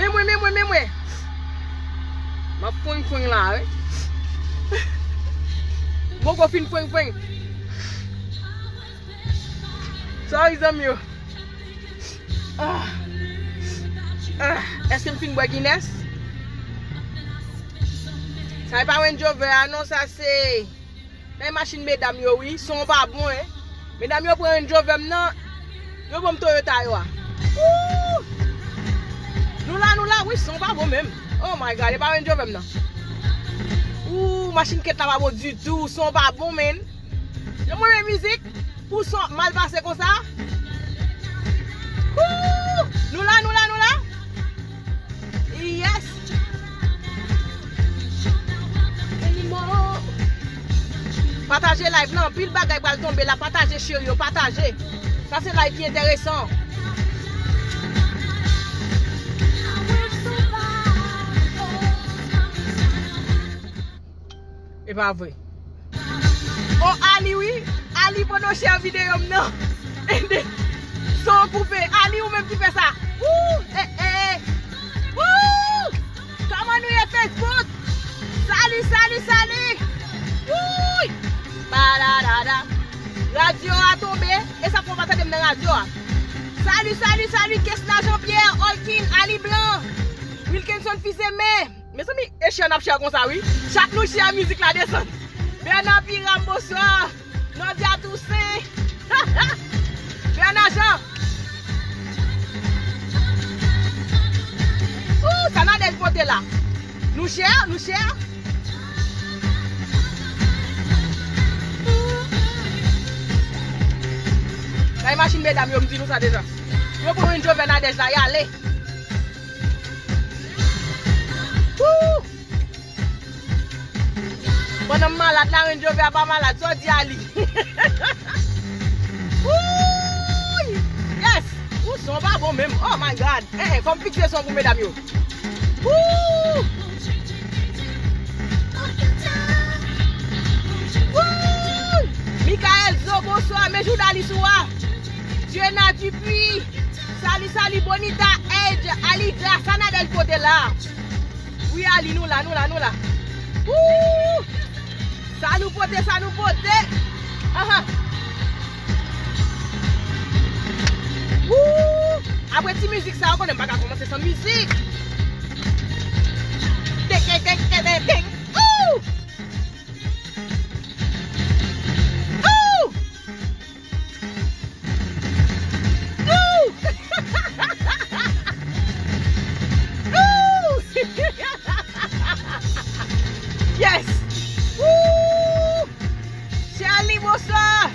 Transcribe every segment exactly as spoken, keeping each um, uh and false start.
Mwen, men mwen, men mwen. M ap fwenk fwenk la, wi. Mwen poko fin fwenk fwenk. Sorry, zanmi yo. Ah. Ah. Èske m fin bwè Guinness? Sa e pa Range Rover a, non, sa se nan machin medam yo, wi. Son pa bon, en. Medam yo pran Range Rover m nan, yo ban m Toyota yo a. Woo! Nou la, nou la, wi, son pa bon menm. Oh my God, e pa Range Rover m nan. Woo, machin kèt la pa bon ditou, son pa bon, menn. Yo mwen men mizik pou son mal pase konsa. Woo! Nou la, nou la, nou la. Yes. Pataje live lan, anpil bagay pral tonbe la. Pataje, cheri yo, pataje. Sa se live ki enteresan. E pa vre. O, Ali, wi. Ali, pandan w share videyo m nan. Ede. Son koupe. Ali, ou menm ki fè sa. Woo! Eh, eh, eh. Woo! Kòman nou ye, Facebook? Salut, salut, salut. Wouy! Badadada. Radyo a tonbe. E sa fè w pa tande m nan radyo a. Salut, salut, salut. Kesla Jean-Pierre, Olkin, Ali Blanc, Wilkinson Fils-Aimé. Mezanmi, e share n ap share konsa, wi. Chak nou share, mizik la desann. Bernard Piram, bonswa. Nòdia Tousen. Bernard Jean. Ooh, sa Nadège pote la. Nou share, nou share. Sa e machin medam yo, m di nou sa deja. Yo pran Range Rover Nadège la, y ale. Woo! Pandan m malad la, Range Rover a pa malad. Sa w di a li? Wouy! Yes! Ou son pa bon menm. Oh my God! Eh, eh, fò m fikse son pou medam yo. Woo! Wouy! Michael Zo, bonswa. Men joudalis ou a. Dieunath Dupuis. Salut, salut, Bonita, Edge, Alidra, sa Nadège pote la. Wi, Ali, nou la, nou la, nou la. Woo! Sa nou pote, sa nou pote. Aha. Woo! Apre ti mizik sa, ou konnen m pa ka kòmanse san mizik. Deng, deng, deng, deng, deng, deng. Ooh! Ooh! Ooh! Ooh! Yes! Ooh! Sherly, bonswa!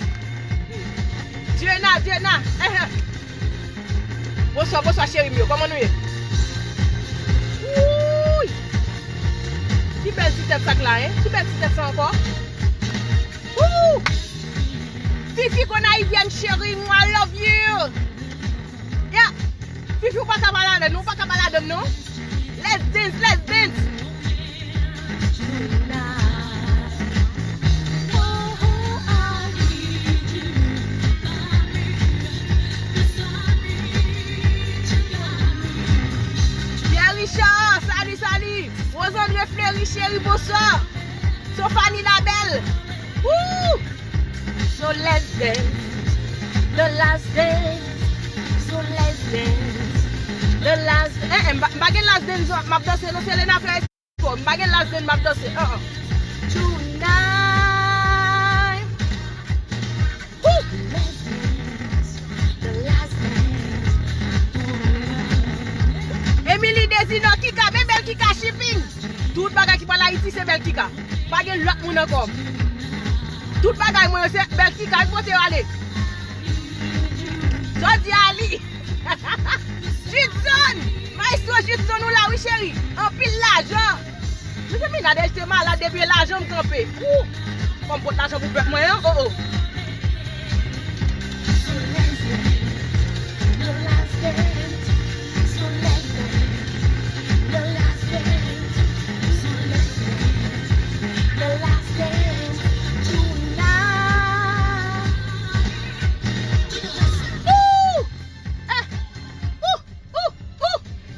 Diana, Diana! Eh, eh. Bonswa, bonswa, cheri m yo. Kòman nou ye? Wouy! Ki bèl ti tèt sa k la, en? Ki bèl ti tèt sa ankò? Woo! Fifi Gonayivyèn cheri m, I love you. Yeah. Fifi, ou pa ka pa ladann, ou pa ka pa ladann, non. Let's dance, let's dance. Pierre Richard, salut, salut. Rosandre Fleury, cheri, bonswa. Sophanie Labelle. Woo! So let's dance. The last dance. So let's dance. The last. Eh, eh, m pa, m pa gen last dance m ap danse, non, Selena fè efò. M pa gen last dance m ap danse. Uh-uh. Tonight. Woo! Emily Désir, Kika, men bèl Kika shipping. Tout bagay ki pral Ayiti se bèl Kika. Pa gen lòt moun ankò. Tout bagay mwen yo se bèl Kika, li pote yo ale. Jodi a li. Judson, maestro Judson, ou la wi cheri. Anpil lajan. Mezanmi, Nadège te malad depi e lajan m kanpe. Wou! Fò m pot lajan pou pèp mwen an, oh, oh. Wou! Eh! Wou! Wou! Wou!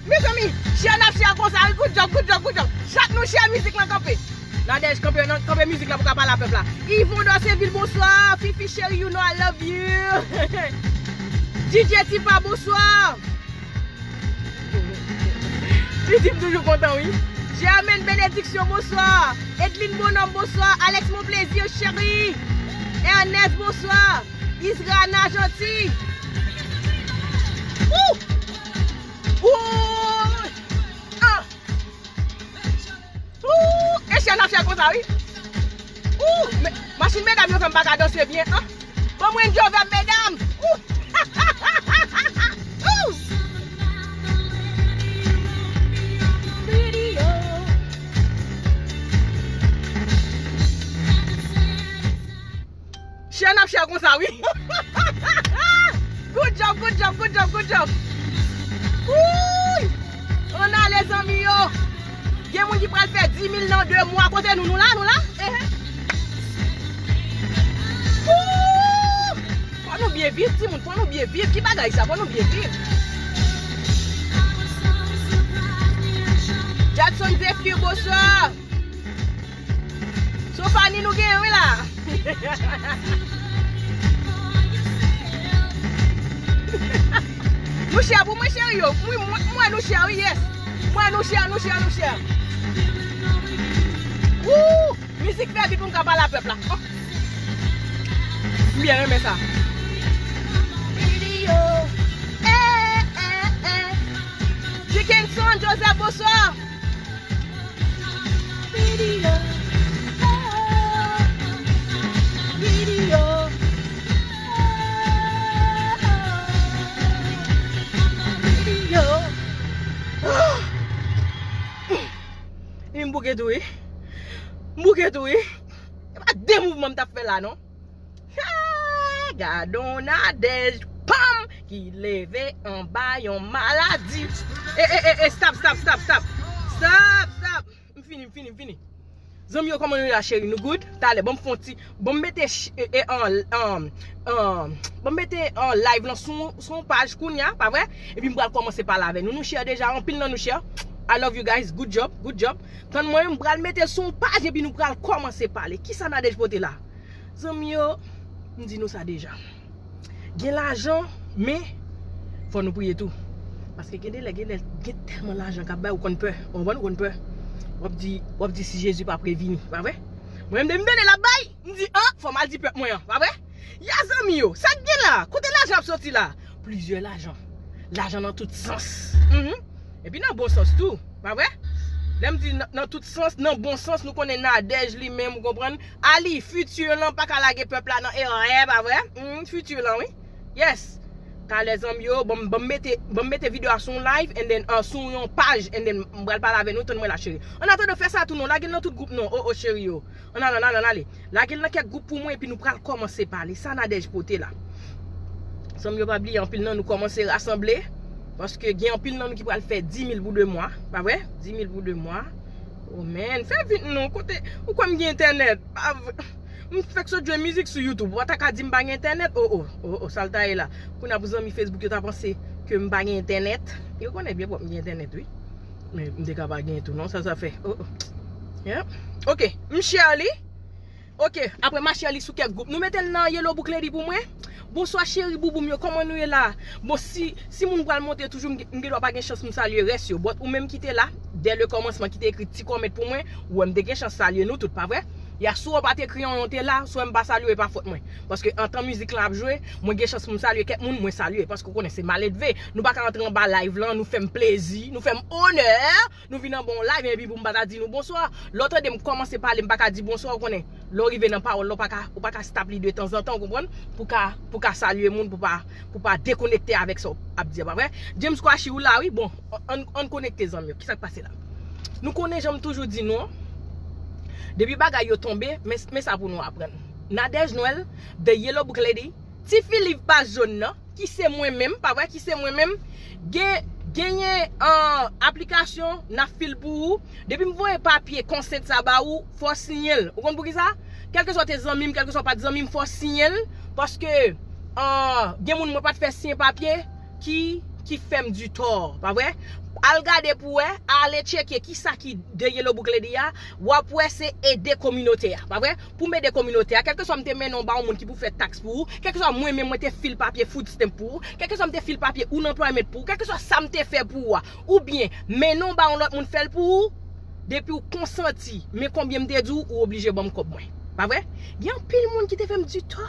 Mezanmi, Share n ap share konsa wi, good job, good job, good job. Chak nou share mizik lan kanpe. Nadège kanpe, nan, kanpe mizik la pou ka pale a pèp la. Yvon Dorceville, bonswa. Fifi cheri, you know I love you. D J Tipa, bonswa. Li di m toujou kontan wi. Germaine Benediction, bonswa. Edline Bonhomme, bonswa. Alex Monplaisir, cheri. Ernest, bonswa. Israna Gentil. Ouh! Ouh! Ah! Ooh, e chè n ap fè konsa wi. Ooh, machin medam yo fè m pa ka danse byen an. Ban mwen Jovèb medam. Ooh. Ooh. Chè n ap chè konsa wi. Good job, good job, good job, good job. Wouy! Ann ale zanmi yo. Gen moun ki pral fè dis mil nan de mwa. Kote nou, nou la, nou la? Ehe. Wouy! Fò nou byen viv, timoun, fò nou byen viv. Ki bagay sa? Fò nou byen viv. Jadson Zephyr, bonswa. Sofani nou genyen wi la. Nou share pou mwen cheri yo. Wi, mwen, mwen nou share wi, yes. Mwen nou share, nou share, nou share. Woo! Mizik fè vit pou m ka pale a pèp la. Oh. M byen renmen sa. Video. Eh, eh, eh. Dickenson Joseph, bonswa. Video. Oh, video. Oh, video. Ah. M bouke tou wi. M bouke tou wi. E pa de mouvman m t ap fè la non. Hey, gadon Nadège, pam, ki leve anba yon maladi. E, e, e, e, stop, stop, stop, stop. Stop, stop. M fini, m fini, m fini. Zanmi yo, kòman nou ye la, cheri? Nou good? Talè, ban m fè yon ti, ban m mete ch-, e, e, an, an, an, ban m mete an live lan sou, sou yon paj kounya, pa vre? Epi m pral kòmanse pale avè nou. Nou share deja, anpil nan nou share. I love you guys. Good job, good job. Tann mwen, m pral mete sou yon paj epi nou pral kòmanse pale. Kisa Nadège pote la? Zanmi yo, m di nou sa deja. Gen lajan, men fò nou priye tou. Paske gen de lè, gen lè, gen tèlman lajan k ap bay, ou konn pè. Ou konprann, ou konn pè. W ap di, w ap di si Jezi pa previni, pa vre? Mwen menm depi m tande l ap bay, m di, an, fò m al di pèp mwen an, pa vre? Ya zanmi yo, sa k gen la? Kote lajan ap soti la? Plizyè lajan. Lajan nan tout sans. Mhm. Epi nan bon sans tou, pa vre? Lè m di nan, nan tout sans, nan bon sans, nou konnen Nadège li menm, ou konprann? Ali, Futur lan pa ka lage pèp la nan erè, pa vre? Hmm, Futur lan, wi. Yes. Talè zanmi yo, ban m, ban m mete, ban m mete videyo a sou yon live, and then, uh, sou yon paj, and then m pral pale avè nou, tann mwen la, cheri. Annatandan, fè sa tou non, lage l nan tout gwoup non, o, o, cheri yo. Ann ale, ann ale, ann ale. Lage l nan kèk gwoup pou mwen, epi nou pral kòmanse pale. Sa Nadège pote la. Zanmi yo, pa bliye, anpil nan nou kòmanse rasanble, paske gen anpil nan nou ki pral fè dis mil pou de mwa, pa vre? Dis mil pou de mwa. Oh man, fè vit non, kote, ou kwè m gen entènèt? Pa vre. M fèk sot jwe mizik sou YouTube, ou pa ta ka di m pa gen entènèt? Oh, oh, oh, oh, sa l ta ye la? Kounye a pou zanmi Facebook yo ta panse ke m pa gen entènèt. Yo konnen byen pwòp m gen entènèt, wi. Men m te ka pa gen tou, non, sa, sa fè. Oh, oh. Yeah. Ok, m share li. Ok, apre m a share li sou kèk gwoup. Nou mete l nan Yellow Book Lady pou mwen. Bonswa cheri bouboum yo, kòman nou ye la? Bon, si, si moun pral monte toujou, m gen, m gen dwa pa gen chans pou m salye rès yo. But ou menm ki te la, dès le commencement, ki te ekri ti comment pou mwen, ou wè m te gen chans salye nou tout, pa vre? Ya, si w pa t ekri anyen, w te la, si w wè m pa salye w, e pa fòt mwen. Paske antan mizik lan ap jwe, mwen gen chans pou m salye kèk moun, mwen salye. Paske w konnen se maledve. Nou pa ka antre anba live lan, nou fè m plezi, nou fè m onè. Nou vin anba yon live, epi pou m pa ta di nou bonswa. Lè w tande m kòmanse pale, m pa ka di bonswa, ou konnen. Lè w rive nan pawòl la, ou pa ka, ou pa ka stop li de tanzantan, ou konprann? Pou ka, pou ka salye moun, pou pa, pou pa dekonekte avèk sa w ap di a, pa vre? James Kwashi, ou la, wi. Bon, ann, ann konekte, zanmi yo. Kisa k pase la? Nou konnen, jan m toujou di nou an, depi bagay yo tonbe, men, men sa pou nou aprann. Nadège Noël, The Yellow Book Lady, Ti Filiv pa jòn nan, ki se mwen menm, pa vre, ki se mwen menm, gen, genyen, ah, aplikasyon n ap fil pou ou. Depi m voye papye konsèt sa ba ou, fò w siyen l. Ou konn poukisa? Kèlkeswa w te zanmi m, kèlkeswa w pa t zanmi m, fò w siyen l. Paske, ah, gen moun mwen pa t fè siyen papye ki ki fè m di tò, pa vre? Al gade pou wè, ale tcheke kisa ki The Yellow Book Lady a, w ap wè se ede kominote a, pa vre? Pou m ede kominote a, kèlkeswa m te mennen w ba yon moun ki pou fè taks pou ou, kèlkeswa mwen menm mwen te fil papye food stamp pou ou, kèlkeswa m te fil papye unemployment pou ou, kèlkeswa sa m te fè pou ou a, oubyen mennen w ba yon lòt moun fè l pou ou, depi w konsanti, men konbyen m te di w, ou oblije ban m kòb mwen. Pa vre? Gen anpil moun ki te fè m di tò.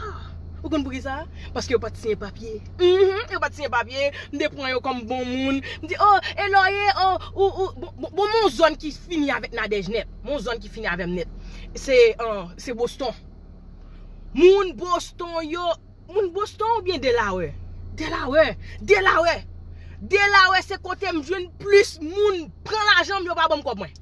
Ou konn poukisa? Paske yo pa t siyen papye. Mhm, yo pa t siyen papye. M te pran yo kòm bon moun. M di, oh, e lò ye, oh, ou, ou, bon, bon, bon, mon zòn ki fini avèk Nadège nèt. Mon zòn ki fini avè m nèt. Se, uh, se Boston. Moun Boston yo, moun Boston oubyen Delaware? Delaware. Delaware. Delaware se kote m jwenn plis moun pran lajan m, yo pa ban m kòb mwen.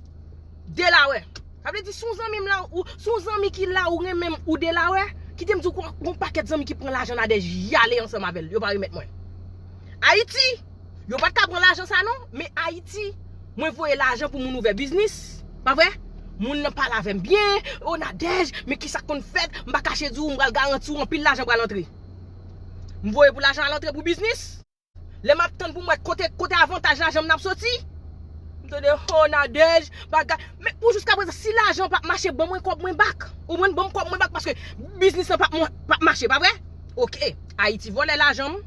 Delaware. Sa vle di, si yon zanmi m la, ou, si yon zanmi ki la, ou renmen m, ou Delaware, kite m di w, gon pakèt zanmi ki pran lajan Nadège, y ale ansanm avè l, yo pa remèt mwen. Ayiti, yo pa t ka pran lajan sa non, men Ayiti, mwen voye lajan pou moun ouvè biznis, pa vre? Moun nan pale avè m byen, o Nadège, men kisa k konn fèt, m pa kache di w, m pral garanti w anpil lajan pral antre. M voye pou lajan al antre pou biznis. Lè m ap tann pou m wè kote, kote avantaj lajan m nan ap soti. M tande, oh, Nadège, bagay. Men pou jiskaprezan, si lajan p ap mache, ban mwen kòb mwen back. Ou konprann? Ban m kòb mwen back paske biznis lan p ap, p ap mache, pa vre? Oke. Ayiti vòlè lajan m,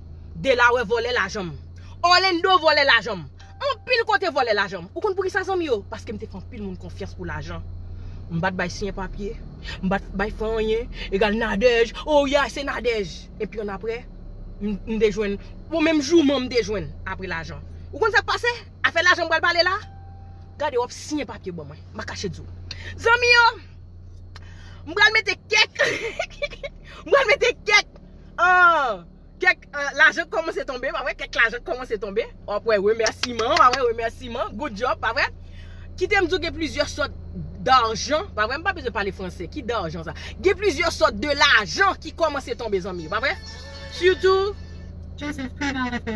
Delaware vòlè lajan m. Orlando vòlè lajan m. Anpil kote vòlè lajan m. Ou konn poukisa, zanmi yo? Paske m te fè anpil moun konfyans pou lajan. M pa t bay siyen papye. M pa t bay fè anyen. Egal Nadège. Oh, yeah, se Nadège. Epi annapre, m, m te jwenn. Bon, menm jouman m te jwenn apre lajan. Ou konn sa k pase? Afè lajan m pral pale la? Gade, w ap siyen papye ban mwen. M pa kache di w. Zanmi yo, m pral mete kèk. M pral mete kèk. Ah, kèk, ah, lajan kòmanse tonbe, pa vre? Kèk lajan kòmanse tonbe. W ap wè remèsiman, pa vre? Remèsiman. Good job, pa vre? Kite m di w gen plizyè sòt dajan, pa vre? M pa bezwen pale franse. Ki dajan sa? Gen plizyè sòt de lajan ki kòmanse tonbe, zanmi yo, pa vre? Sitou,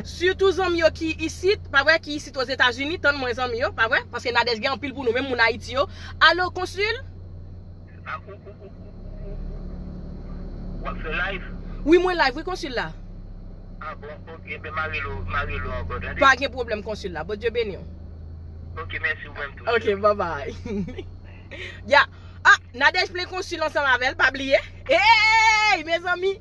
sitou zanmi yo ki isit, pa vre? Ki isit Ozetazini, tann mwen, zanmi yo, pa vre? Paske Nadège gen anpil pou nou, menm moun Ayiti yo. Alo, konsil? Ah, ou, ou, ou, ou, ou, ou, w ap fè live? Wi, mwen live, wi, konsil la. Ah bon, ok, ben, m a rele w, m a rele w ankò, tande? Pa gen pwoblèm, konsil la. Bondye beni w. Ok, mèsi, ou menm tou. Ok, bye bye. Ya. Ah, Nadège plen konsil ansanm avè l, pa bliye. Hey, mezanmi!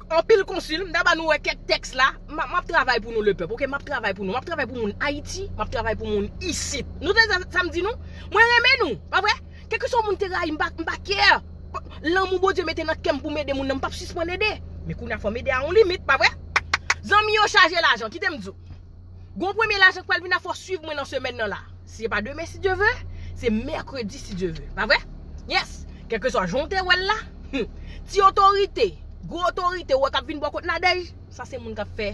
Anpil konsil, m ta ba nou wè kèk tèks la. M, m ap travay pou nou, lepèp, oke? M ap travay pou nou. M ap travay pou moun Ayiti, m ap travay pou moun isit. Nou tande sa, sa m di nou? Mwen renmen nou, pa vre? Kèlkeswa moun te rayi, m pa, m pa care. Lanmou Bondye mete nan kè m pou m ede moun nan, m p ap sispann ede. Men kounye a, fò m ede a yon limit, pa vre? Zanmi yo chaje lajan, kite m di w. Gon premye lajan k pral vin la, fò w swiv mwen nan semèn nan la. Si se pa demen, si Dye ve, se mèkredi, si Dye ve. Pa vre? Yes! Kèlkeswa jan w te wè l la, hmm, ti otorite, gwo otorite, ou wè k ap vin bò kot Nadège, sa se moun k ap fè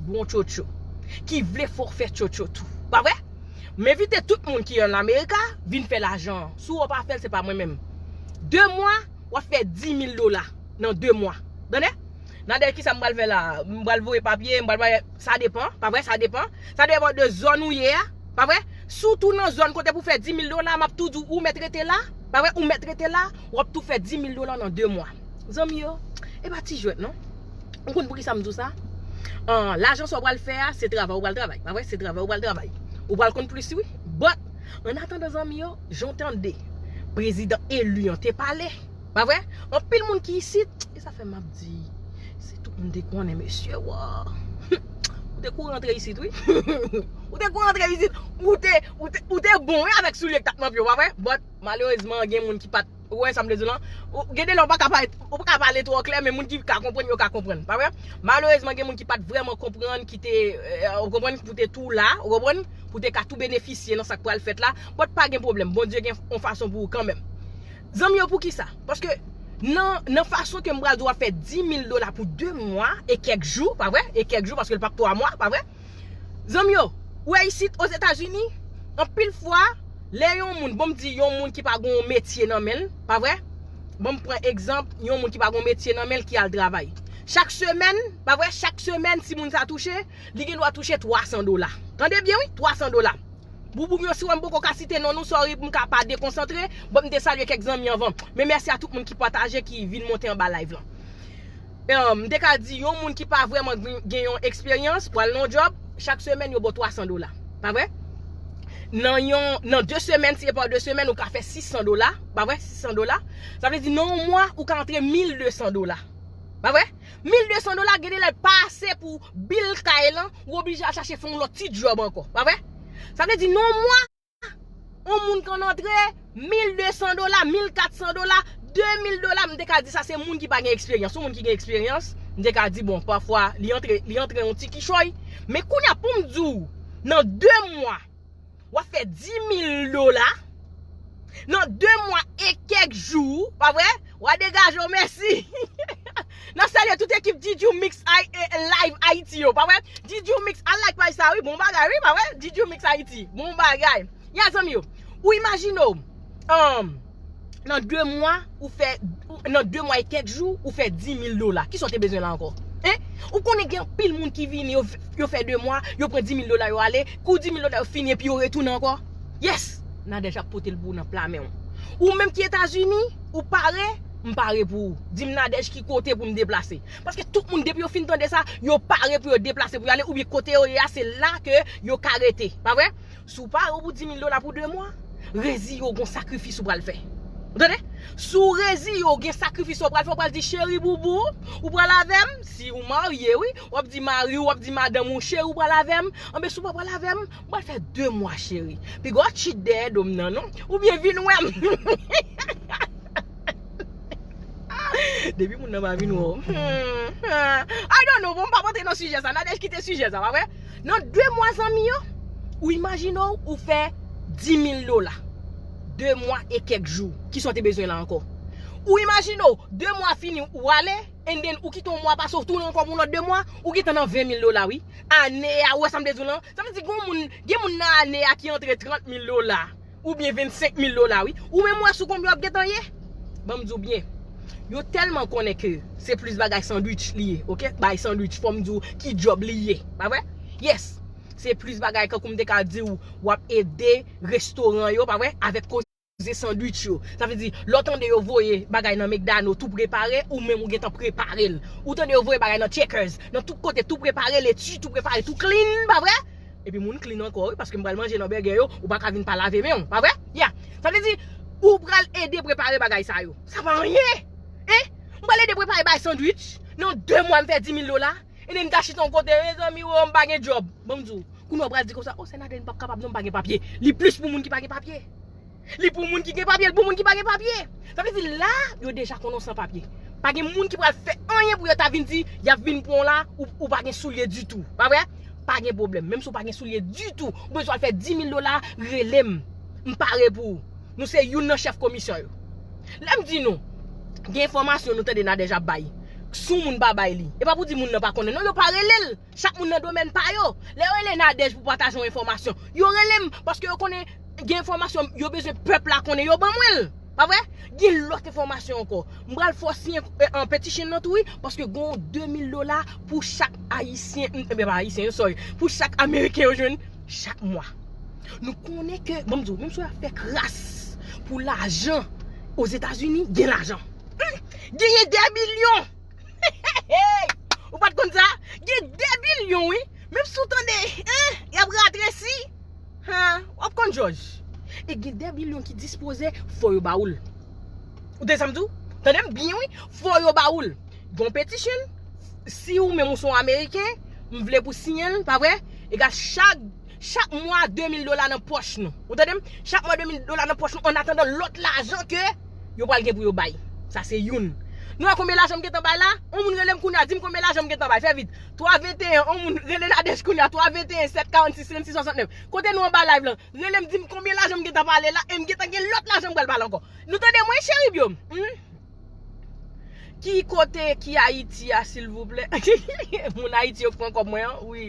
bon tchotcho, ki vle fè w fè tchotcho tou. Pa vre? M envite tout moun ki ann Amerika vin fè lajan an. Si w pa fè l, se pa mwen menm. De mwa, w ap fè dis mil dola nan de mwa. Tande? Nadège, kisa m pral fè la? M pral voye papye, m pral voye, sa depan, pa vre? Sa depan. Sa depan de zòn ou ye a, pa vre? Si w tou nan zòn kote pou fè dis mil dola, m ap tou di w, ou mèt rete la, pa vre? Ou mèt rete la, w ap tou fè dis mil dola nan de mwa. Zanmi yo, e pa ti jwèt non. Ou konn poukisa m di w sa? An, lajan sa w pral fè a, se travay ou pral travay, pa vre? Se travay ou pral travay. Ou pral konn plis, wi. But, an atandan, zanmi yo, jan w tande prezidan eli an te pale, pa vre? Anpil moun ki isit, e sa fè m ap di, si tout moun te konnen, mesye, wa. Ou te kouri antre isit, wi. Ou te kouri antre isit, ou te, ou te, ou te bon, wi, avèk soulye k t ap nan pye w, pa vre? But, malerezman, gen moun ki pa t Ou wè sa m vle di w lan? Ou, gen de lè ou pa ka pale, ou pa ka pale twò klè, men moun ki ka konprann, yo ka konprann. Pa vre? Malerezman, gen moun ki pa t vrèman konprann, ki te, eh, ou konprann, pou te tou la, ou konprann, pou te ka tou benefisye nan sa k pral fèt la. But pa gen pwoblèm, Bondye gen yon fason pou ou kanmenm. Zanmi yo, poukisa? Paske nan, nan fason ke m pral di w ap fè dis mil dola pou de mwa e kèk jou, pa vre? E kèk jou, paske l p ap twa mwa, pa vre? Zanmi yo, ou wè isit Ozetazini, anpil fwa, lè yon moun, bon m di yon moun ki pa gen yon metye nan men l, pa vre? Bon m pran egzanp, yon moun ki pa gen yon metye nan men l ki al travay. Chak semèn, pa vre? Chak semèn, si moun sa touche, li gen dwa touche twa san dola. Tande byen, wi, twa san dola. Bouboum yo, si w wè m poko ka site non nou, sorry, m ka pa dekonsantre, bon, m te salye kèk zanmi anvan. Men mèsi a tout moun ki pataje, ki vin monte anba live lan. um, m te ka di yon moun ki pa vrèman gen, gen yon eksperyans, pral nan yon djòb, chak semèn yo ba w twa san dola. Pa vre? Nan yon, nan de semèn, si se pa de semèn, ou ka fè sis san dola. Pa vre? Sis san dola. Sa vle di, nan yon mwa, ou ka antre mil de san dola. Pa vre? Mil de san dola, gen de lè pa ase pou bil kay lan, ou oblije al chache fè yon lòt ti djòb ankò. Pa vre? Sa vle di, nan yon mwa, yon moun ka antre mil de san dola, mil kat san dola, de mil dola, m te ka di sa se moun ki pa gen eksperyans. Yon moun ki gen eksperyans, m te ka di, bon, pafwa, li antre, li antre yon ti kichòy. Men kounye a, pou m di w, nan de mwa, w ap fè dis mil dola. Nan de mwa e kèk jou, pa vre? W a degaje w, mèsi. N ap salye tout ekip D J Mix Ay- eh, Live Haiti yo, pa vre? D J Mix, al like paj sa, wi, bon bagay, wi, pa vre? D J Mix Haiti, bon bagay. Ya, zanmi yo, ou imajine w, um, nan de mwa, ou fè, ou- nan de mwa e kèk jou, ou fè dis mil dola. Kisa w te bezwen la ankò? Hein? Ou konnen gen anpil moun ki vini, yo, yo fè de mwa, yo pran dis mil dola, yo ale, kou dis mil dola yo fini, epi yo retounen ankò. Yes! Nadège ap pote l pou w nan pla men w. Ou menm ki Etazini, ou pare, m pare pou ou. Di m Nadège ki kote pou m deplase. Paske tout moun, depi yo fin tande sa, yo pare pou yo deplase pou y ale, oubyen kote yo ye a, se la ke yo ka rete. Pa vre? Si w pare pou dis mil dola pou de mwa, reziye w gon sakrifis ou pral fè. Ou tande? Si w reziye w gen sakrifis ou pral fè, ou pral di, cheri boubou, ou pral avè m? Si ou marye, wi, w ap di mari w, w ap di madanm ou, cheri, ou pral avè m? Anben, si w pa pral avè m, m pral fè de mwa, cheri. Piga w cheat dèyè do m nan, non? Oubyen vin wè m. Depi moun nan pa vin wè w. Hmm, hmm. I don't know, bon, m p ap antre nan sijè sa. Nadège kite sijè sa, pa vre? Nan de mwa, zanmi yo, ou imajine w, ou fè dis mil dola. De mwa e kèk jou. Kisa w te bezwen la ankò? Ou imajine w, de mwa fini, ou ale, and then ou kite yon mwa pase, ou tounen ankò pou yon lòt de mwa, ou gentan nan ven mil dola, wi. Ane a, ou wè sa m te di w lan? Sa vle di, gen moun, gen moun nan ane a ki antre trant mil dola. Oubyen vennsenk mil dola, wi. Ou menm wè sou konbyen w ap gentan ye? Ban m di w byen. Yo tèlman konnen ke se plis bagay sandwich li ye, oke? Bay sandwich, fò m di w ki djòb li ye. Pa vre? Yes. Se plis bagay kankou m te ka di w, w ap ede restoran yo, pa vre? Avèk koze sandwich yo. Sa vle di, lè w tande yo voye bagay nan McDonald tou prepare, ou menm ou gentan prepare l. Ou tande yo voye bagay nan Checkers, nan tout kote tou prepare, leti tou prepare, tou clean, pa vre? Epi moun clean ankò, wi, paske m pral manje nan bègè yo, ou pa ka vin pa lave men w, pa vre? Ya. Sa vle di, ou pral ede prepare bagay sa yo. Sa pa anyen. Hein? M pral ede prepare bay sandwich. Nan de mwa, m fè dis mil dola. E then m ka chita yon kote, mezanmi, wo, m pa gen djòb. Ban m di w, kounye a w pral di konsa, o, sè Nadège, m p ap kapab non, m pa gen papye. Li plis pou moun ki pa gen papye. Li pou moun ki gen papye, li pou moun ki pa gen papye. Sa vle di la, yo deja konnen w san papye. Pa gen moun ki pral fè anyen pou yo ta vin di, y ap vin pran w la, ou, ou pa gen soulye ditou. Pa vre? Pa gen pwoblèm. Menm si w pa gen soulye ditou, ou bezwen al fè dis mil dola, rele m. M pare pou ou. Nou se youn nan chèf komisyon yo. Lè m di nou, gen enfòmasyon nou tande Nadège ap bay. Si yon moun pa bay li, e pa pou di moun nan pa konnen. Non, yo pa rele l. Chak moun nan domèn pa yo. Lè yo rele Nadège pou pataje yon enfòmasyon, yo rele m, paske yo konnen gen enfòmasyon yo bezwen pèp la konnen, yo ban mwen l. Pa vre? Gen lòt enfòmasyon ankò. M pral fè w siyen, eh, an petition nan tou, wi, paske gon de mil dola pou chak Ayisyen, m, eh, pa Ayisyen, sorry, pou chak Ameriken yo jwenn chak mwa. Nou konnen ke, ban m di w, menm si w ap fè kras pou lajan, Ozetazini, gen lajan. Hmm, genyen de milyon. Ou pa t konn sa? Gen de milyon, wi. Menm si w tande, hein, y ap ratresi, hein, w ap konn jòj. E gen de milyon ki dispoze, fò yo ba ou l. Ou tande sa m di w? Tande m byen, wi. Fò yo ba ou l. Gon petition, si ou menm ou se yon Ameriken, m vle pou siyen l, pa vre? Egal chak, chak mwa de mil dola nan pòch nou. Ou tande m? Chak mwa de mil dola nan pòch nou, an atandan lòt lajan ke yo pral gen pou yo bay. Sa se youn. Nou wè konbyen lajan m gentan bay la? On moun rele m kounye a, di m konbyen lajan m gentan bay. Fè vit. Twa venteyen, on moun rele Nadège kounye a, twa venteyen, sèt karannsis, trannsis, swasantnèf. Kote nou anba live lan? Rele m, di m konbyen lajan m gentan pale la, e m gentan gen lòt lajan m pral pale ankò. Nou tande mwen, cheri m yo? Hmm? Ki kote, ki Ayiti a, silvouplè? Moun Ayiti yo k pran kòb mwen an, wi.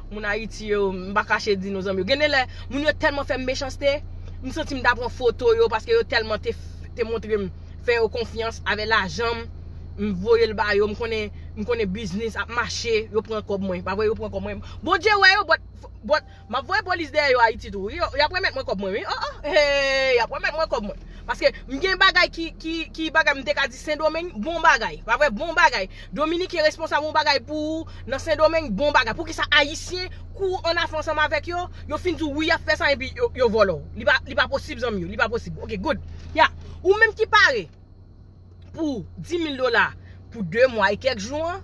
Moun Ayiti yo, m pa kache di nou, zanmi yo. Gen de lè, moun yo tèlman fè m mechanste, m santi m ta pran foto yo, paske yo tèlman te, te montre m, fè yo konfyans avè lajan m, m voye l ba yo, m konnen, m konnen biznis ap mache, yo pran kòb mwen. Pa vre, yo pran kòb mwen. Bondye wè yo, but, but, m ap voye polis dèyè yo Ayiti tou. Yo, y ap remèt mwen kòb mwen, wi. Oh, oh, hey, y ap remèt mwen kòb mwen. Paske m gen bagay ki, ki, ki bagay m te ka di Sendomeng, bon bagay. Pa vre, bon bagay. Dominiken responsab yon bagay pou ou nan Sendomeng, bon bagay. Poukisa Ayisyen, kou ann afè ansanm avèk yo, yo fin di w wi y ap fè sa epi yo, yo vòlè w. Li pa, li pa posib, zanmi yo, li pa posib. Ok, good. Ya, ou menm ki pare pou dis mil dola pou de mwa e kèk jou an,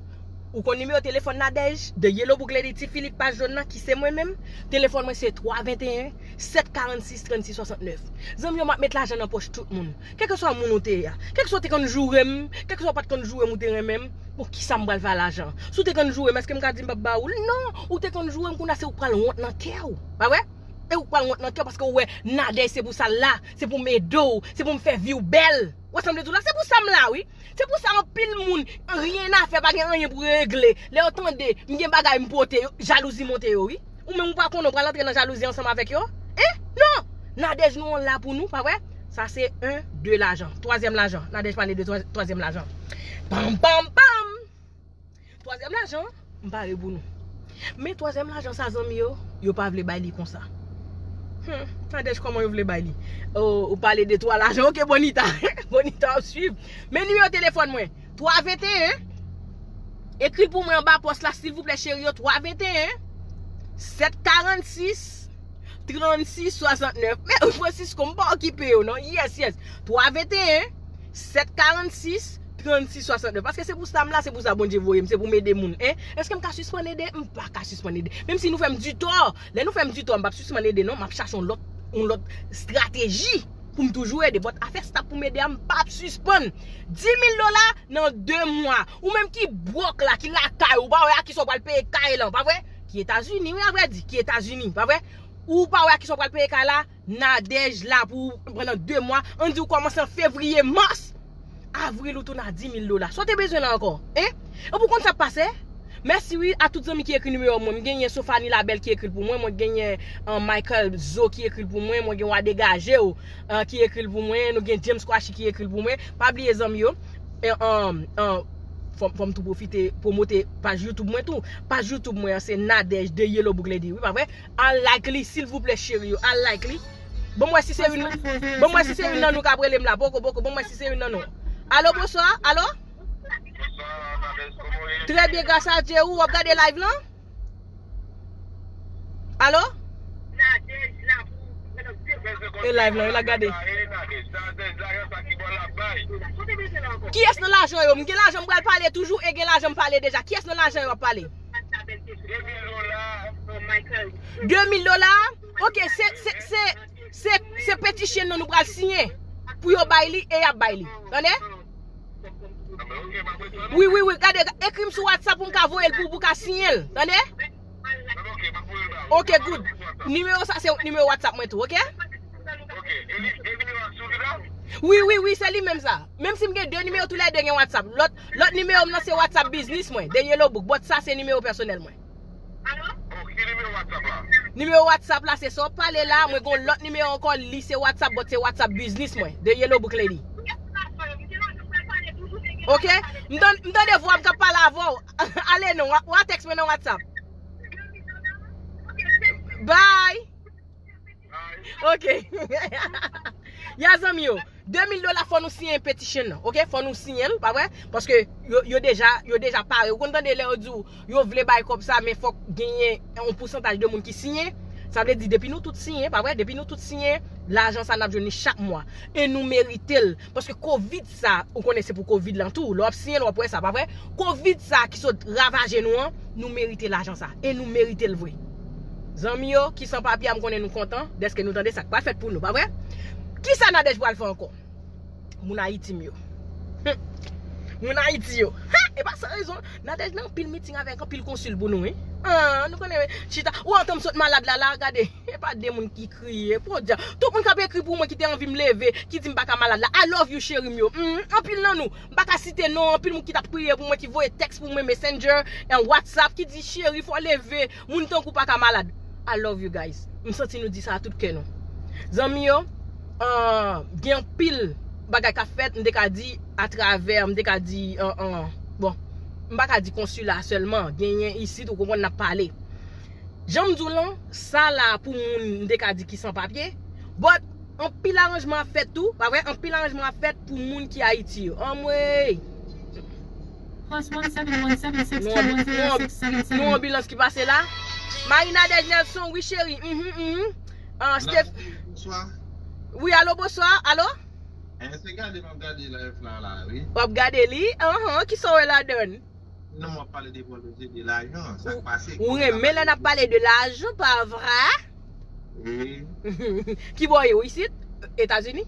ou konn nimewo telefòn Nadège, The Yellow Book Lady, Ti Filip paj jòn nan, ki se mwen menm. Telefòn mwen se twa venteyen, sèt karannsis, trannsis swasannnèf. Zanmi yo, m ap met lajan nan pòch tout moun. Kèlkeswa moun ou te ye a. Kèlkeswa w te konn joure m, kèlkeswa w pa t konn joure m, ou te renmen m. Bon, kisa m pral fè a lajan? Si w te konn joure m, èske m ka di m p ap ba ou l? Non, ou te konn joure m, kounye a se ou k pral wont nan kè w. Pa vre? E ou k pral wont nan kè w paske ou wè Nadège se pou sa l la, se pou m ede w, se pou m fè vi w bèl. Ou wè sa m vle di w la? Se pou sa m la, wi. Se pou sa anpil moun, rien à faire, pa gen anyen pou yo regle. Lè yo tande m gen bagay m pote, yo, jalouzi monte yo, wi. Ou menm ou pa konnen, ou pral antre nan jalouzi ansanm avèk yo? Hein? Non! Nadège nou an la pou nou, pa vre? Sa se en, de lajan. Twazyèm lajan. Nadège pale de twa-, twazyèm lajan. Pam, pam, pam! Twazyèm lajan, m pare pou nou. Men twazyèm lajan sa, zanmi yo, yo pa vle bay li konsa. Hmm, Nadège, kòman yo vle bay li? Oh, ou pale de twa lajan. Ok, Bonita. Bonita ap swiv. Men nimewo telefòn mwen. Twa venteyen. Ekri l pou mwen anba pòs la, silvouplè, cheri yo. Twa venteyen, sèt karannsis, trannsis swasannnèf. Men, Francisco, m pa okipe yo, non. Yes, yes. Twa venteyen, sèt karannsis, trannsis swasannnèf. Paske se pou sa m la, se pou sa Bondye voye m, se pou m ede moun, en. Èske m ka sispann ede? M pa ka sispann ede. Menm si nou fè m di tò, lè nou fè m di tò, m p ap sispann ede, non. M ap chache yon lòt, yon lòt estrateji pou m toujou ede. But afè staff pou m ede a, m p ap sispann. Dis mil dola nan de mwa. Ou menm ki bwòk la, ki lakay, ou pa wè a kisa w pral peye kay lan, pa vre? Ki Etazini, wi, a vrè di, ki Etazini, pa vre? Ou pa wè a kisa w pral peye kay la? Nadège la pou pandan de mwa. Ann di w kòmanse an fevriye, mas, avril ou tounen a dis mil dola. Sa w te bezwen la ankò? Hein? Epi w konn sa k pase? Mèsi wi a tout zanmi ki ekri nimewo mwen. M genyen Sofani Labelle ki ekri l pou mwen. Mwen genyen, uh, Michael Zo ki ekri l pou mwen. Mwen gen Wa Degaje w, uh, ki ekri l pou mwen. Nou gen James Kwashi ki ekri l pou mwen. Pa bliye zanmi yo. E, um, uh, fò, fò m tou pwofite pwomote paj YouTube mwen tou. Paj YouTube mwen an se Nadège The Yellow Book Lady. Wi, pa vre? Al like li, silvouplè, cheri yo. Al like li. Bon, m wè si se youn, bon, m wè si se youn nan nou k ap rele m la. Poko, poko. Bon, m wè si se youn nan nou. Alo, bonswa. Alo? Trè byen, gras a Dye. Ou ap gade live lan? Alo? E live lan, e la gade. Kiyès nan lajan yo? M gen lajan m pral pale toujou e gen lajan m pale deja. Kiyès nan lajan yo ap pale? De mil dola? Ok, se, se, se, se, se petition nan nou pral siyen pou yo bay li e y ap bay li. Tande? Wi, wi, wi, gade, ekri m sou WhatsApp pou m ka voye l pou, pou w ka siyen l. Tande? Ok, good. Nimewo sa se nimewo WhatsApp mwen tou, ok? Wi, wi, wi, se li menm sa. Menm si m gen de nimewo, toulède gen WhatsApp. Lòt, lòt nimewo m nan se WhatsApp business mwen, The Yellow Book, but sa se nimewo pèsonèl mwen. Nimewo WhatsApp la, se sa w pale la, mwen gen yon lòt nimewo ankò, li se WhatsApp, but se WhatsApp business mwen, The Yellow Book Lady. Ok? M tan-, m tande vwa m k ap pale avè w. Ale non, w a, w a tèks mwen nan WhatsApp. Bye. Ok. Ya zanmi yo, de mil dola fò nou siyen petition nan, ok? Fò nou siyen l, pa vre? Paske yo, yo deja, yo deja pare. Ou konn tande lè yo di w yo vle bay kòb sa, men fòk genyen yon pousantaj de moun ki siyen. Sa vle di, depi nou tout siyen, pa vre? Depi nou tout siyen, lajan sa n ap jwenn li chak mwa. E nou merite l. Paske covid sa, ou konnen se pou covid lan tou. Lè w ap siyen l, w ap wè sa, pa vre? Covid sa ki sot ravaje nou an, nou merite lajan sa. E nou merite l vre. Zanmi yo, ki san papye a, m konnen nou kontan dèske nou tande sa k pral fèt pou nou, pa vre? Kisa Nadège pral fè ankò? Moun Ayiti m yo. Hum. Moun Ayiti yo. Ha! E pa san rezon. Nadège nan anpil miting avèk anpil konsil pou nou, wi. Ah, nou konnen, wi. Chita. Ou antann m sot malad la, la, gade. E pa de moun ki kriye. Podyab. Tout moun k ap ekri pou mwen ki te anvi m leve, ki di m pa ka malad la. I love you, cheri m yo. Hmm, anpil nan nou. M pa ka site non, anpil moun ki t ap priye pou mwen, ki voye tèks pou mwen, Messenger, en WhatsApp, ki di, "Cheri, fò w leve, moun tankou w pa ka malad." I love you guys. M santi nou di sa a tout kè nou. Zanmi yo, ah, gen anpil bagay k ap fèt, m te ka di atravè, m te ka di, ah, ah, bon, m pa ka di konsila sèlman, genyen isit, ou konprann, n ap pale. Jan m di w lan, sa la pou moun, m te ka di ki san papye, but anpil aranjman ap fèt tou, pa vre? Anpil aranjman ap fèt pou moun ki Ayiti yo. Anmwey! Plus one seven one seven six two Nou one zero six seven nou seven. Anbilans ki pase la. Marie Nadège Nelson, wi cheri. Mhm, mhm. Ah, Steph. Bonsoir. Wi, alo, bonswa. Alo? Eh, se gade m ap gade live la la, wi. W ap gade li? Anhan, ki sa w wè ladan l? Non, m ap pale de vòlòje, de lajan, sa k pase. Ou renmen lè n ap pale de lajan, pa vre? Wi. Ki bò ye ou isit? Etazini?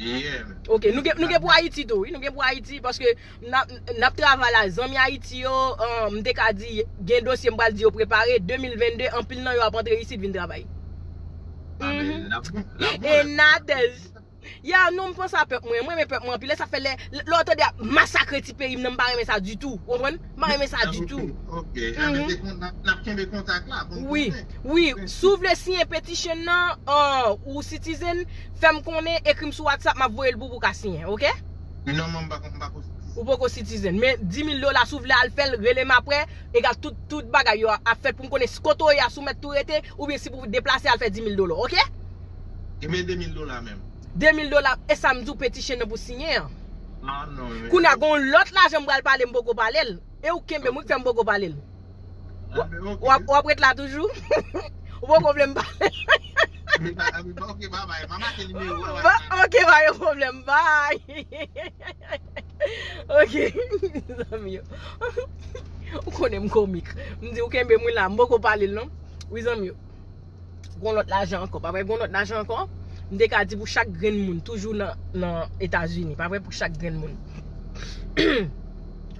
Yeah. Ok, nou gen, nou gen pou Ayiti tou, wi. Nou gen pou Ayiti, paske n ap, n ap travay la, zanmi Ayiti yo, um, m te ka di, gen dosye m pral di yo prepare, de mil vennde, anpil nan yo ap antre isit vin travay. Ah, men, Mhm. l ap bon, l ap bon, E l ap bon. Nadège. Ya, non, m panse a pèp mwen. Mwen renmen pèp mwen anpil. Lè sa fè lè, lè w tande ap masakre ti peyi m nan, m pa renmen sa ditou. Ou konprann? M pa renmen sa ditou. Ok, ok. Ah, men se kon, n ap, n ap kenbe kontak la, pou m Wi, konnen. wi. Si w vle siyen petition nan, uh, ou citizen, fè m konnen, ekri m sou WhatsApp, m ap voye l pou ou, pou w ka siyen, ok? Non, mwen, m pa, m pa ko citizen. Ou poko citizen. Men dis mil dola, si w vle al fè l, rele m apre, egal tout, tout bagay yo ap fèt pou m konnen si kote w ye a, si w mèt tou rete, oubyen si pou deplase al fè dis mil dola, ok? E men de mil dola menm. De mil dola, e sa m di w petition nan pou siyen an. Ah, non, men. Kounye a gon lòt lajan m pral pale, m poko pale l. E ou kenbe m, wi, k fè m poko pale l. Ah, men, ok. W ap, w ap ret la toujou? Ou poko vle m pale? Men, ah, men, ok, bye bye. M a make nimewo a. Ba, ok, pa gen pwoblèm, bye. Ok, zanmi yo. Ou konnen m komik. M di ou kenbe m, wi, la, m poko pale l non. Wi, zanmi yo. Gon lòt lajan ankò, pa vre? Gon lòt lajan ankò. M te ka di pou chak grenn moun, toujou nan, nan Etazini, pa vre? Pou chak grenn moun.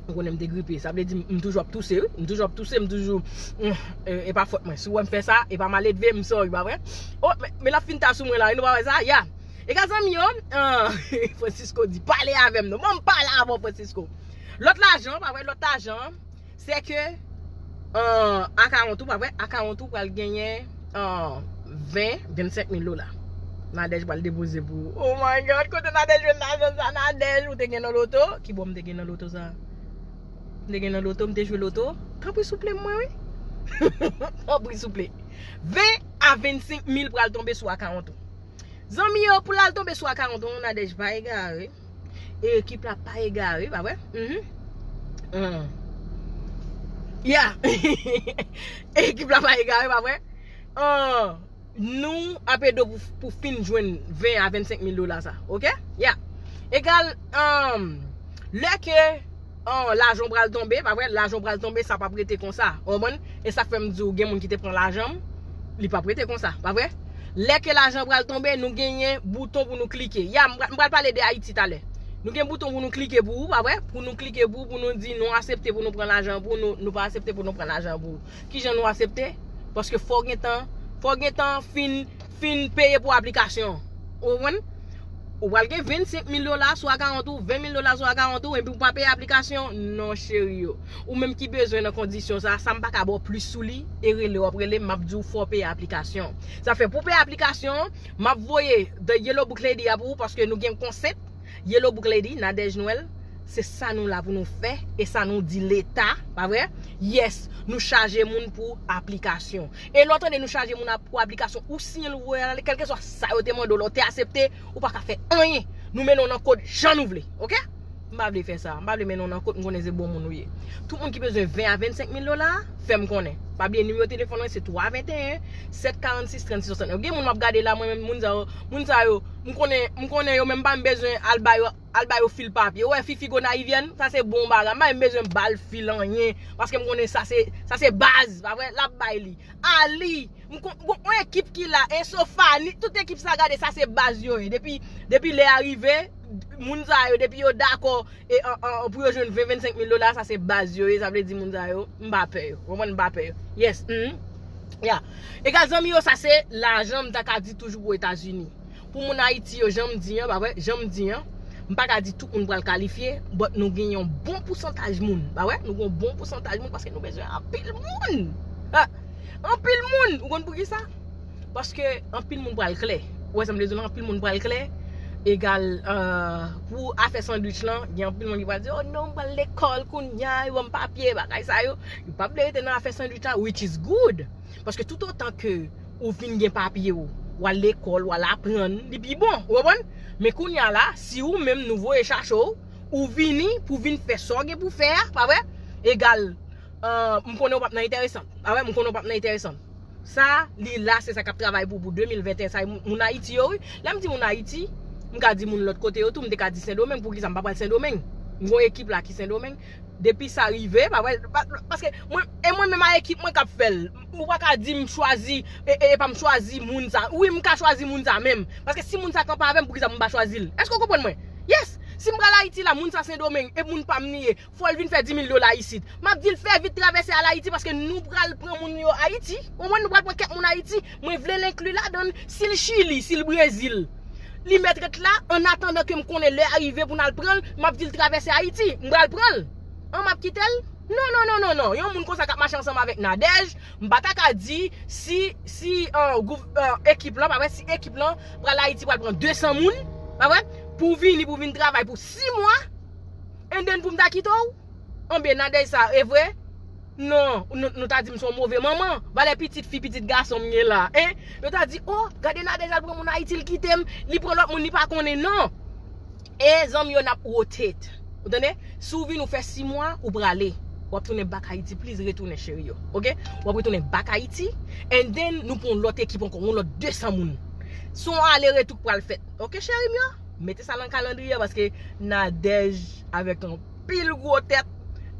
Ou konnen m te gripe, sa vle di m, m toujou ap touse, wi. M toujou ap touse, m toujou, mm, e, e pa fòt mwen. Si w wè m fè sa, e pa maledve, m sorry, pa vre? Oh, men, men l ap fin ta sou mwen la, wi, nou pa wè sa? Ya. Egal zanmi yo, ah, Francisco di, pale avè m non. Bon, m pale avè w, Francisco. Lòt lajan, pa vre? Lòt lajan, se ke, ah, akawont ou, pa vre? Akawont ou pral genyen, ah, ven, vennsenk mil dola. Nadège pral depoze pou ou. Oh my God, kote Nadège jwenn lajan sa, Nadège? Ou te gen nan loto? Ki bò m te gen nan loto sa? M te gen nan loto, m te jwe loto? Tanpri souple mwen, wi. Tanpri souple. Ven a vennsenk mil pral tonbe sou akawont ou. Zanmi yo, pou l al tonbe sou akawont ou, Nadège pa egare. E ekip la pa egare, pa vre? Mhm. Mm. Ya. Ekip la pa egare, pa vre? Ah, nou ap ede w pou, pou fin jwenn ven a vennsenk mil dola sa, ok? Ya. Egal, um, lè ke, ah, lajan w pral tonbe, pa vre? Lajan w pral tonbe, sa p ap rete konsa. Ou konprann? E sa k fè m di w, gen moun ki te pran lajan m, li p ap rete konsa, pa vre? Lè ke lajan pral tonbe, nou genyen bouton pou nou klike. Ya, m pral, m pral pale de Ayiti talè. Nou gen bouton pou nou klike pou ou, pa vre? Pou nou klike pou ou, pou nou di nou aksepte pou nou pran lajan pou ou, nou, nou pa aksepte pou nou pran lajan pou ou. Kijan nou aksepte? Paske fò w gentan, fò w gentan fin, fin peye pou aplikasyon. Ou konprann? Ou pral gen vennsenk mil dola sou akawont ou, ven mil dola sou akawont ou, epi ou pa peye aplikasyon? Non, cheri yo. Ou menm ki bezwen nan kondisyon sa, sa m pa ka ba w plis sou li, e rele w ap rele m, m ap di w fò w peye aplikasyon. Sa fè pou w peye aplikasyon, m ap voye The Yellow Book Lady a pou ou, paske nou gen konsèp. Yellow Book Lady, Nadège Noël, se sa nou la pou nou fè, e sa nou di Leta, pa vre? Yes, nou chaje moun pou aplikasyon. E lè w tande nou chaje moun ap, pou aplikasyon, ou siyen l, ou voye l ale, kèlkeswa sa yo te mande w, lè w te aksepte, ou pa ka fè anyen. Nou mennen w nan kòd jan nou vle, ok? M pa vle fè sa, m pa vle mennen w nan kòd, m konnen se bon moun ou ye. Tout moun ki bezwen ven a vennsenk mil dola, fè m konnen. Pa bliye nimewo telefòn mwen, se twa venteyen, sèt karannsis, trannsis swasannèf. Gen moun m ap gade la, mwen menm, moun sa yo, moun sa yo, m konnen, m konnen yo menm pa m bezwen al ba yo, al ba yo fil papye. Ou wè Fifi Gonayivyèn, sa se bon bagay. M pa menm bezwen ba l fil anyen, paske m konnen sa se, sa se baz, pa vre? L ap bay li. Ali, m kon, gon, yon ekip ki la, Ensofani, tout ekip sa gade, sa se baz yo ye. Depi, depi lè a rive, moun sa yo, depi yo dakò, e, an, an, an, pou yo jwenn ven, vennsenk mil dola, sa se baz yo ye, sa vle di moun sa yo, m pa pè yo. Ou konprann, m pa pè yo. Yes, mm. Ya. Egal zanmi yo, sa se lajan m ta ka di toujou pou Etazini. Pou moun Ayiti yo, jan m di an, pa vre, jan m di an, m pa ka di tout moun pral kalifye, but nou gen yon bon pousantaj moun, pa vre? Nou gen yon bon pousantaj moun paske nou bezwen anpil moun. Ha! Anpil moun! Ou konn poukisa? Paske anpil moun pral klè. Ou wè sa m vle di w lan, anpil moun pral klè. Egal, euh, pou afè sandwich lan, gen anpil moun ki pral di, "Oh non, m pral lekòl kounya, yo ban m papye, bagay sa yo." Yo p ap vle rete nan afè sandwich la, which is good. Paske toutotan ke ou fin gen papye w, w al lekòl, w al aprann, li pi bon, ou konprann? Men kounye a la, si ou menm nou voye chache w, ou vini pou vin fè sa w gen pou fè a, pa vre? Egal, euh, m konnen w p ap nan enteresan, pa vre? M konnen w p ap nan enteresan. Sa, li la, se sa k ap travay pou, pou de mil venteyen sa, moun, moun Ayiti yo, wi. Lè m di moun Ayiti, m ka di moun lòt kote yo tou, m te ka di Sendomeng, poukisa m pa pral Sendomeng? M gon ekip la ki Sendomeng. Depi sa rive, pa vre, pa, paske mwen, e mwen menm a ekip mwen k ap fè l. Ou pa ka di m chwazi, e, e, e pa m chwazi moun sa. Wi, m ka chwazi moun sa menm. Paske si moun sa kanpe avè m, poukisa m pa chwazi l? Èske w konprann mwen? Yes! Si m pral Ayiti la, moun sa Sendomeng, e moun pa m li ye, fò l vin fè di mil dola isit. M ap di l fè vit travèse al Ayiti paske nou pral pran moun yo Ayiti. Ou konprann, nou pral pran kèk moun Ayiti. Mwen vle l enkli ladan l. Si l Chili, si l Brezil, li mèt ret la, an atandan ke m konnen lè a rive pou n al pran l, m ap di l travèse Ayiti. M pral pran l. An m ap kite l? Non, non, non, non, non. Yon moun konsa k ap mache ansanm avèk Nadège, m pa ta ka di si, si, euh, gouv-, euh, ekip lan, pa vre, si ekip lan pral Ayiti, pral pran de san moun, pa vre, pou vini, pou vin travay pou sis mwa, and then pou m ta kite w? Anben, Nadège sa, e vre? Non, nou, nou ta di m se yon move manman. Valè pitit fi, pitit gason m gen la, en? Yo ta di, oh, gade Nadège al pran moun Ayiti, l kite m, li pran lòt moun, li pa konnen, non. E zanmi yo, n ap rotate. Ou tande? Si w vin, ou fè sis mwa, ou prale. W ap tounen back Ayiti, please retounen cheri yo. Oke? W ap retounen back Ayiti, and then nou pran yon lòt ekip ankò, yon lòt de san moun. Se yon ale retou k pral fèt. Oke, cheri m yo? Mete sa nan kalandriye paske Nadège avèk anpil gwo tèt,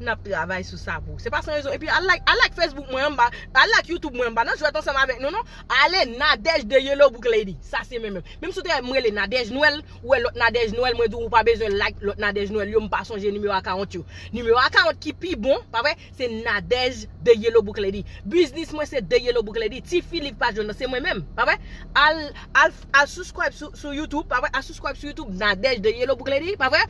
n ap travay sou sa pou. Se pa san rezon. Epi, al like, al like Facebook mwen anba, al like YouTube mwen anba. Nan jwèt ansanm avèk nou, non. Ale Nadège de Yellow Book Lady. Sa se mwen menm. Menm si w te wè m rele Nadège Nwèl, ou wè lòt Nadège Nwèl, mwen di w ou pa bezwen like lòt Nadège Nwèl yo, m pa sonje nimewo akawont yo. Nimewo akawont ki pi bon, pa vre? Se Nadège de Yellow Book Lady. Biznis mwen se de Yellow Book Lady. Ti fi liv pa jòn nan, se mwen menm, pa vre? Al, al, al subscribe sou, sou YouTube, pa vre? Al subscribe sou YouTube, Nadège de Yellow Book Lady, pa vre?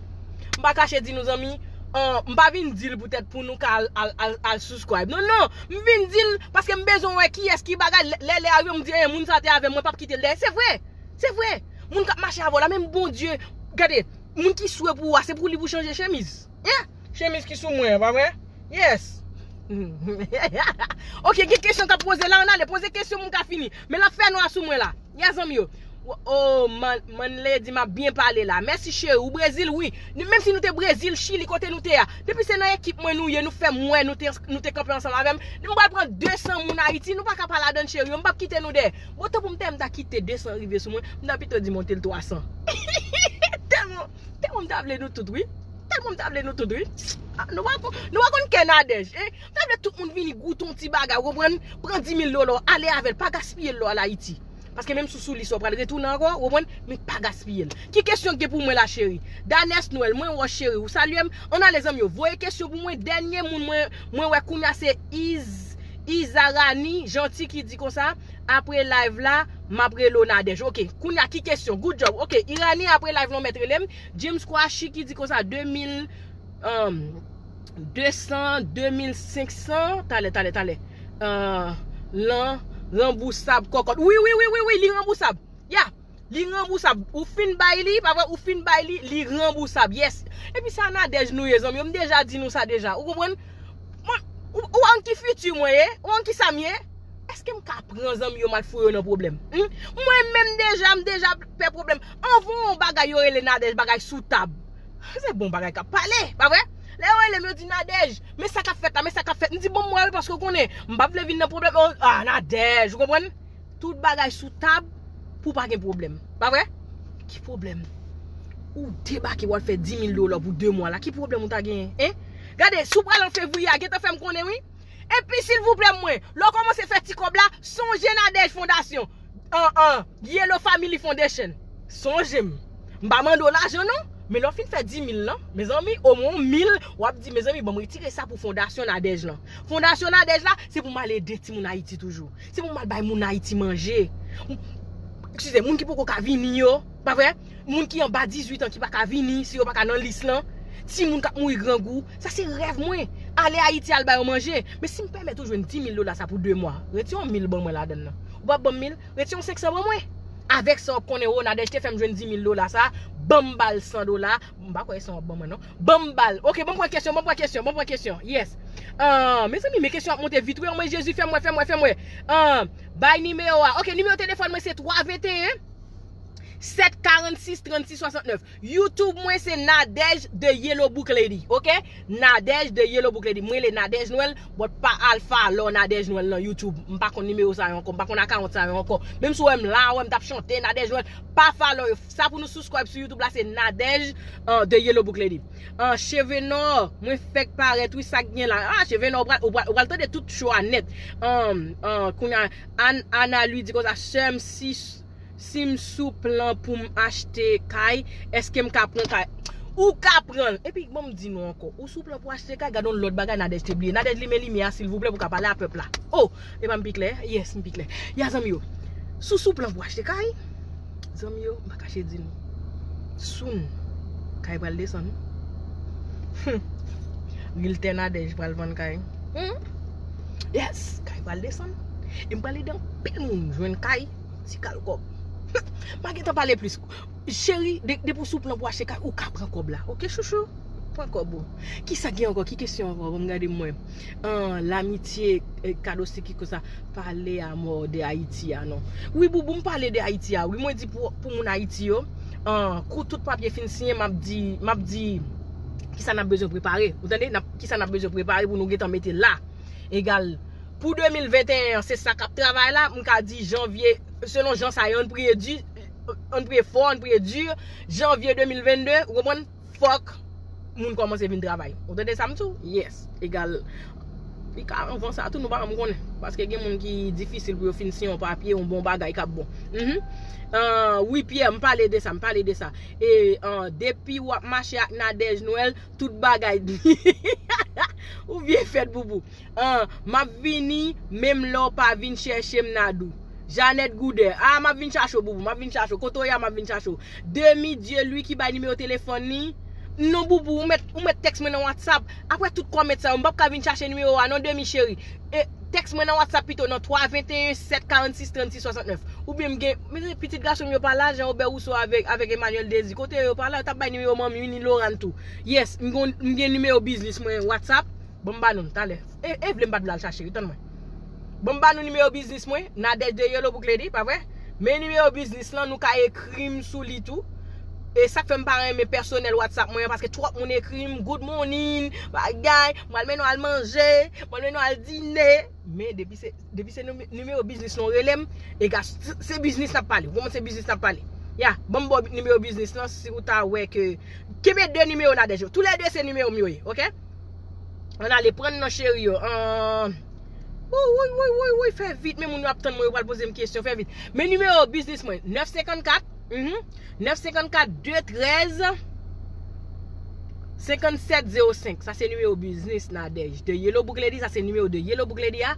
M pa kache di nou zanmi, euh, m pa vin di l poutèt pou nou ka al, al, al, al subscribe. Non, non, m vin di l paske m bezwen wè kiyès ki bagay, lè, lè, lè a rive, m di, eh, moun sa te avè m, mwen p ap kite l dèyè. Se vre, se vre. Moun k ap mache avè w la, menm Bondye, gade, moun ki swe pou ou a, se pou li pou chanje chemiz. Yeah. Chemiz ki sou mwen an, pa vre? Yes. Ok, gen kesyon k ap poze la, ann ale, poze kesyon pou m ka fini. Men l ap fè nwa sou mwen la. Yes, zanmi yo. Oh, man, man lady, m ap byen pale la. Mèsi, cheri. Ou Brezil, wi. Menm si nou te Brezil, Chili, kote nou te a. Depi se nan ekip mwen nou ye, nou fè m wè, nou te, nou te kanpe ansanm avè m. M pral pran de san moun Ayiti, nou pa ka pa ladann, cheri yo. M p ap kite nou dèyè. Bon, tan pou m te, m ta kite de san rive sou mwen, m ta pito di monte l twa san. Tèlman, tèlman m ta vle nou tout, wi. Tèlman m ta vle nou tout, wi. Ah, nou pa kon-, nou pa konn kè Nadège, en? M ta vle tout moun vini goute yon ti bagay, ou konprann? Pran di mil dola, ale avè l, pa gaspiye l lè w al Ayiti. Paske menm si w sou lis, w pral retounen ankò, ou konprann? Men pa gaspiye l. Ki kesyon k gen pou mwen la, cheri? Danès Nwèl, mwen wè w, cheri, ou salye m? Ann ale, zanmi yo, voye kesyon pou mwen. Dènye moun mwen, mwen wè kounye a se Iz, Izarani Janti ki di konsa, apre live la, m ap rele w Nadège. Ok, kounye a ki kesyon? Good job. Ok, Irani, apre live la, w mèt rele m. James Kwashi ki di konsa, de mil, um, de san, de mil senk san, talè, talè, talè. Euh, lan, ranbousab, kòkòt. Wi, wi, wi, wi, wi, li ranbousab. Ya, li ranbousab. Ou fin bay li, pa vre, ou fin bay li, li ranbousab. Yes. Epi sa Nadège nou ye, zanmi yo. M deja di nou sa deja. Ou konprann? Mwen, ou, ou an ki fiti mwen ye? Ou an ki sa m ye? Èske m ka pran zanmi yo m al foure yo nan pwoblèm? Hmm? Mwen menm deja, m deja pè pwoblèm. Anvan yon bagay yo rele Nadège bagay sou tab. Se bon bagay k ap pale, pa vre? Lè yo rele m, yo di, Nadège, men sa k ap fèt la, men sa k ap fèt. M di, bon, m wè wi, paske w konnen, m pa vle vin nan pwoblèm. Oh, ah, Nadège, ou konprann? Tout bagay sou tab pou pa gen pwoblèm. Pa vre? Ki pwoblèm? Ou debake, w al fè di mil dola pou de mwa la. Ki pwoblèm ou ta genyen? Hein? Gade, si w pral an fevriye a, gentan fè m konnen, wi. Epi, silvouplè, mwen, lè w kòmanse fè ti kòb la, sonje Nadège Fondasyon. An, an, Yellow Family Foundation. Sonje m. M pa mande w lajan, non. Men lè w fin fè di mil lan, mezanmi, omwen yon mil, w ap di, mezanmi, ban m retire sa pou Fondasyon Nadège lan. Fondasyon Nadège la, se pou m al ede timoun Ayiti toujou. Se pou m al bay moun Ayiti manje. Eskize, moun ki poko ka vini yo, pa vre? Moun ki anba dizuit an ki pa ka vini, si yo pa ka nan lis lan. Timoun k ap mouri grangou. Sa se rèv mwen. Ale Ayiti al ba yo manje. Men si m pèmèt ou jwenn di mil dola sa pou de mwa, retire yon mil ban mwen ladann nan. Ou p ap ban m mil, retire yon senk san ban mwen. Avèk sa w ap konnen, o, Nadège te fè m jwenn di mil dola sa, ban m ba l san dola, m pa kwè se w ap ban mwen, non. Ban m ba l. Ok, ban m pran kesyon, ban m pran kesyon, ban m pran kesyon. Yes. Ah, mezanmi, men kesyon ap monte vit wi. Anmwe Jezi, fè m wè, fè m wè, fè m wè. Ah, bay nimewo a. Ok, nimewo telefòn mwen se twa venteyen, sèt karannsis, trannsis swasantnèf. YouTube mwen se Nadège the Yellow Book Lady, ok? Nadège the Yellow Book Lady. Mwen rele Nadège Nwèl, but pa al follow Nadège Nwèl nan YouTube. M pa konn nimewo sa yo ankò, m pa konn akawont sa yo ankò. Menm si w wè m la, wè m t ap chante Nadège Nwèl, pa follow yo. Sa pou nou subscribe sou YouTube la, se Nadège, uh, the Yellow Book Lady. Uh, cheve nò, mwen fèk parèt wi, sa k gen la. Ah, cheve nò, ou pral, ou pral, ou pral tande tout show a nèt. Um, uh, kounye a, An-, Ana Lwi di konsa, sè m, si, si m sou plan pou m achte kay, èske m ka pran kay? Ou ka pran l. Epi, bon, m di nou ankò, ou sou plan pou achte kay, gade yon lòt bagay Nadège te bliye. Nadège, limen limyè a, silvouplè, pou w ka pale a pèp la. Oh, e pa m pi klè? Yes, m pi klè. Ya, zanmi yo, si w sou plan pou achte kay, zanmi yo, m pa kache di nou. Soon, kay pral desann. Hmm. Realtor Nadège pral vann kay. Hmm. Yes, kay pral desann. E m pral ede anpil moun jwenn kay, ti kal kòb. M pa gentan pale plis. Cheri, de, depi w sou plan pou achte kay, ou ka pran kòb la. Ok, chouchou? Pran kòb ou. Kisa gen ankò? Ki kesyon ankò? Ban m gade m wè. Ah, lamitye, eh, kado se ki konsa. Pale a mò de Ayiti a, non. Wi, Boubou, m pale de Ayiti a. Wi, mwen di pou, pou moun Ayiti yo, ah, kou tout papye fin siyen, m ap di, m ap di, kisa n ap bezwen prepare. Ou tande? N ap, kisa n ap bezwen prepare pou nou gentan mete la. Egal, pou de mil venteyen an, se sa k ap travay la, m ka di janvye, selon jan sa ye, ann priye di, ann priye fò, ann priye di, janvye de mil vennde, ou konprann? Fòk moun kòmanse vin travay. Ou tande sa m di w? Yes. Egal. Li ka anvan sa tou, nou pa janm konnen. Paske gen moun ki difisil pou yo fin siyen yon papye, yon bon bagay k ap bon. Mhm. Ah, wi, Pyè, m pale de sa, m pale de sa. E, ah, depi w ap mache ak Nadège Nwèl, tout bagay. Ou byen fèt, Boubou. Ah, m ap vini, menm lè w pa vin chèche m, Nadou. Janèt Goudè. Ah, m ap vin chache w, Boubou, m ap vin chache w. Kote w ye a, m ap vin chache w. Demi Dye Lwi ki bay nimewo telefòn li. Non, Boubou, ou mèt, ou mèt tèks mwen nan WhatsApp. Apre tout kòmèt sa yo, m p ap ka vin chache nimewo a, non, Demi cheri. E, tèks mwen nan WhatsApp pito, nan twa venteyen, sèt karannsis, trannsis, swasantnèf. Oubyen m gen, men pitit gason m yo pa la, Jean Robert Rousseau avèk, avèk Emmanuel Désir. Kote yo pa la, yo t ap bay nimewo manmi wi, ni Lorane tou. Yes, m gen, m gen nimewo biznis mwen WhatsApp. Ban m ba nou l talè. E, e vle m pa t vle al chache, wi, tann mwen. Ban m ba nou nimewo biznis mwen, Nadège the Yellow Book Lady, pa vre? Men nimewo biznis lan, nou ka ekri m sou li tou. E sa k fè m pa renmen pèsonèl WhatsApp mwen an, paske twòp moun ekri m, "Good morning, bagay, m al mennen w al manje, m al mennen w al dine." Men depi se, depi se nime-, nimewo biznis lan w rele m, e gas, se, se biznis n ap pale. Ou konprann, se biznis n ap pale. Ya, ban m ba w nimewo biznis lan, si ou ta wè ke, kenbe de nimewo Nadège yo. Toulède se nimewo m yo ye, ok? Ann ale pran nan cheri yo. An. Woy, woy, woy, woy, woy, fè vit. Men moun yo ap tann mwen, yo pral poze m kesyon, fè vit. Men nimewo biznis mwen, nèf senkannkat, mhm, nèf senkannkat de trèz, senkannsèt zewo senk. Sa se nimewo biznis Nadège. The Yellow Book Lady, sa se nimewo The Yellow Book Lady a.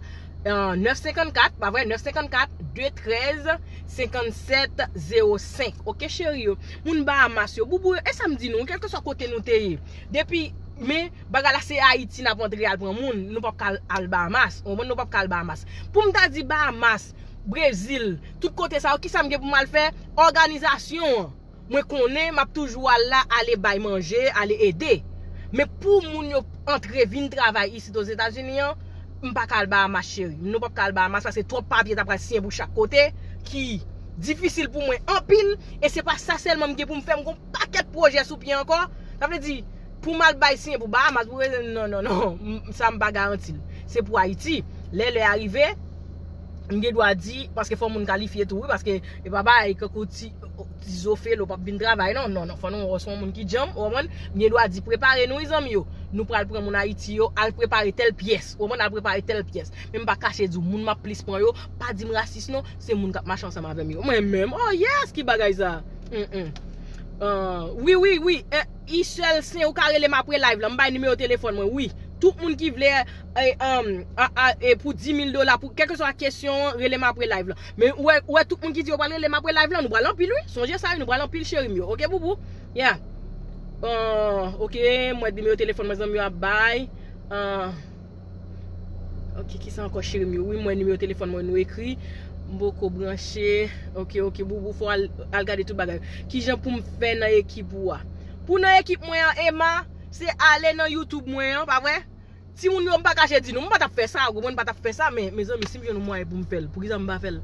An, nèf senkannkat, pa vre, nèf senkannkat de trèz, senkannsèt zewo senk. Ok, cheri yo. Moun Bahamas yo, Boubou yo, e sa m di nou, kèlkeswa kote nou te ye. Depi, men, bagay la se Ayiti n ap antre al pran moun, nou p ap ka al, al Bahamas. Ou konprann, nou p ap ka al Bahamas. Pou m ta di Bahamas, Brezil, tout kote sa yo, kisa m gen pou m al fè? Òganizasyon an. Mwen konnen m ap toujou al la, ale bay manje, ale ede. Men pou moun yo antre vin travay isit Ozetazini an, m pa ka al Bahamas, cheri. Nou p ap ka al Bahamas paske twòp papye ta pral siyen pou chak kote, ki difisil pou mwen anpil, e se pa sa sèlman m gen pou m fè, m gon pakèt pwojè sou pye ankò. Sa vle di, pou m al bay siyen pou Bahamas, pou rele, non, non, non, m, sa m pa garanti l. Se pou Ayiti. Lè lè a rive, m gen dwa di, paske fò moun kalifye tou, wi, paske e pa bagay kankou ti, ti zofelo p ap vin travay, non, non, non, fò nou wè se yon moun ki djanm, ou konprann? M gen dwa di, prepare nou, wi, zanmi yo. Nou pral pran moun Ayiti yo, al prepare tèl pyès, ou konprann, al prepare tèl pyès. Men m pa kache di w, moun m ap plis pran yo, pa di m rasis, non, se moun k ap mache ansanm avè m yo. Mwen menm, oh yes, ki bagay sa? Mm, mm. Ah, wi, wi, wi, eh, Isèl Sen, ou ka rele m apre live lan, m bay nimewo telefòn mwen, wi. Tout moun ki vle, eh, um, a, a, eh, pou di mil dola, pou kèlkeswa kesyon an, rele m apre live lan. Men ou wè, ou wè tout moun ki di yo pral rele m apre live lan, nou pral anpil, wi. Sonje sa, wi, nou pral anpil, cheri m yo. Ok, Boubou? Yeah. Ah, ok, m wè nimewo telefòn mwen zanmi yo ap bay. Ah, Ok, kisa ankò, cheri m yo? Wi, m wè nimewo telefòn mwen nou ekri. M poko branche. Ok, ok, Boubou, fò al, al gade tout bagay. Kijan pou m fè nan ekip ou a? Pou nan ekip mwen an, Emma, se ale nan YouTube mwen an, pa vre? Timoun yo, m pa kache di nou, m pa t ap fè sa, ou konprann, m pa t ap fè sa, men, mezanmi, si m jwenn yon mwayen pou m fè l, poukisa m pa fè l?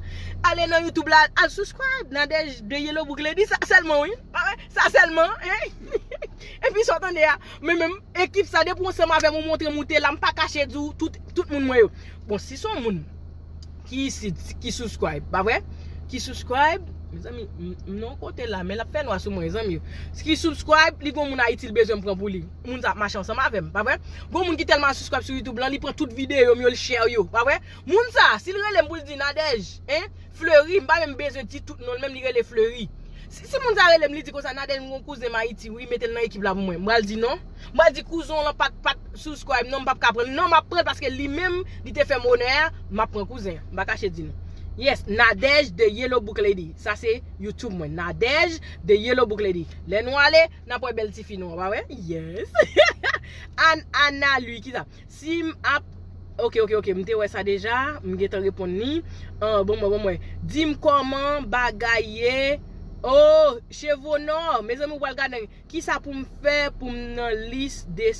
Ale nan YouTube la, al subscribe, Nadège de Yellow Book Lady, sa sèlman, wi. Pa vre? Sa sèlman, hein? Epi sa w tande a, men menm, ekip sa, depi w ansanm avè m, ou montre m ou te la, m pa kache di w, tout, tout moun mwen yo. Bon, si se yon moun ki isit, ki subscribe, pa vre? Ki subscribe, mezanmi, m, m nan yon kote la, men l ap fè nwa sou mwen, zanmi yo. Ki subscribe, li gon moun Ayiti, l bezwen m pran pou li. Moun sa ap mache ansanm avè m, pa vre? Gon moun ki tèlman subscribe sou YouTube lan, li pran tout videyo m yo, li share yo, pa vre? Moun sa, si l rele m pou l di Nadège, hein, Fleury, m pa menm bezwen di tout non l, menm li rele Fleury. Si, si moun sa rele m, li di konsa, Nadège, m gon kouzen m Ayiti, wi, mete l nan ekip la pou mwen. M pral di non. M pral di kouzen w lan pa t, pa t subscribe, non, m p ap ka pran l. Non, m ap pran l paske li menm, li te fè m onè a, m ap pran kouzen an. M pa kache di nou. Yes, Nadège de Yellow Book Lady. Sa se YouTube mwen. Nadège de Yellow Book Lady. Lè nou ale, n ap wè bèl tifi nou an, pa vre? Yes. An, Ana Louis, ki sa? Si m ap, ok, ok, ok, m te wè sa deja, m gentan reponn li. Ah, bon, mwen, bon, mwen. Di m kòman bagay ye. Oh, Chevonor, mezanmi, ou pral gade. Kisa pou m fè pou m nan lis de,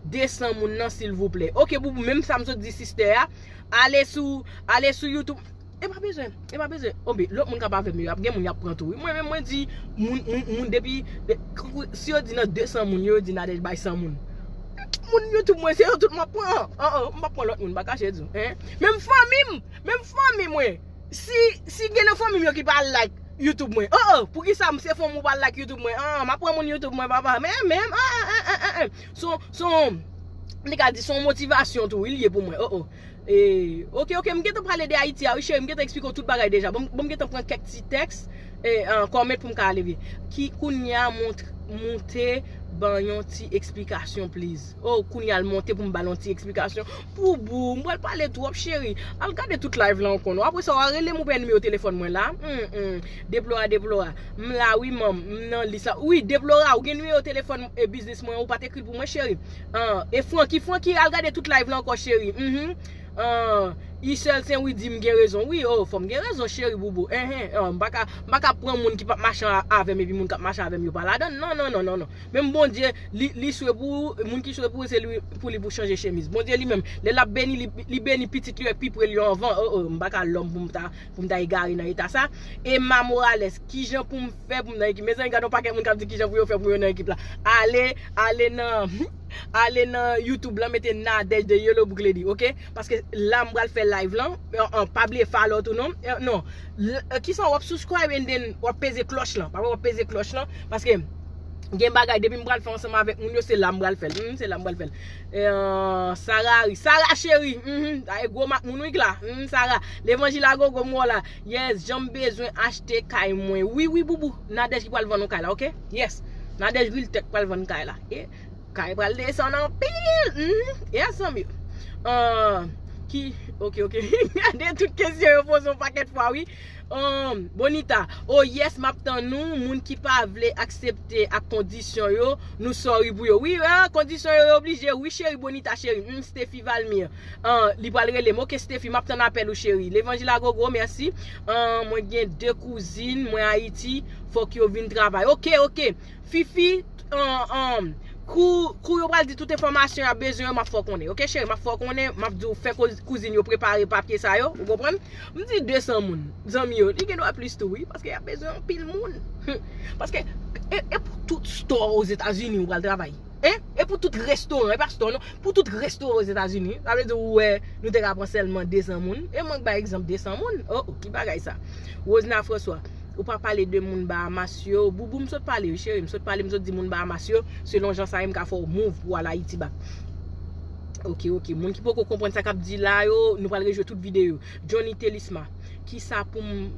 de san moun nan, silvouplè? Ok, Boubou, menm sa m sot di sister a. Ale sou, ale sou YouTube. E pa bezwen, e pa bezwen. Obi, lòt moun k ap avè m yo, y ap gen moun y ap pran tou, wi. Mwen menm, mwen di, moun, moun, moun depi, de, kankou, si yo di nan de san moun, yo di Nadège bay san moun. Moun YouTube mwen, se yo tout m ap pran. An, an, m p ap pran lòt moun, m pa kache di w, hein. Menm fanmi m, menm fanmi mwen. Si, si gen nan fanmi m yo ki pa like YouTube mwen. An, an, poukisa m se fanmi w pa like YouTube mwen? An, an, m ap pran moun YouTube mwen, papa. Men, men, an, an, an, an, an. Se yon, se yon, m te ka di, se yon motivasyon tou, wi, l ye pou mwen. Oh, oh. E, ok, ok, m gentan pale de Ayiti a, wi, cheri, m gentan eksplike w tout bagay deja. Bon, bon, m gentan pran kèk ti tèks, e, an, kòmèt pou m ka ale vye. Ki, kounye a, mont-, monte ban yon ti eksplikasyon, please. Oh, kounye a, l monte pou m ba l yon ti eksplikasyon. Boubou, m pral pale twòp, cheri. Al gade tout live la ankò, non. Apre sa, w a rele m, ou pran nimewo telefòn mwen la. Hmm, hmm. Deplora, deplora. M la, wi, manm. M nan lis la. Wi, deplora, ou gen nimewo telefòn, e, biznis mwen, ou pa t ekri l pou mwen, cheri. An, e Francky, Francky, al gade tout live la ankò, cheri. Mhm. An, Isel Sen Widi, m gen rezon. Wi, oh, fò m gen rezon, cheri boubou. Enhen, an, m pa ka, m pa ka pran moun ki p ap mache a-, avè m, epi moun k ap mache avè m yo pa ladann. Non, non, non, non, non. Menm Bondye, li, li swe pou ou, moun ki swe pou ou, se li, pou li pou chanje chemiz. Bondye li menm, lè l ap beni, li, li beni pitit li yo, pi pre l yo anvan. Oh, oh, m pa ka lòm pou m ta, pou m ta egare nan eta sa. Emma Morales, kijan pou m fè pou m nan ekip? Mezanmi, gade yon pakèt moun k ap di kijan pou yo fè pou yo nan ekip la. Ale, ale nan, ale nan YouTube lan, mete Nadège de Yellow Book Lady, ok? Paske la m pral fè live lan, an, an, pa bliye follow tou non. Eh, non. L-, eh, kisa w ap subscribe and then w ap peze klòch lan. Pa vre, w ap peze klòch lan, paske gen bagay depi m pral fè ansanm avèk moun yo, se la m pral fè l. Hmm, se la m pral fè l. Eh, Sarah, Sarah cheri, mhm, a e gwo mak moun wi la. Hmm, Sarah, levanjil a gogo m wè w la. Yes, jan m bezwen achte kay mwen. Wi, wi, boubou. Nadège ki pral vann ou kay la, ok? Yes. Nadège Realtech pral vann kay la. E kay pral desann anpil. Hmm, yes, zanmi. Ah, ki, ok, ok. Gade tout kesyon yo poze yon pakèt fwa, wi. Um, Bonita, oh yes, m ap tann ou. Moun ki pa vle aksepte ak kondisyon yo, nou sorry pou yo. Wi, ah, kondisyon yo, yo oblije. Wi, cheri, Bonita, cheri. Hmm, Steffi Valmir. Ah, li pral rele m. Ok, Steffi, m ap tann apèl ou, cheri. Levanjil a gogo, mèsi. Ah, mwen gen de kouzin mwen Ayiti, fòk yo vin travay. Ok, ok. Fifi, an, an, kou, kou yo pral di tout enfòmasyon y ap bezwen yo, m ap fè w konnen. Ok, cheri, m ap fè w konnen, m ap di w fè kouz-, kouzin yo prepare papye sa yo, ou konprann? M di de san moun, zanmi yo, li gen dwa plis tou, wi, paske y ap bezwen anpil moun. Paske, e, e pou tout store Ozetazini ou pral travay? Hein? E pou tout restoran, e pa store, non? Pou tout restoran Ozetazini, sa vle di ou wè, nou te ka pran sèlman de san moun. E mwen k bay egzanp de san moun. Oh, oh, ki bagay sa? Rosna François, ou pa pale de moun Bahamas yo. Boubou, m sot pale, wi, cheri, m sot pale, m sot di moun Bahamas yo, selon jan sa ye, m ka fè w move pou w al Ayiti back. Ok, ok. Moun ki poko konprann sa k ap di la yo, nou pral rejwe tout videyo. Johnny Telisma. Kisa pou m,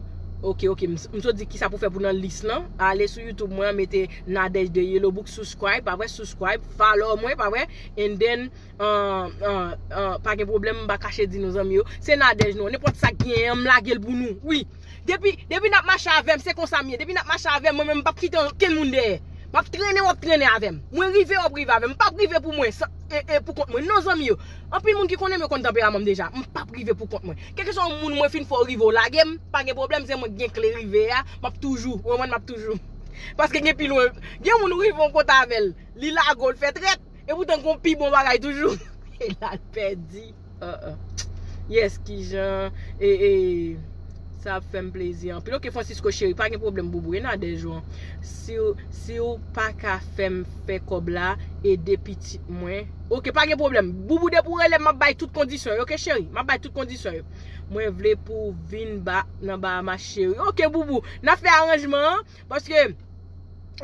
ok, ok, m, m sot di kisa pou fè pou nan lis lan. Ale sou YouTube mwen, mete Nadège de Yellow Book, subscribe, pa vre, subscribe, follow mwen, pa vre, and then, uh, uh, uh, pa gen pwoblèm, m pa kache di nou zanmi yo. Se Nadège non, nenpòt sa k genyen an, m lage l pou nou. Wi. Depi, depi n ap mache avè m, se konsa m ye. Depi n ap mache avè m, mwen menm m p ap kite okenn moun dèyè. M ap trennen, w ap trennen avè m. Mwen rive, w ap rive avè m. M p ap rive pou mwen, san, e, e, pou kont mwen. Non, zanmi yo. Anpil moun ki konnen m yo konn tanperaman m deja. M p ap rive pou kont mwen. Kèlkeswa yon moun mwen fin fè w rive, w lage m, pa gen pwoblèm, se mwen k gen kle rive a, m ap toujou, w konprann, m ap toujou. Paske gen pi lwen, gen moun ou rive yon kote avè l, li lage w, l fè trèt, epoutan gon pi bon bagay toujou. L al pèdi. Uh, uh. Yes, kijan e, e, sa ap fè m plezi anpil. Ok, Francisco cheri, pa gen pwoblèm, boubou. E Nadège ou an. Si w, si w pa ka fè m fè kòb la, ede pitit mwen. Ok, pa gen pwoblèm. Boubou, depi w rele m, m ap bay tout kondisyon yo, ok, cheri? M ap bay tout kondisyon yo. Mwen vle pou w vin ba, nan Bahamas, cheri. Ok, boubou, n ap fè aranjman an, paske,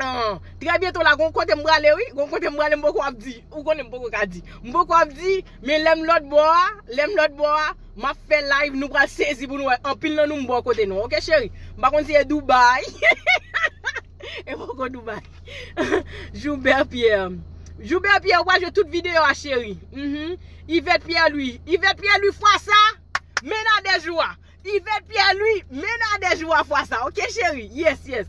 ah, trè byento la, gon kote m prale, wi. Gon kote m prale, m poko ap di. Ou konnen m poko ka di. M poko ap di, men lè m lòt bò a, lè m lòt bò a, m ap fè live, nou pral sezi pou nou wè. Anpil nan nou, m bò kote nou, ok, cheri? M pa konn si e Dubai. E poko Dubai. Joubert Pierre. Joubert Pierre, ou pral jwe tout videyo a, cheri. Mhm. Yvette Pierre Louis. Yvette Pierre Louis, fwa sa, men Nadège ou a. Yvette Pierre Louis, men Nadège ou a fwa sa. Ok, cheri. Yes, yes.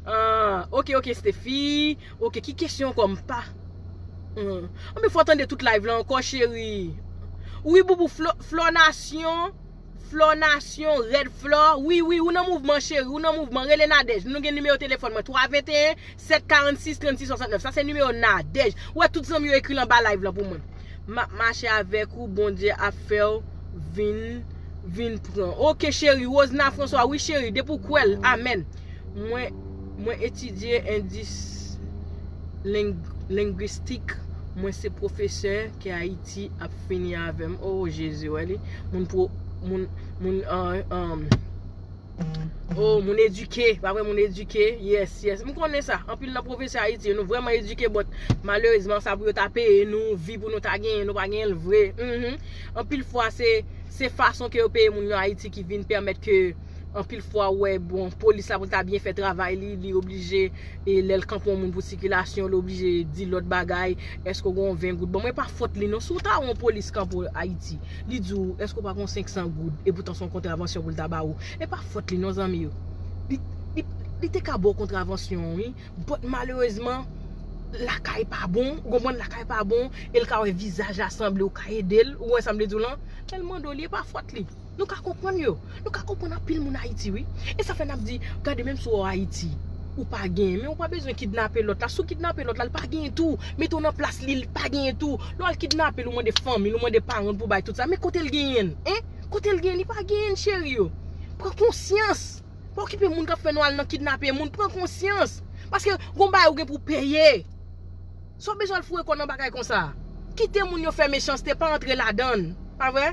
Ah, ok, ok, Steffi. Ok, ki kesyon ankò m pa? Hmm. Anben, fò tande tout live la ankò, cheri. Wi, boubou, Flo, Flò Nasyon. Flò Nasyon, Red Flò. Wi, wi, ou nan mouvman, cheri, ou nan mouvman. Rele Nadège. Nou gen nimewo telefòn mwen, twa venteyen, sèt karannsis, trannsis swasantnèf. Sa se nimewo Nadège. Ou wè, tout zanmi yo ekri l anba live la pou mwen. M ap mache avèk ou, Bondye ap fè w vin, vin pran. Ok, cheri, Rosna François, wi, cheri, depi w kwè l, amèn. Mwen, mwen etidye endis ling-, lengwistik. Mwen se pwofesè ke Ayiti ap fini avè m. Oh, Jezi, wè li. Moun pwo-, moun, moun, ah, ah, oh, moun edike, pa vre, moun edike. Yes, yes. M konnen sa. Anpil nan pwofesè Ayiti yo, nou vrèman edike, but malerezman, sa pou yo ta peye nou, vi pou nou ta genyen, nou pa genyen l vre. Mhm. Anpil fwa, se, se fason ke yo peye moun yo Ayiti ki vin pèmèt ke anpil fwa, ou wè, bon, polis la pou l ta byen fè travay li, li oblije, e lè l kanpe yon moun pou sikilasyon, li oblije di lòt bagay, èske w gen yon ven goud? Bon, mwen pa fòt li non, si w ta wè yon polis kanpe w Ayiti, li di w, èske w pa gen yon senk san goud, e poutan se yon kontravansyon pou l ta ba ou. E pa fòt li non, zanmi yo. Li, li, li te ka ba w kontravansyon, wi. But malerezman, lakay pa bon, ou konprann, lakay pa bon, e l ka wè vizaj la sanble, ou ka ede l, ou wè sa m vle di w lan, men l mande w li, e pa fòt li. Nou ka konprann yo. Nou ka konprann anpil moun Ayiti, wi. E sa fè n ap di, gade, menm si w Ayiti, ou pa genyen, men ou pa bezwen kidnape lòt la. Si w kidnape lòt la, l pa genyen tou. Mete w nan plas li, l pa genyen tou. Lè w al kidnape l, ou mande fanmi l, ou mande paran l pou bay tout sa. Men kote l genyen l, en? Kote l genyen l? Li pa genyen l, cheri yo. Pran konsyans. Pa okipe moun k ap fè nou al nan kidnape moun, pran konsyans. Paske gon bagay ou gen pou peye. Sa w bezwen al foure kò w nan bagay konsa? Kite moun yo fè mechanste, pa antre ladan l. Pa vre?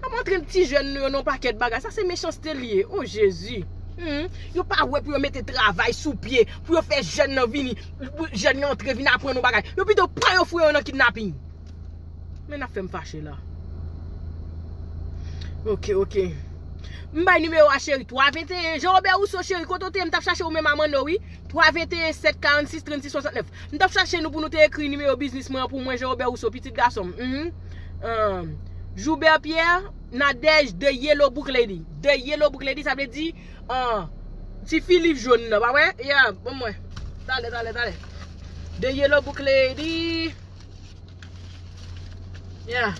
Ap antre ti jèn nou yo nan yon pakèt bagay. Sa se mechanste l ye. O Jezi. Hmm. Yo pa wè pou yo mete travay sou pye, pou yo fè jèn nan vini, pou jèn yo antre vin aprann yon bagay. Yo pito pran yo foure yo nan kidnaping. Men n ap fè m fache la. Ok, ok. M bay nimewo a cheri, twa venteyen. Jean Robert Rousseau cheri, kote w te ye? M t ap chache ou menm a Manno, wi. Twa venteyen, sèt karannsis, trannsis swasantnèf. M t ap chache nou pou nou te ekri nimewo biznis mwen an pou mwen, Jean Robert Rousseau, pitit gason m. Mhm. Ahn, Joubert Pierre, Nadège, The Yellow Book Lady. The Yellow Book Lady, sa vle di, ahn, ti fi liv jòn nan, pa vre? Yeah, ban m wè. Talè, talè, talè. The Yellow Book Lady. Yeah.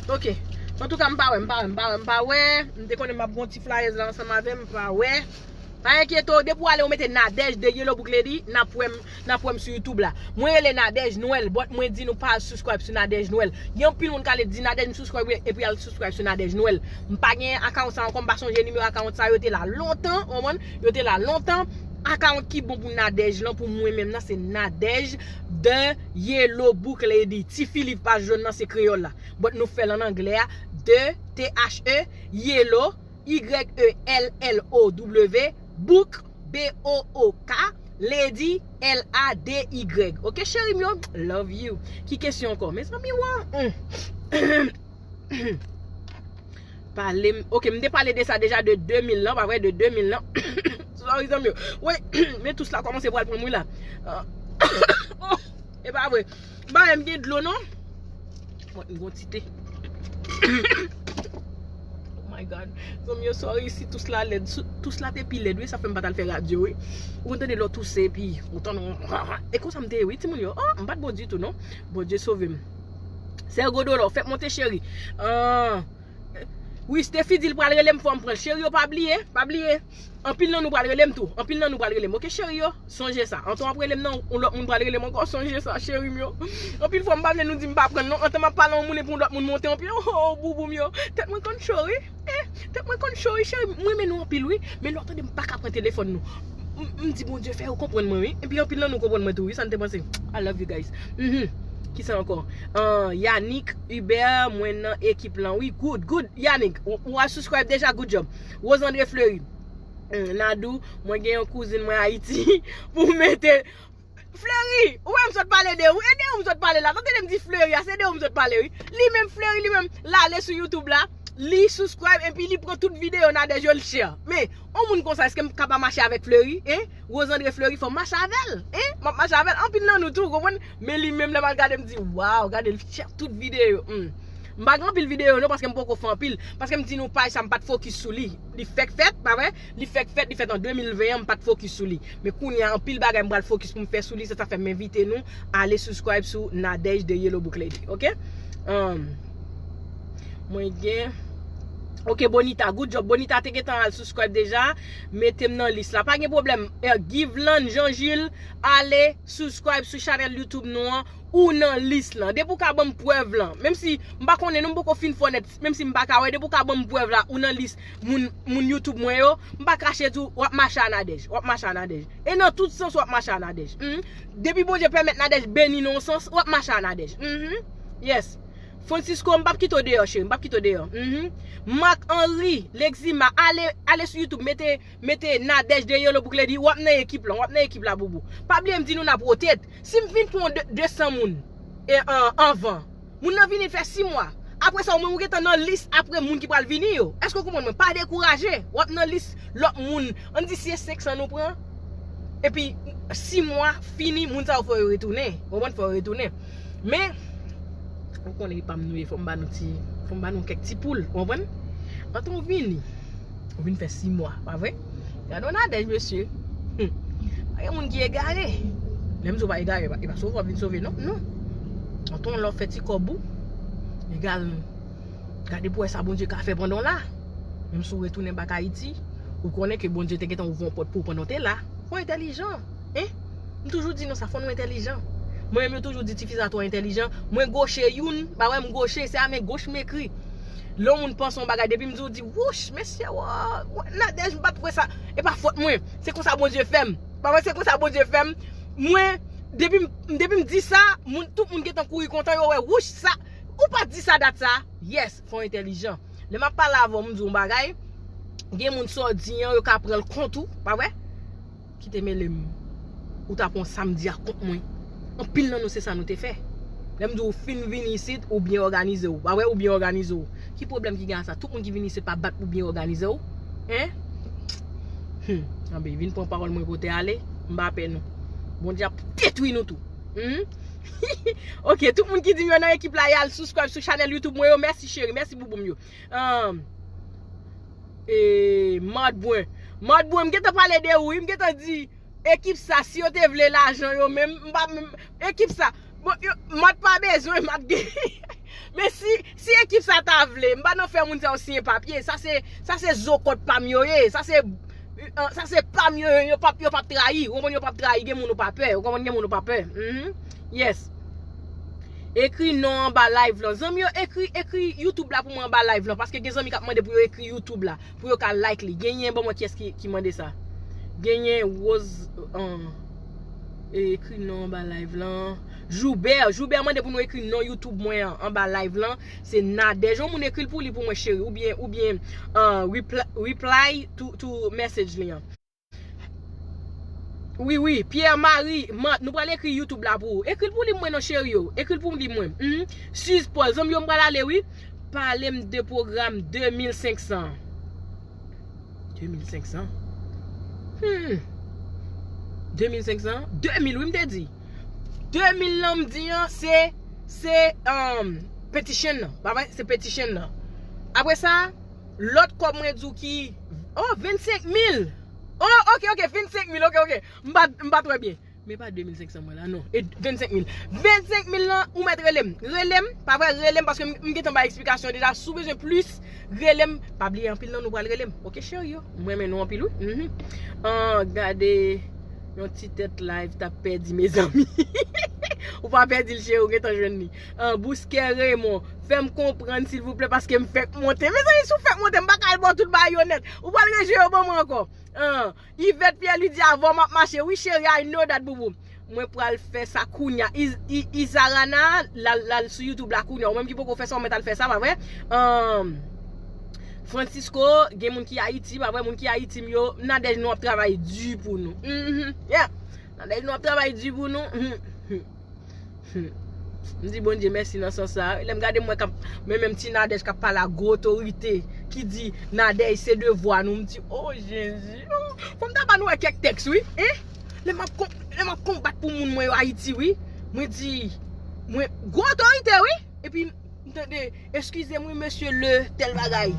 Ok. Antouka, m pa wè, m pa wè, m pa wè, m pa wè. M te konnen m ap gon ti flyers la ansanm avè m, m pa wè. Pa enkyete w, depi w ale, w mete Nadège The Yellow Book Lady, n ap wè m, n ap wè m sou YouTube la. Mwen rele Nadège Noël, but mwen di nou pa al subscribe sou Nadège Noël. Gen anpil moun k ale di Nadège m subscribe, epi al subscribe sou Nadège Noël. M pa gen account sa ankò, m pa sonje nimewo account sa, yo te la lontan, w konprann? Yo te la lontan. Account ki bon pou Nadège lan, pou mwen menm nan, se Nadège The Yellow Book Lady. Ti fi liv paj jòn nan, se kreyòl la. But nou fè l an anglè a, The, T H E, Yellow, Y E L L O W, Book, B O O K, Lady, L A D Y. Ok, cheri m yo? Love you. Ki kesyon ankò? Mezanmi, wa. Mm. Pale m. Ok, m te pale de sa deja, de de mil lan, pa vre, de de mil lan. Sorry, zanmi yo. Wi, men tous la kòmanse pral pran m, wi, la. Ah. Oh, e pa vre. M pa menm gen dlo, non. Bon, m gon ti te. Oh my God. Zanmi yo, sorry si tous la lèd. Sou-, tous la te pi lèd, wi. Sa fè m pa t al fè radyo, wi. Ou tande lè w touse, epi ou tande yon, e konsa m te ye, wi, timoun yo. Oh, m pa t bon ditou, non. Bondye sove m. Sergo Dolò, fèk monte, cheri. Ah, Wi, Steffi di l pral rele m, fò m pran l. Cheri yo, pa bliye, pa bliye. Anpil nan nou pral rele m tou. Anpil nan nou pral rele m. Oke, cheri yo, sonje sa. Anton ap rele m nan, yon lòt moun pral rele m ankò. Sonje sa, cheri m yo. Anpil fwa, m pa vle nou di m pa pran l non. Antan m ap pale yon moun epi yon lòt moun monte anpil. Oh, oh, boubou m yo. Tèt mwen konn cho, wi. Eh, tèt mwen konn cho, wi, cheri. M renmen nou anpil, wi. Men lè w tande m pa ka pran telefòn nou. M, m di Bondye fè yo konprann mwen, wi. Epi anpil nan nou konprann mwen tou, wi. Sa n te panse? I love you guys. Mhm. Kisa ankò? Ah, Yannick Hubert, mwen nan ekip lan. Wi, good, good. Yannick, ou, ou a subscribe deja, good job. Rose André Fleury. Hmm, Nadou, mwen gen yon kouzin mwen Ayiti pou mete Fleury, ou wè m sot pale de ou, e de ou m sot pale la. Tande de m di Fleury a, se de ou m sot pale, wi. Li menm Fleury, li menm, l ale sou YouTube la, li subscribe, epi li pran tout videyo Nadège yo, l share. Men, yon moun konsa, èske m ka pa mache avèk Fleury, en? Rose André Fleury, fò m mache avè l, en? M ap mache avè l, anpil nan nou tou, konprann? Men li menm, lè m al gade, m di, waw, gade, l share tout videyo. Hmm. M pa gen anpil videyo, non, paske m poko fè anpil. Paske m di nou, paj sa, m pa t fokis sou li. Li fèk fèt, pa vre? Li fèk fèt, li fèt an de mil ven an, m pa t fokis sou li. Men kounye a, anpil bagay m pral fokis pou m fè sou li, se sa fè m envite nou ale subscribe sou Nadège de Yellow Book Lady, oke? Um, mwen gen. Oke, Bonita, good job. Bonita te gentan al subscribe deja. Mete m nan lis la. Pa gen pwoblèm. Eh, Givlan Jean Jules, ale subscribe sou chanèl YouTube nou an. Ou nan lis lan. Depi w ka ban m prèv lan. Menm si m pa konnen non, m poko fin fò nèt. Menm si m pa ka wè, depi w ka ban m prèv la, ou nan lis moun, moun YouTube mwen yo, m pa kache di w, w ap mache a Nadège. W ap mache a Nadège. E nan tout sans, w ap mache a Nadège. Hmm? Depi Bondye pèmèt Nadège beni nan yon sans, w ap mache a Nadège. Mhm. Yes. Francisco, m p ap kite w deyò, cheri. M p ap kite w deyò. Mhm. Marc Henry, Lexima, ale, ale sou YouTube, mete, mete Nadège de Yellow Book Lady, w ap nan ekip lan, w ap nan ekip la, boubou. Pa bliye m di nou n ap rotate. Si m vin pran de, de san moun, e, an, anvan, moun nan vini fè sis mwa. Apre sa, ou menm ou gentan nan lis apre moun ki pral vini yo. Èske w konprann mwen? Pa dekouraje. W ap nan lis lòt moun. Ann di si e senk san nou pran. Epi, sis mwa fini, moun sa yo fò yo retounen. Ou konprann? Fò yo retounen. Men, ou konnen e pa m nou ye, fò m ba nou ti, fò m ba nou kèk ti poul. Ou konprann? Antan w vini. Ou vin fè sis mwa, pa vre? Gade yon Nadège, mesye. Hmm. Pa gen moun ki egare. Lè m di w pa egare, e pa, e pa sove w ap vin sove, non, non. Antan w lè w fè ti kòb ou, egal, gade pou wè sa Bondye ka fè pandan w la. Menm si w retounen bak Ayiti, ou konnen ke Bondye te gentan ouvri yon pòt pou w pandan w te la. Fò w entèlijan, en? M toujou di nou sa, fò nou entèlijan. Mwen menm, yo toujou di tifi sa twò entèlijan. Mwen goche youn, pa wè m goche, se a men goch m ekri. Lè yon moun panse yon bagay, depi m di w di, wouch, mesye, wò, Nadège, m pa t wè sa. E pa fòt mwen. Se konsa Bondye fè m. Pa wè, se konsa Bondye fè m. Mwen, depi m, depi m di sa, moun, tout moun gentan kouri kontan, yo wè, wouch, sa. Ou pa t di sa dat sa. Yes, fò w entèlijan. Lè m ap pale avè w, m di w yon bagay, gen moun sa w di an, yo ka pran l kont ou, pa vre? Kite mele m. Ou ta pran sa m di a kont mwen. Anpil nan nou se sa nou te fè. Lè m di w fin vin isit, ou byen òganize w. Pa vre, ou byen òganize w. Ki pwoblèm ki gen a sa? Tout moun ki vin isit pa bat pou byen òganize w. Hein? Hmm. Anben, vin pran pawòl mwen kote ale. M pa pè nou. Bondye ap detwi nou tou. Hmm? Ok, tout moun ki di m yo nan ekip la, y al subscribe sou chanèl YouTube mwen yo. Mèsi cheri, mèsi boubou m yo. Um, E, Mad Brun. Mad Brun, m gentan pale de ou, wi. M gentan di, ekip sa, si yo te vle lajan yo menm, m pa menm, ekip sa. Bon, yo, Mad pa bezwen, Mad gen. Men si, si ekip sa ta vle, m pa nan fè moun sa yo siyen papye. Sa se, sa se zo kòt pa m yo ye. Sa se, euh, sa se pa m yo ye. Yo p ap, yo p ap trayi. Ou konprann, yo p ap trayi. Gen moun ou pa pè. Ou konprann, gen moun ou pa pè. Mhm. Yes. Ekri non anba live lan. Zanmi yo, ekri, ekri YouTube la pou mwen anba live lan. Paske gen zanmi k ap mande pou yo ekri YouTube la. Pou yo ka like li. Genyen, ban mwen kiyès ki, ki mande sa. Genyen Rose, an, ekri non anba live lan. Joubert, Joubert mande pou nou ekri non YouTube mwen an, anba live lan. Se Nadège. Yon moun ekri l pou li pou mwen, cheri. Oubyen, oubyen, an, reply, reply to, to message li an. Wi, wi, Pierre Marie Mant, nou pral ekri YouTube la pou ou. Ekri l pou li mwen non cheri yo. Ekri l pou li mwen. Mhm. Suze Paul, zanmi yo m pral ale wi. Pale m de pwogram de mil senk san. De mil senk san? Hmm. De mil senk san? De mil wi m te di. De mil lan m di an se, se, um, petition nan. Pa vre? Se petition nan. Apre sa, lòt kòb mwen di w ki, oh, vennsenk mil. Oh, ok, ok, vennsenk mil, ok, ok. M pa, m pa twè byen. Men pa de mil senk san mwen la, non. E vennsenk mil. Vennsenk mil lan, ou mèt rele m. Rele m, pa vre, rele m, paske m, m gentan bay eksplikasyon deja. Si w bezwen plis, rele m. Pa bliye anpil nan nou pral rele m. Oke, cheri yo. M renmen nou anpil, wi. Mhm. An, gade yon ti tèt live t ap pèdi, mezanmi. Ou pa pèdi l, cheri, ou gentan jwenn li. An, Bouskè Raymond, fè m konprann, silvouplè, paske m fèk monte. Mezanmi, si w fèk monte, m pa ka al ba w tout bagay yo nèt. Ou pral rejwe yo ban mwen ankò. An, Yvette Pierre li di, "Avè w m ap mache." Wi, cheri, I know that, boubou. Mwen pral fè sa kounya. Iz- I- Izarana, l al, l al sou YouTube la kounya. Ou menm ki poko fè sa, ou mèt al fè sa, pa vre? An, Francisco, gen moun ki Ayiti, pa vre? Moun ki Ayiti m yo, Nadège, nou ap travay di pou nou. Mhm. Yeah. Nadège, nou ap travay di pou nou. Mhm. Hmm. M di Bondye mèsi nan sans sa. Lè m gade m wè k ap, men menm ti Nadège k ap pale ak gwo otorite, ki di, "Nadège, se devwa nou." M di, "O Jezi, o." Fò m ta ba nou wè kèk tèks, wi. Hein? Lè m ap kon- lè m ap konbat pou moun mwen yo Ayiti, wi. Mwen di, mwen, gwo otorite, wi. Epi, m tande, "Excusez-moi, monsieur le tel bagay."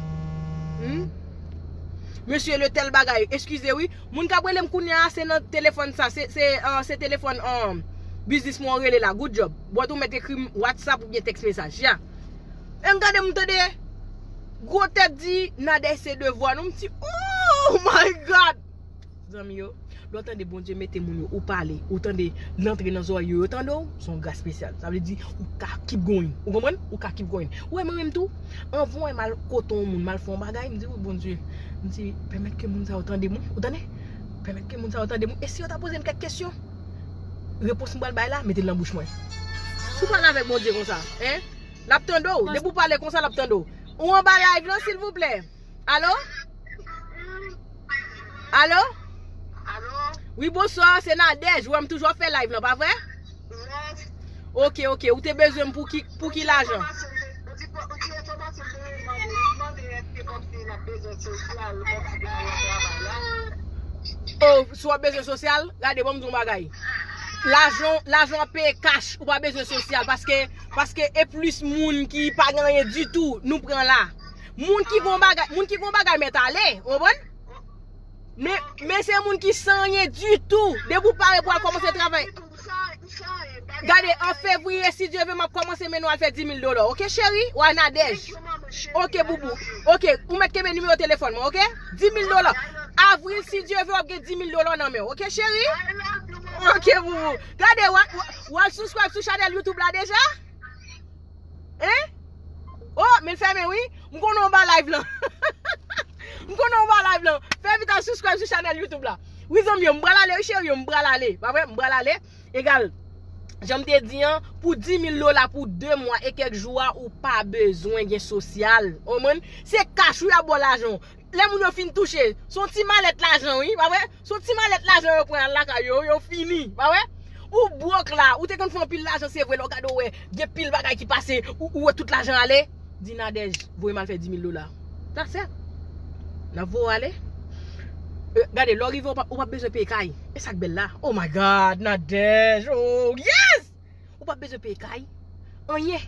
Hmm? Monsieur le tel bagay, excusez, wi. Moun k ap rele m kounye a, se nan telefòn sa. Se, se, ah, se telefòn, ah, biznis mwen w rele la. Good job. But ou mèt ekri m WhatsApp oubyen tèks mesaj. Ya. E m gade m tande gwo tèt di, "Nadège, se devwa nou." M di, "Oh my God!" Zanmi yo, lè w tande Bondye mete moun yo, ou pale, ou tande l antre nan zòrèy yo, yo tande w, se yon gras espesyal. Sa vle di, ou ka keep going. Ou konprann? Ou ka keep going. Ou wè mwen menm tou, anvan w wè m al kote yon moun, m al fè yon bagay, m di, "Wi, Bondye." M di, "Pèmèt ke moun sa yo tande mwen." Ou tande? "Pèmèt ke moun sa yo tande mwen." E si yo ta poze m kèk kesyon? Repons m pral bay la, mete l nan bouch mwen. Si w pale avèk Bondye konsa, hein? L ap tande w. Depi w pale konsa, l ap tande w. Ou anba live lan, silvouplè? Alo? Alo? Alo? Wi, bonswa, se Nadège. Ou wè m toujou ap fè live lan, pa vre? Yes. Oke, oke. Ou te bezwen m pou ki, pou ki lajan? Ou di pou, ou di enfòmasyon pou mwen mande, mande èske kòmsi n ap bezwen sosyal, kòmsi pou nou nan travay la. Oh, si w ap bezwen sosyal, gade, ban m di w yon bagay. Lajan, lajan ap peye cash, ou pa bezwen sosyal, paske, paske e plis moun ki pa gen anyen ditou, nou pran la. Moun ki gon bagay, moun ki gon bagay mèt ale, ou konprann? Men, men se moun ki san anyen ditou. Depi w pare pou al kòmanse travay. Gade, an fevriye, si Dye vle, m ap kòmanse mennen w al fè di mil dola. Oke, cheri? Ou a Nadège. Oke, boubou. Oke, ou mèt kenbe nimewo telefòn mwen, oke? Di mil dola. Avril, si Dye vle, w ap gen di mil dola nan men w. Oke, cheri? Oke, boubou. Gade, w a- w a- w al subscribe sou chanèl YouTube la deja? Hein? Oh, men l fèmen wi. M konnen w ba live lan. M konnen w ba live lan. Fè vit al subscribe sou chanèl YouTube la. Wi, zanmi yo, m pral ale, wi, cheri yo, m pral ale. Pa vre, m pral ale. Egal, jan m te di an, pou di mil dola pou de mwa e kèk jou a, ou pa bezwen gen sosyal. Ou konprann? Se kach wi y ap ba w lajan w. Lè moun yo fin touche, se yon ti malèt lajan, wi, pa vre? Se yon ti malèt lajan yo pran al lakay yo, yo fini, pa vre? Ou bwòk la, ou te konn fè anpil lajan, se vre, lè w gade w wè, gen pil bagay ki pase, ou, ou wè tout lajan ale. Di Nadège, voye m al fè di mil dola. That's it. N ap voye w ale. E, gade, lè w rive, ou pa, ou p ap bezwen peye kay. E sa k bèl la. Oh my God, Nadège, oh, yes! Ou p ap bezwen peye kay. Anyen.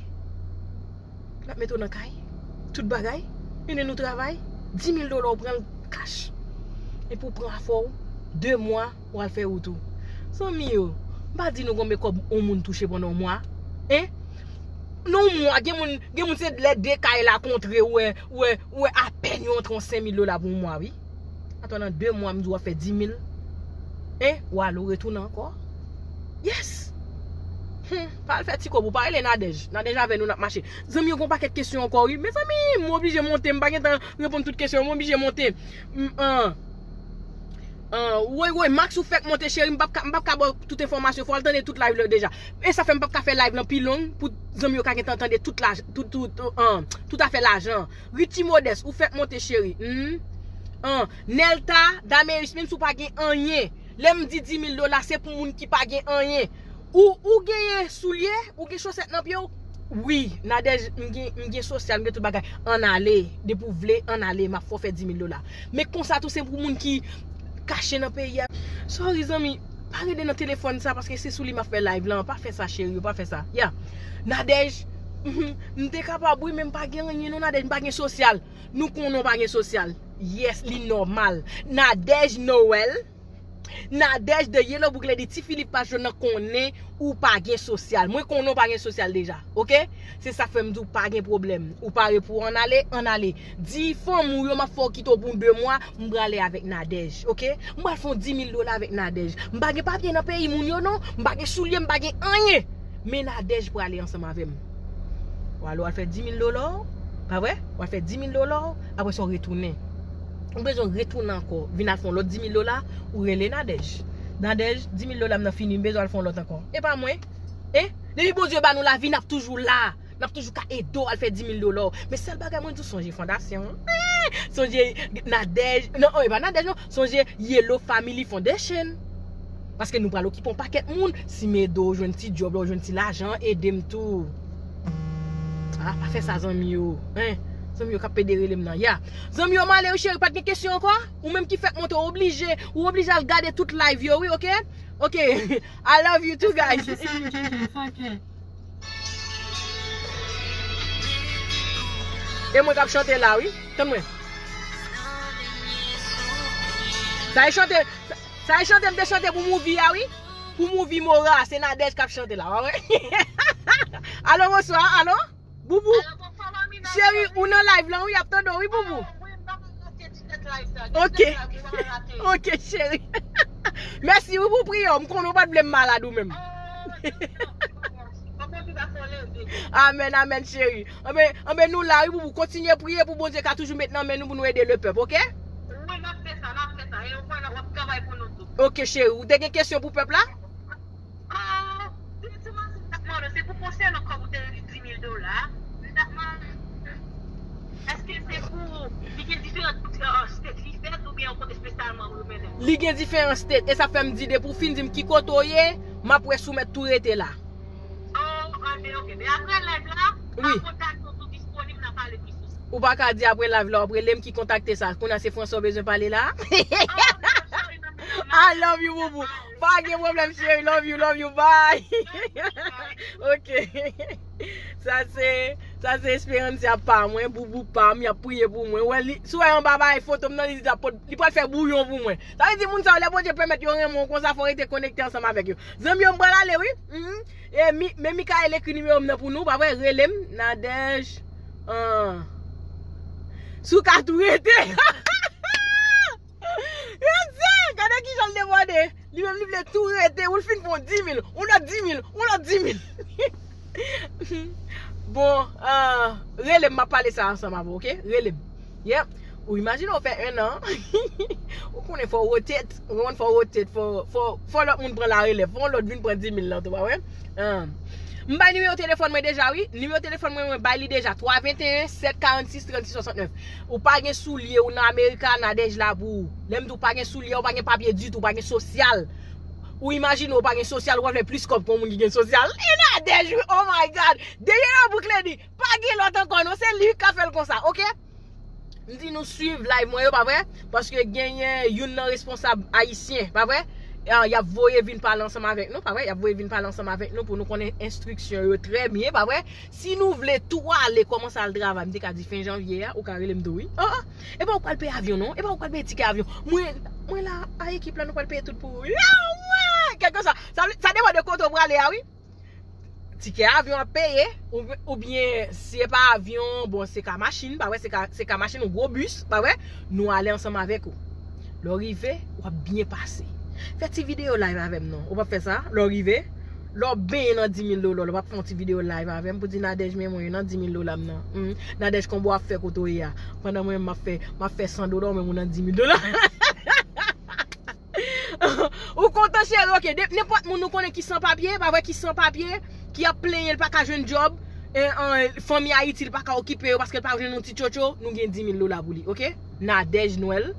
N ap mete w nan kay. Tout bagay. Mennen nou travay. Di mil dola ou pran l kach. Epi ou pran afè w. De mwa, ou al fè wout ou. Zanmi yo, m pa di nou konbyen kòb yon moun touche pandan yon mwa. Hein? Nan yon mwa, gen moun, gen moun se lè de kay la kontre, ou wè, ou wè, ou wè apèn yo antre yon senk mil dola pou yon mwa, wi. Atò nan de mwa, m di w ap fè di mil. Hein? Ou ale, ou retounen ankò. Yes! Hmm, pa al fè ti kòb ou, pa rele Nadège. Nadège avè nou, n ap mache. Zanmi yo, gon pakèt kesyon ankò, wi. Mezanmi, m oblije monte, m pa gen tan reponn tout kesyon, m oblije monte. M, an, an, woy, woy, Max, ou fèk monte, cheri, m p ap ka, m p ap ka ba w tout enfòmasyon, fò w al tande tout live la deja. E sa fè m p ap ka fè live lan pi long, pou zanmi yo ka gen tan tande tout laj-, tout, tout, tout, an, tout afè lajan. Richie Modeste, ou fèk monte, cheri. Hmm? An, Nelta, Dameus, menm si w pa gen anyen, lè m di di mil dola, se pou moun ki pa gen anyen. Ou, ou genyen soulye, ou gen chosèt nan pye w? Wi, Nadège, m gen, m gen sosyal, m gen tout bagay. Ann ale, depi w vle, ann ale, m ap fè w fè di mil dola. Men konsa tou, se pou moun ki kache nan peyi a. Sorry, zanmi, pa rele nan telefòn sa, paske se sou li m ap fè live lan. Pa fè sa, cheri, pa fè sa. Ya. Nadège, m te kapab, wi, men m pa gen anyen, non, Nadège, m pa gen sosyal. Nou konnen w pa gen sosyal. Yes, li nòmal. Nadège Noël. Nadège de Yellow Brick Lady, Ti Filip pa jwenn nan konnen ou pa gen sosyal. Mwen konnen w pa gen sosyal deja, oke? Se sa k fè m di w pa gen pwoblèm. Ou pare pou ann ale, ann ale. Di fanmi w yo m ap fè w kite w pou de mwa, m prale avèk Nadège, oke? M pral fè yon dis mil dola avèk Nadège. M pa gen papye nan peyi moun yo non, m pa gen soulye, m pa gen anyen. Men Nadège prale ansanm avè m. W al, w al fè dis mil dola w, pa vre? W al fè dis mil dola w, apre sa w retounen. Ou bezwen retounen ankò, vin al fè yon lòt dis mil dola, ou rele Nadège. Nadège, dis mil dola m nan fini, m bezwen al fè yon lòt ankò. E pa mwen. Hein? Depi Bondye ba nou lavi, n ap toujou la. N ap toujou ka ede w al fè dis mil dola w. Men sèl bagay mwen di w, sonje fondasyon an. Sonje Nadège, non, e pa Nadège non, sonje Yellow Family Foundation. Paske nou pral okipe yon pakèt moun. Si m ede w jwenn ti djòb la, w jwenn ti lajan, ede m tou. Ah, pa fè sa zanmi yo. Hein? Zanmi yo k ap pede rele m nan. Ya. Zanmi yo, m ale wi cheri, pa t gen kesyon ankò? Ou menm ki fèk monte, ou oblije, ou oblije al gade tout live yo wi, oke? Oke. I love you too, guys. E mwen k ap chante la wi. Tann mwen. Sa e chante, sa e chante m te chante pou movie a wi. Pou movie Mora, se Nadège k ap chante la, pa vre? Alo, bonswa, alo? Boubou. Cheri, ou nan live lan wi, y ap tande w wi, Boubou. Ok. Ok, cheri. Mèsi wi pou priyè w. M konnen w pa t vle m malad ou menm. Amèn, amèn, cheri. Anben, anben, nou la wi, Boubou. Kontinye priye pou Bondye ka toujou met nan men nou pou nou ede lepèp, ok? Ok, cheri. Ou te gen kesyon pou pèp la? Ah, direkteman, se sa m t ap mande w, se pou konsènan kòb ou te di dis mil dola, m t ap mande, èske se pou, li gen diferan, euh, state li fèt oubyen yon kote espesyalman pou yo mennen l? Li gen diferan state, e sa fè m di depi w fin di m ki kote w ye, m ap wè si w mèt tou rete la. Oh, anben, ok. Men apre live la, m ap kontakte w tou disponib, n a pale plis sou sa. Ou pa ka di apre live la, w ap rele m ki kontakte sa. Kounye a se François w bezwen pale la? Oh, non, sorry, non, non, non. I love you, Boubou. Pa gen pwoblèm, cheri. Love you, love you. Bye. Ok. Sa se, sa se Esperanza pa mwen, Boubou pa m, y ap priye pou mwen. Wè, li, si w wè anba bagay foto m nan, li di ap pot, li pral fè bouyon pou mwen. Sa vle di moun sa yo, lè Bondye pèmèt yo renmen w konsa, fò w rete konekte ansanm avèk yo. Zanmi yo, m pral ale, wi. Mhm. E mi, men Mikael ekri nimewo m nan pou nou, pa vre? Rele m, Nadège. Ah. Si w ka tou rete. Gade kijan l demande. Li menm li vle tou rete. Ou l fin fè yon dis mil. Yon lòt dis mil. Yon lòt dis mil. Bon, ah, rele m, m ap pale sa ansanm avè w, ok? Rele m. Yep. Ou imajine w fè en an. Ou konnen fò w rotate. Ou konprann fò w rotate. Fò, fò, fò lòt moun pran larelèv. Fò yon lòt vin pran dis mil lan tou, pa vre? Ah. M bay nimewo telefòn mwen deja, wi. Nimewo telefòn mwen, mwen bay li deja. Twa venteyen, sèt karannsis, trannsis swasannnèf. Ou pa gen soulye, ou nan America, Nadège la pou ou. Lè m di w pa gen soulye, ou pa gen papye ditou, ou pa gen sosyal. Ou imajine w pa gen sosyal, ou pral fè plis kòb ke yon moun ki gen sosyal. E Nadège, wi, oh my God. Dèyè yo boukleni. Pa gen lòt ankò, non. Se li k ka fè l konsa, ok? M di nou swiv live mwen yo, pa vre? Paske genyen youn nan responsab ayisyen, pa vre? Ah, y ap voye vin pale ansanm avèk nou, pa vre? Y ap voye vin pale ansanm avèk nou pou nou konnen enstriksyon yo trè byen, pa vre? Si nou vle tou ale kòmanse al travay, m te ka di fen janvye a, ou ka rele m tou, wi. Ah, ah. E pa ou k pral peye avyon, non? E pa ou k pral peye tikè avyon? Mwen, mwen la, a ekip la, nou pral peye tout pou ou, wi. Ah, mwen! Kèlkeswa, sa, sa depann de kote w prale a, wi. Tikè avyon ap peye, ou, oubyen si e pa avyon, bon, se ka machin, pa vre, se ka, se ka machin, yon gwo bis, pa vre, nou ale ansanm avèk ou. Lè w rive, w ap byen pase. Fè ti videyo live avè m non. Ou p ap fè sa? Lè w rive, lè w benyen nan dis mil dola, w p ap fè yon ti videyo live avè m pou di Nadège men mwen nan dis mil dola m nan. Hmm. Nadège konbyen w ap fè kote w ye a? Pandan mwen m ap fè, m ap fè san dola, ou menm ou nan dis mil dola. Ou kontan cheri, ok. De, nenpòt moun nou konnen ki san papye, pa vre, ki san papye, ki ap plenyen l pa ka jwenn djòb, e, an, fanmi Ayiti l pa ka okipe yo paske l pa jwenn yon ti tchotcho, nou gen dis mil dola pou li, ok? Nadège Noël,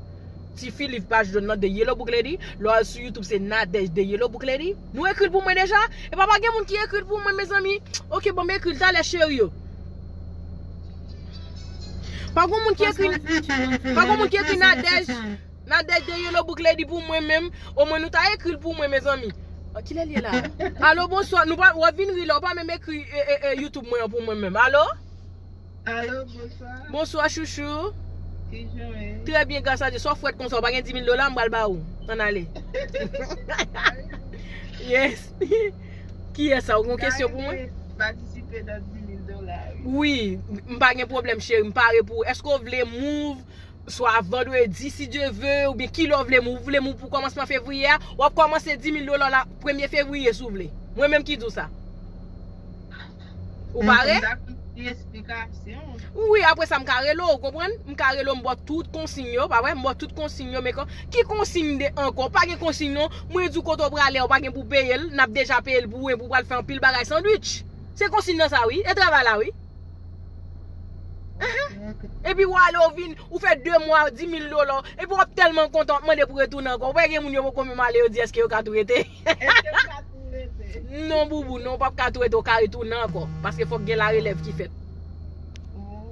Ti Filip paj jòn nan de Yellow Book Lady, lè w al sou YouTube se Nadège de Yellow Book Lady. Nou ekri l pou mwen deja? E pa, pa gen moun ki ekri l pou mwen, mezanmi. Ok, bon, m ekri l talè cheri yo. Pa gen moun ki ekri, pa gen moun ki ekri Nadège. Nadège de Yellow Book Lady pou mwen menm. Omwen nou ta ekri l pou mwen, mezanmi. Ah, kilè l ye la? Alo, bonswa. Nou pa, w ap vin ri la, ou pa menm ekri, e, e, e, YouTube mwen an pou mwen menm. Alo? Alo, bonswa. Bonswa, chouchou. Kijan w ye? Trè byen, gras a Dye. Sa w frèt konsa, ou pa gen dis mil dola, m pral ba ou. Ann ale. Yes. Kiyès sa? Ou gen kesyon pou mwen? Patisipe nan dis mil dola, wi. Wi, m pa gen pwoblèm, cheri. M pare pou ou. Èske w vle move swa vandredi, si Dye ve, oubyen kilè w vle move? Ou vle move pou kòmansman fevriye a? W ap kòmanse dis mil dola la premye fevriye, si w vle. Mwen menm ki di w sa. Ou pare? Li esplikasyon. Wi, apre sa, m ka rele w, ou konprann? M ka rele w, m ba w tout konsiy yo, pa vre? M ba w tout konsiy yo, men kon, ki konsiy de ankò? Pa gen konsiy non. Mwen di w kote w prale, ou pa gen pou peye l, n ap deja peye l pou ou, epi w pral fè anpil bagay sandwich. Se konsiy nan sa, wi. E travay la, wi. Epi w ale, w vin, ou fè de mwa, dis mil dola, epi w ap tèlman kontan, w ap mande pou retounen ankò. Ou wè gen moun yo poko menm ale, yo di èske yo ka tou rete. Èske yo ka tou rete? Non, boubou, non, w p ap ka tou rete, w ka retounen ankò. Paske fòk gen larelèv ki fèt. Oh,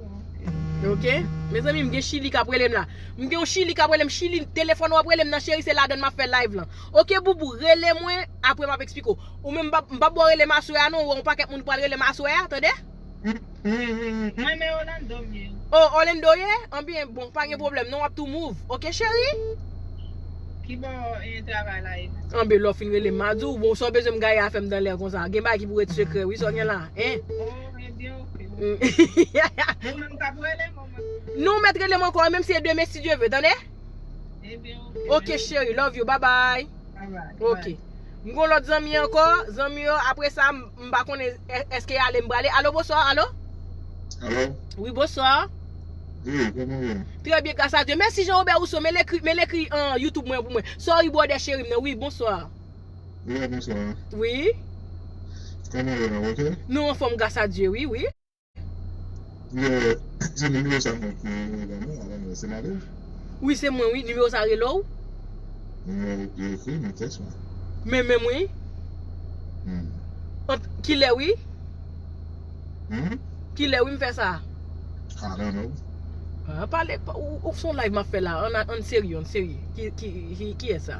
ok. Ok? Mezanmi, m gen Chili k ap rele m la. M gen yon Chili k ap rele m. Chili, telefòn w ap rele m nan, cheri, se ladan m ap fè live lan. Ok, boubou, rele mwen, apre m ap eksplike w. Ou menm, m p ap, m p ap ba w rele m aswè a, non, ou wè yon pakèt moun pral rele m aswè a, tande? Mwen, men Orlando m ye. Oh, Orlando ye? Anbyen, bon, pa gen pwoblèm, non, w ap tou move. Ok, cheri? Ki bò, eh, travay la ye? Anbyen, lè w fin rele m, m a di w, bon, sa w bezwen m gaye afè m dan lè konsa. Gen bagay ki pou ret sekrè, wi, sa w gen la, en? Oh, ebyen, ok. Mm. Ou menm k ap rele m, ou menm? Non, w mèt rele m ankò, menm si se demen, si Dye ve, tande? Ebyen, ok. Ok, cheri, love you, bye bye. Alright, ok. Bye. M gon lòt zanmi ankò, zanmi yo, apre sa, m, m pa konnen è-, èske y ale m prale. Alo, bonswa, alo? Alo? Wi, bonswa. Wi, kòman w ye? Trè byen, gras a Dye. Mèsi Jean Robert Rousseau, men l ekri, men l ekri an YouTube mwen pou mwen. Sorry, brother cheri m nan. Wi, bonswa. Wi, bonswa. Wi. Kòman w ye la, ok? Nou anfòm, gras a Dye, wi, wi. Lè, se nimewo sa mwen ki rele non, avan mwen, se Nadège? Wi, se mwen, wi. Nimewo sa rele w? Nimewo ki ekri, men tèks mwen. Men, men, wi. Hmm. Ant, kilè, wi? Hmm? Kilè, wi, m fè sa? I don't know. Ah, pale, pa, ou, ou, se yon live m ap fè la. Ann, ann serye, ann serye. Ki, ki, ki, kiyès sa?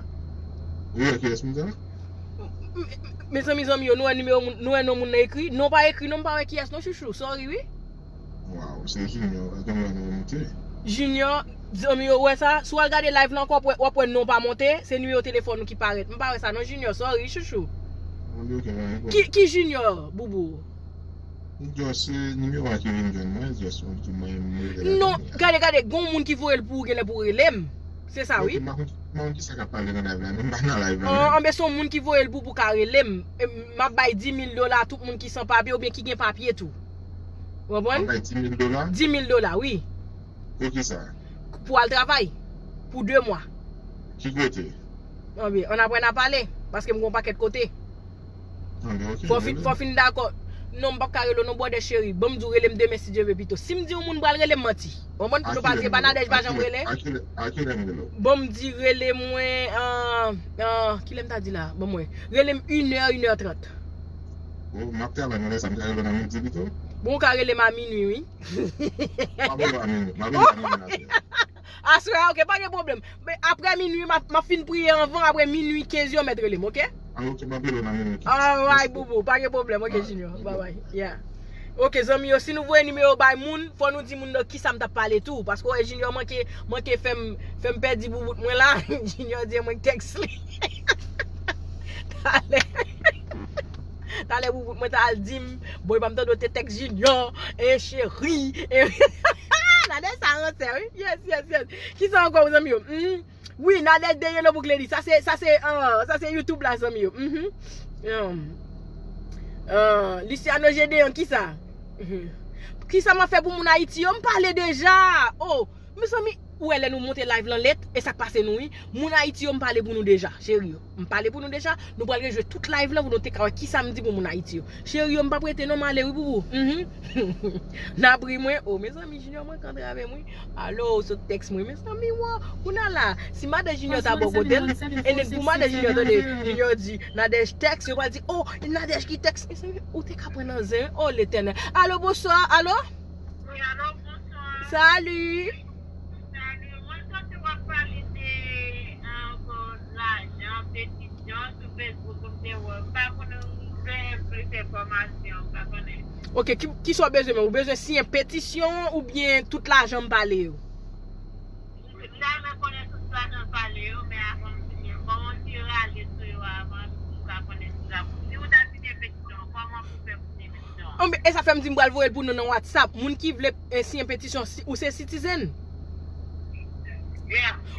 Ou wè kiyès moun sa? M, m, mezanmi, zanmi yo, nou wè nimewo moun, nou wè non moun nan ekri. Non pa ekri, non, m pa wè kiyès, non, chouchou. Sorry, wi. Waw, se Junior, e konbyen nimewo monte? Junior, zanmi yo, wè sa? Si w al gade live la ankò, w ap wè, w ap wè non pa monte, se nimewo telefòn ou ki parèt. M pa wè sa non, Junior, sorry, chouchou. Anbyen, ok, pa gen pwoblèm. Ki, ki Junior, boubou? Junior, se nimewo a ki vin jwenn mwen, just yon ti mwen, mwen rele la. Non, gade, gade, gon moun ki voye l pou ou, genlè pou rele m. Se sa, wi. Ok, m pa konn, m pa konn kisa k ap pale nan live la, non, m pa nan live la menm. Anbyen, se yon moun ki voye l pou, pou ka rele m. E, m ap bay dis mil dola a tout moun ki san papye oubyen ki gen papye tou. Ou konprann? Ou bay dis mil dola? Dis mil dola, wi. Pou ki sa? Pou al travay. Pou de mwa. Ki kote? Anbyen, ann apre n a pale, paske m gen yon pakèt kote. Anbyen, ok, rele. Fò w fin, fò w fin dakò. Non, m p ap ka rele w non, brother cheri. Ban m di w rele m demen si Dye ve pito. Si m di yon moun pral rele m, manti. Ou konprann? Pou nou pa di, e pa Nadège pa janm rele. A kilè, a kilè m rele w? Ban m di rele mwen, ah, ah, kilè m ta di la? Ban mwen. Rele m inè, inè trant. Oh, m ap travay nan lè sa, m ka rele w nan midi pito? Bon, ou ka rele m a minui, wi. M ap rele w a minui, m ap rele w a minui aswè. Aswè a, ok, pa gen pwoblèm. Men aprè minui, m ap, m ap fin priye anvan, aprè minui kenz yo mèt rele m, ok? Ah, ok, m ap rele w nan minui kenz. Alright, boubou, pa gen pwoblèm, ok, Junior. Bye bye. Yeah. Ok, zanmi yo, si nou voye nimewo bay moun, fò nou di moun nan kisa m t ap pale tou. Paske w wè Junior manke, manke fè m, fè m pèdi boubout mwen la. Junior di mwen tèks li. Talè. Talè boubout mwen ta al di m, bon, epa m tande w te tèks Junior, e cheri, e Nadège sa ransè, wi. Yes, yes, yes. Kisa ankò, zanmi yo? Hmm? Wi, Nadège de Yellow Book Lady. Sa se, sa se, ah, sa se YouTube la, zanmi yo. Mhm. Um, ah, Luciano Gedeon, kisa? Mhm. Kisa m ap fè pou moun Ayiti yo? M pale deja. Oh, mezanmi, ou wè lè nou monte live lan lèt, e sa k pase nou, wi. Moun Ayiti yo, m pale pou nou deja, cheri yo. M pale pou nou deja, nou pral rejwe tout live lan pou nou te ka wè kisa m di pou moun Ayiti yo. Cheri yo, m p ap rete non, m ale wi, boubou. Mhm. N ap ri mwen. Oh, mezanmi, Junior manke antre avè m, wi. Alo, ou sot tèks mwen. Mezanmi, wa, kounye a la, si madan Junior ta bò kote l, e nèg pou madan Junior tande, Junior di, Nadège tèks, yo pral di, oh, Nadège ki tèks. Mezanmi, ou te ka pran nan zen, oh, Letènèl. Alo, bonswa, alo? Wi, alo, bonswa. Salut. Salut, mwen santi w ap pale de, ah, ankò lajan, petisyon sou Facebook, m te wè, m pa konnen ou gen plis enfòmasyon, m pa konnen. Ok, ki, kisa w bezwen, men ou bezwen siyen petisyon oubyen tout lajan m pale yo? M ta renmen konnen tout lajan m pale yo, men avan m siyen, ban m yon ti Anben, e sa fè m di m pral voye l pou nou nan WhatsApp. Moun ki vle eh, siyen petisyon, si, ou se citizen?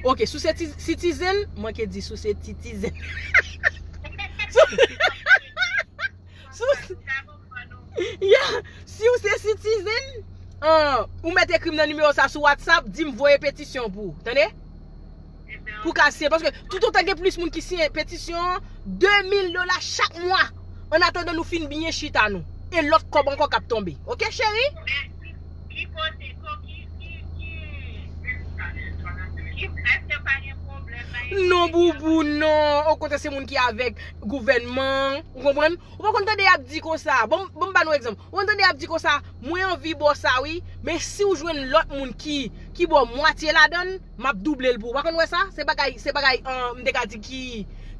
Ok, si w se ti- citizen, manke di si w se citizen. Si w- si w- yeah, si w se citizen, ah, ou mèt ekri m nan nimewo sa sou WhatsApp, di m voye petisyon pou ou. Tande? Pou ka siyen. Paske toutotan gen plis moun ki siyen petisyon an, de mil dola chak mwa. Annatandan nou fin byen chita nou. E lòt kòb ankò k ap tonbe. Ok, cheri? Ki kote, ko- ki, ki, ki, ki, èske pa gen pwoblèm la? Non, boubou, non. Okontrè, se moun ki avèk gouvènman. Ou konprann? Ou pa konn tande y ap di konsa. Bon, bon, m ba nou egzanp. Ou konn tande y ap di konsa, mwen anvi ba w sa, wi. Men si w jwenn lòt moun ki, ki ba w mwatye ladan l, m ap double l pou ou. Ou pa konn wè sa? Se bagay, se bagay, ah, m te ka di ki,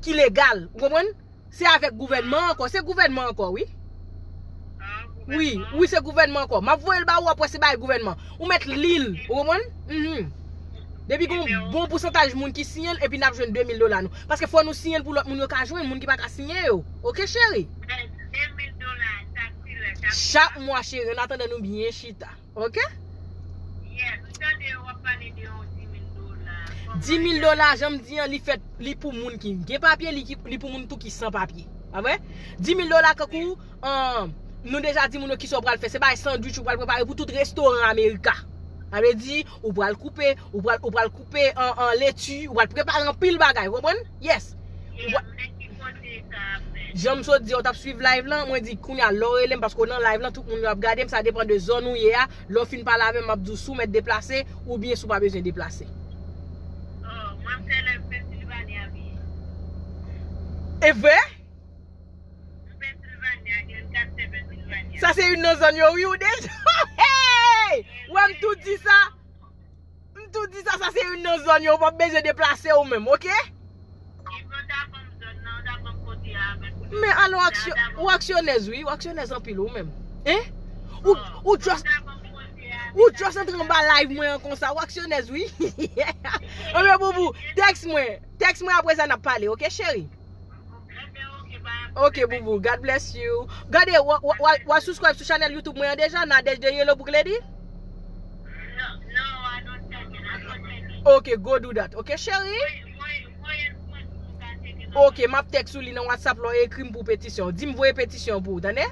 ki legal. Ou konprann? Se avèk gouvènman ankò. Se gouvènman ankò, wi. Wi, wi, se gouvènman ankò. M ap voye l ba ou, w ap wè se bagay gouvènman. Ou mèt li l, ou konprann? Mhm. Depi gen yon bon pousantaj moun ki siyen l, epi n ap jwenn de mil dola nou. Paske fò nou siyen l pou lòt moun yo ka jwenn, moun ki pa ka siyen yo. Ok, cheri? Chak mwa, cheri, annatandan nou byen chita. Ok? Di mil dola, jan m di an, li fèt, li pou moun ki gen papye, li, ki, li pou moun tou ki san papye. Pa vre? Di mil dola, kankou, ah, nou deja di moun yo kisa w pral fè. Se bagay sandwich ou pral prepare pou tout restoran Amerika. Sa vle di, ou pral koupe, ou pral, ou pral koupe an, an leti, ou pral prepare anpil bagay, ou konprann? Yes. Ou pral- Jan m sot di, ou t ap swiv live lan, mwen di, kounye a, lè w rele m, paske w nan live lan, tout moun yo ap gade m, sa depann de zòn ou ye a. Lè w fin pale avè m, m ap di w si w mèt deplase, oubyen si w pa bezwen deplase. E vre? Sa se youn nan zòn yo, wi, ou deja. Hey! Wè m tou di sa. M tou di sa, sa se youn nan zòn yo, ou p ap bezwen deplase ou menm, ok? Men alò, aksyon, ou aksyonèz, wi, ou aksyonèz anpil, ou menm. Hein? Ou, ou just, ou just antre anba live mwen an konsa, ou aksyonèz, wi. Anben, boubou, tèks mwen, tèks mwen apre sa n ap pale, ok, cheri? Ok, boubou, God bless you. Gade, w, w, w, w al subscribe sou chanèl YouTube mwen an deja, Nadège the Yellow Book Lady? Ok, go do that. Ok, cheri? Ok, m ap tèks ou li nan WhatsApp lè w ekri m pou petisyon. Di m voye petisyon pou ou, tande?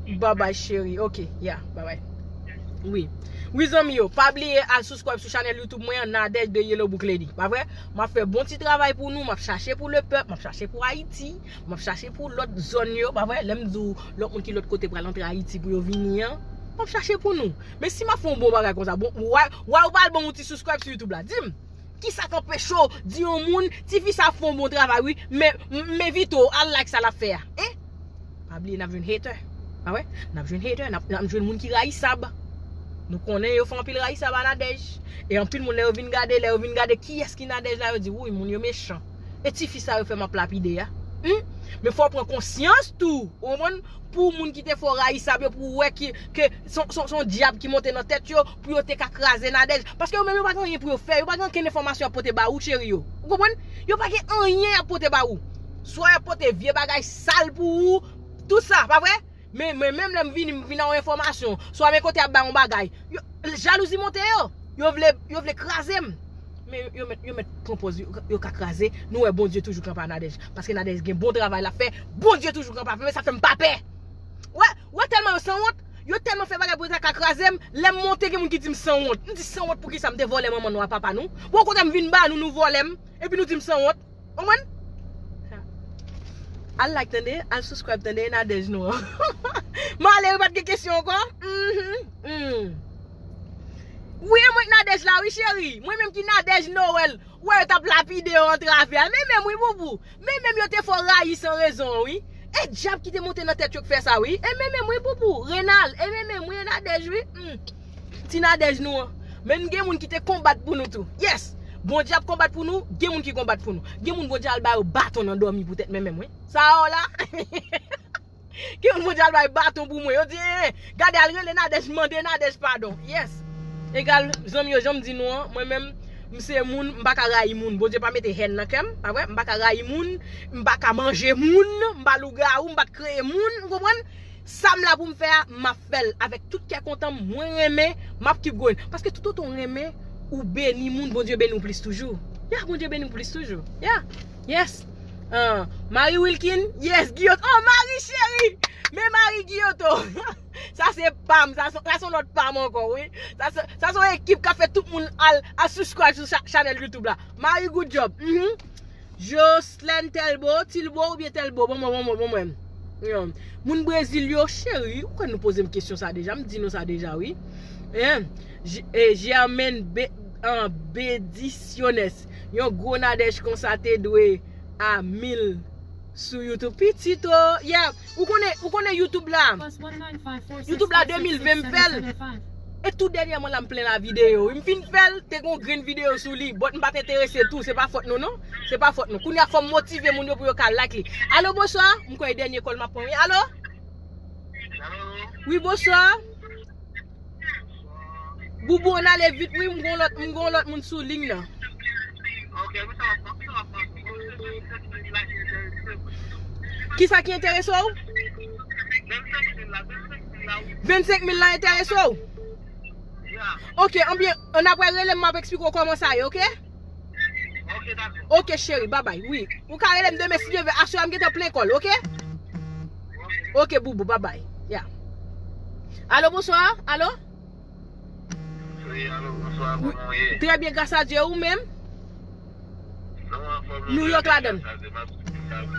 Bye bye, cheri. Ok, yeah, bye bye. Wi. Wi, zanmi yo, pa bliye al subscribe sou chanèl YouTube mwen an, Nadège the Yellow Book Lady. Pa vre? M ap fè bon ti travay pou nou, m ap chache pou le pèp, m ap chache pou Ayiti, m ap chache pou lòt zòn yo, pa vre? Lè m di w lòt moun ki lòt kote pral antre Ayiti pou yo vini an, m ap chache pou nou. Men si m ap fè yon bon bagay konsa, bon, why, why ou pa al ban m yon ti subscribe sou YouTube la? Di m, kisa k anpeche w di yon moun, tifi sa ap fè yon bon travay, wi, men, men evite w, al like sa l ap fè a. Hein? Pa bliye, n ap jwenn hater. Pa vre? N ap jwenn hater, n ap, n ap jwenn moun ki rayisab. Nou konnen yo fè anpil rayisab a Nadège. E anpil moun, lè yo vin gade, lè yo vin gade kiyès ki Nadège la, yo di, wouy, moun yo mechan. E tifi sa yo fè m ap lapide a. Hmm? Men fò w pran konsyans tou. Ou konprann? Pou moun ki te fè w rayisab yo, pou w wè ki, ke se, se, se yon dyab ki monte nan tèt yo, pou yo te ka kraze Nadège. Paske yo menm, yo pa gen anyen pou yo fè, yo pa gen okenn enfòmasyon ap pote ba ou, cheri yo. Ou konprann? Yo pa gen anyen ap pote ba ou. Swa y ap pote vye bagay sal pou ou, tout sa, pa vre? Men, men menm lè m vini, m vin ak yon enfòmasyon, swa men kote y ap bay yon bagay. Yo, jalouzi monte yo. Yo vle, yo vle kraze m. Men yo mèt, yo mèt pran pòz, yo, yo ka kraze. Nou wè Bondye toujou kanpe a Nadège. Paske Nadège gen bon travay l ap fè. Bondye toujou kanpe avè l, men sa fè m pa pè. Wè, wè tèlman yo sanwont. Yo tèlman fè bagay pou yo ta ka kraze m. Lè m monte, gen moun ki di m sanwont. M di sanwont poukisa m te vòlè manman nou a papa nou. Bon, kote m vin ba nou, nou vòlè m. Epi nou di m sanwont. Konprann? Al like tande, al subscribe tande, e Nadège nou an. M ale, wi, pa t gen kesyon ankò? Mhm. Mm. Wi, e mwen k Nadège la, wi, cheri. Mwen menm ki Nadège Noël. Wè, yo t ap lapide yo antrave a. Men menm, wi, boubou. Men menm yo te fè w rayi san rezon, wi. E dyab ki te monte nan tèt yo k fè sa, wi. E men menm, wi, boubou. Renal, e men menm, wi, e Nadège, wi. Mm. Ti Nadège nou an. Men gen moun ki te konbat pou nou tou. Yes! Bondye ap konbat pou nou, gen moun ki konbat pou nou. Gen moun Bondye al ba yo baton nan dòmi poutèt men menm, wi. Sa a w la? Gen moun Bondye al bay baton pou mwen. Yo di, eh, gade al rele Nadège, mande Nadège padon. Yes! Egal, zanmi yo, jan m di nou an, mwen menm, m se moun, m pa ka rayi moun. Bondye pa mete hèn nan kè m, pa vre? M pa ka rayi moun, m pa ka manje moun, m pa lougawou, m pa t kreye moun, ou konprann? Sa m la pou m fè a, m ap fè l avèk tout kè kontan m. Mwen renmen, m ap keep going. Paske toutotan w renmen, ou beni moun, Bondye beni w plis toujou. Ya, Bondye beni w plis toujou. Ya. Yes. Ah, Marie Wilkin, yes, Guillot. Oh, Marie chérie! Men Marie Guillotot. Sa se pa m, sa se, sa se yon lòt pa m ankò, wi. Sa se, sa se yon ekip k ap fè tout moun al, al subscribe sou cha-, chanèl YouTube la. Marie, good job. Mhm. Jocelyn Telbo, Tilbo oubyen Telbo? Bon, bon, bon, bon, bon, mwen. Yon. Moun Brezil yo, cheri, ou kwè nou poze m kesyon sa deja? M di nou sa deja, wi. Hein? J-, eh, Germaine Be-, ah, Bediciones. Yon gwo nadèj konsa te dwe a mil sou YouTube. Pitit, oh, yeah. Ou konnen, ou konnen YouTube la. YouTube la de mil ven m fè l. E tou dènyèman la m plen la videyo. M fin fè l, te gon grenn videyo sou li. But m pa t enterese tou, se pa fòt nou non. Se pa fòt nou. Kounye a fò m motive moun yo pou yo ka like li. Alo, bonswa. M kwè e dènye call m ap pran wi. Alo? Wi, bonswa. Boubou, ann ale vit wi, m gon lòt, m gon lòt moun sou liy nan. Kisa ki enterese w? Vennsenk mil la enterese w? Ok, anbyen, ann apre rele m, m ap eksplike w kòman sa ye, ok? Ok, cheri, babay, wi. Ou ka rele m demen si Dye vle, aswè a m gentan plen kòl, ok? Ok, boubou, babay. Ya. Alo, bonswa. Alo? Wi, alo, bonswa, kòman w ye? Trè byen, gras a Dye, ou menm? Nou anfòm, nou New York ladan l. M ap swiv,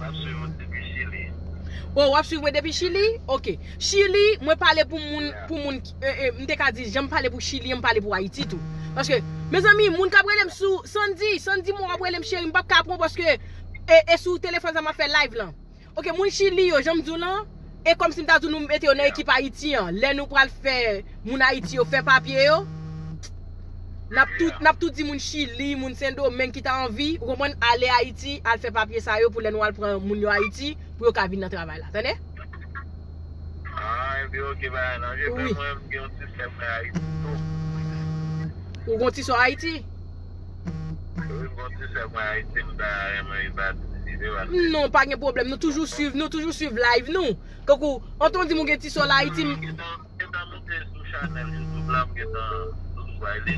m ap swiv ou depi Chili. Oh, w ap swiv mwen depi Chili? Ok. Chili, mwen pale pou moun, pou moun, eh, eh, m te ka di, jan m pale pou Chili, m pale pou Ayiti tou. Paske, mezanmi, moun k ap rele m sou, Sandy, Sandy, moun ap rele m cheri, m p ap ka pran paske, e, e sou telefòn sa m ap fè live lan. Ok, moun Chili yo, jan m di w lan, e kòmsi m ta di w nou mete yo nan ekip Ayiti an. Lè nou pral fè moun Ayiti yo fè papye yo, n ap tou, n ap tou di moun Chili, moun Sendomeng ki ta anvi, ou konprann, ale Ayiti, al fè papye sa yo pou lè nou al pran moun yo Ayiti, pou yo ka vin nan travay la. Tande? Ah, epi ok, bagay lan. Je fè mwen, m gen yon ti sè mwen Ayiti tou. Ou gon ti sè Ayiti? Wi, m gon ti sè mwen Ayiti, m ta renmen li patisipe, paske non, pa gen pwoblèm. Nou toujou swiv, nou toujou swiv live nou. Kankou, antan w di m ou gen ti sè w la Ayiti, m gentan, gentan moute sou chanèl YouTube la, m gentan subscribe li.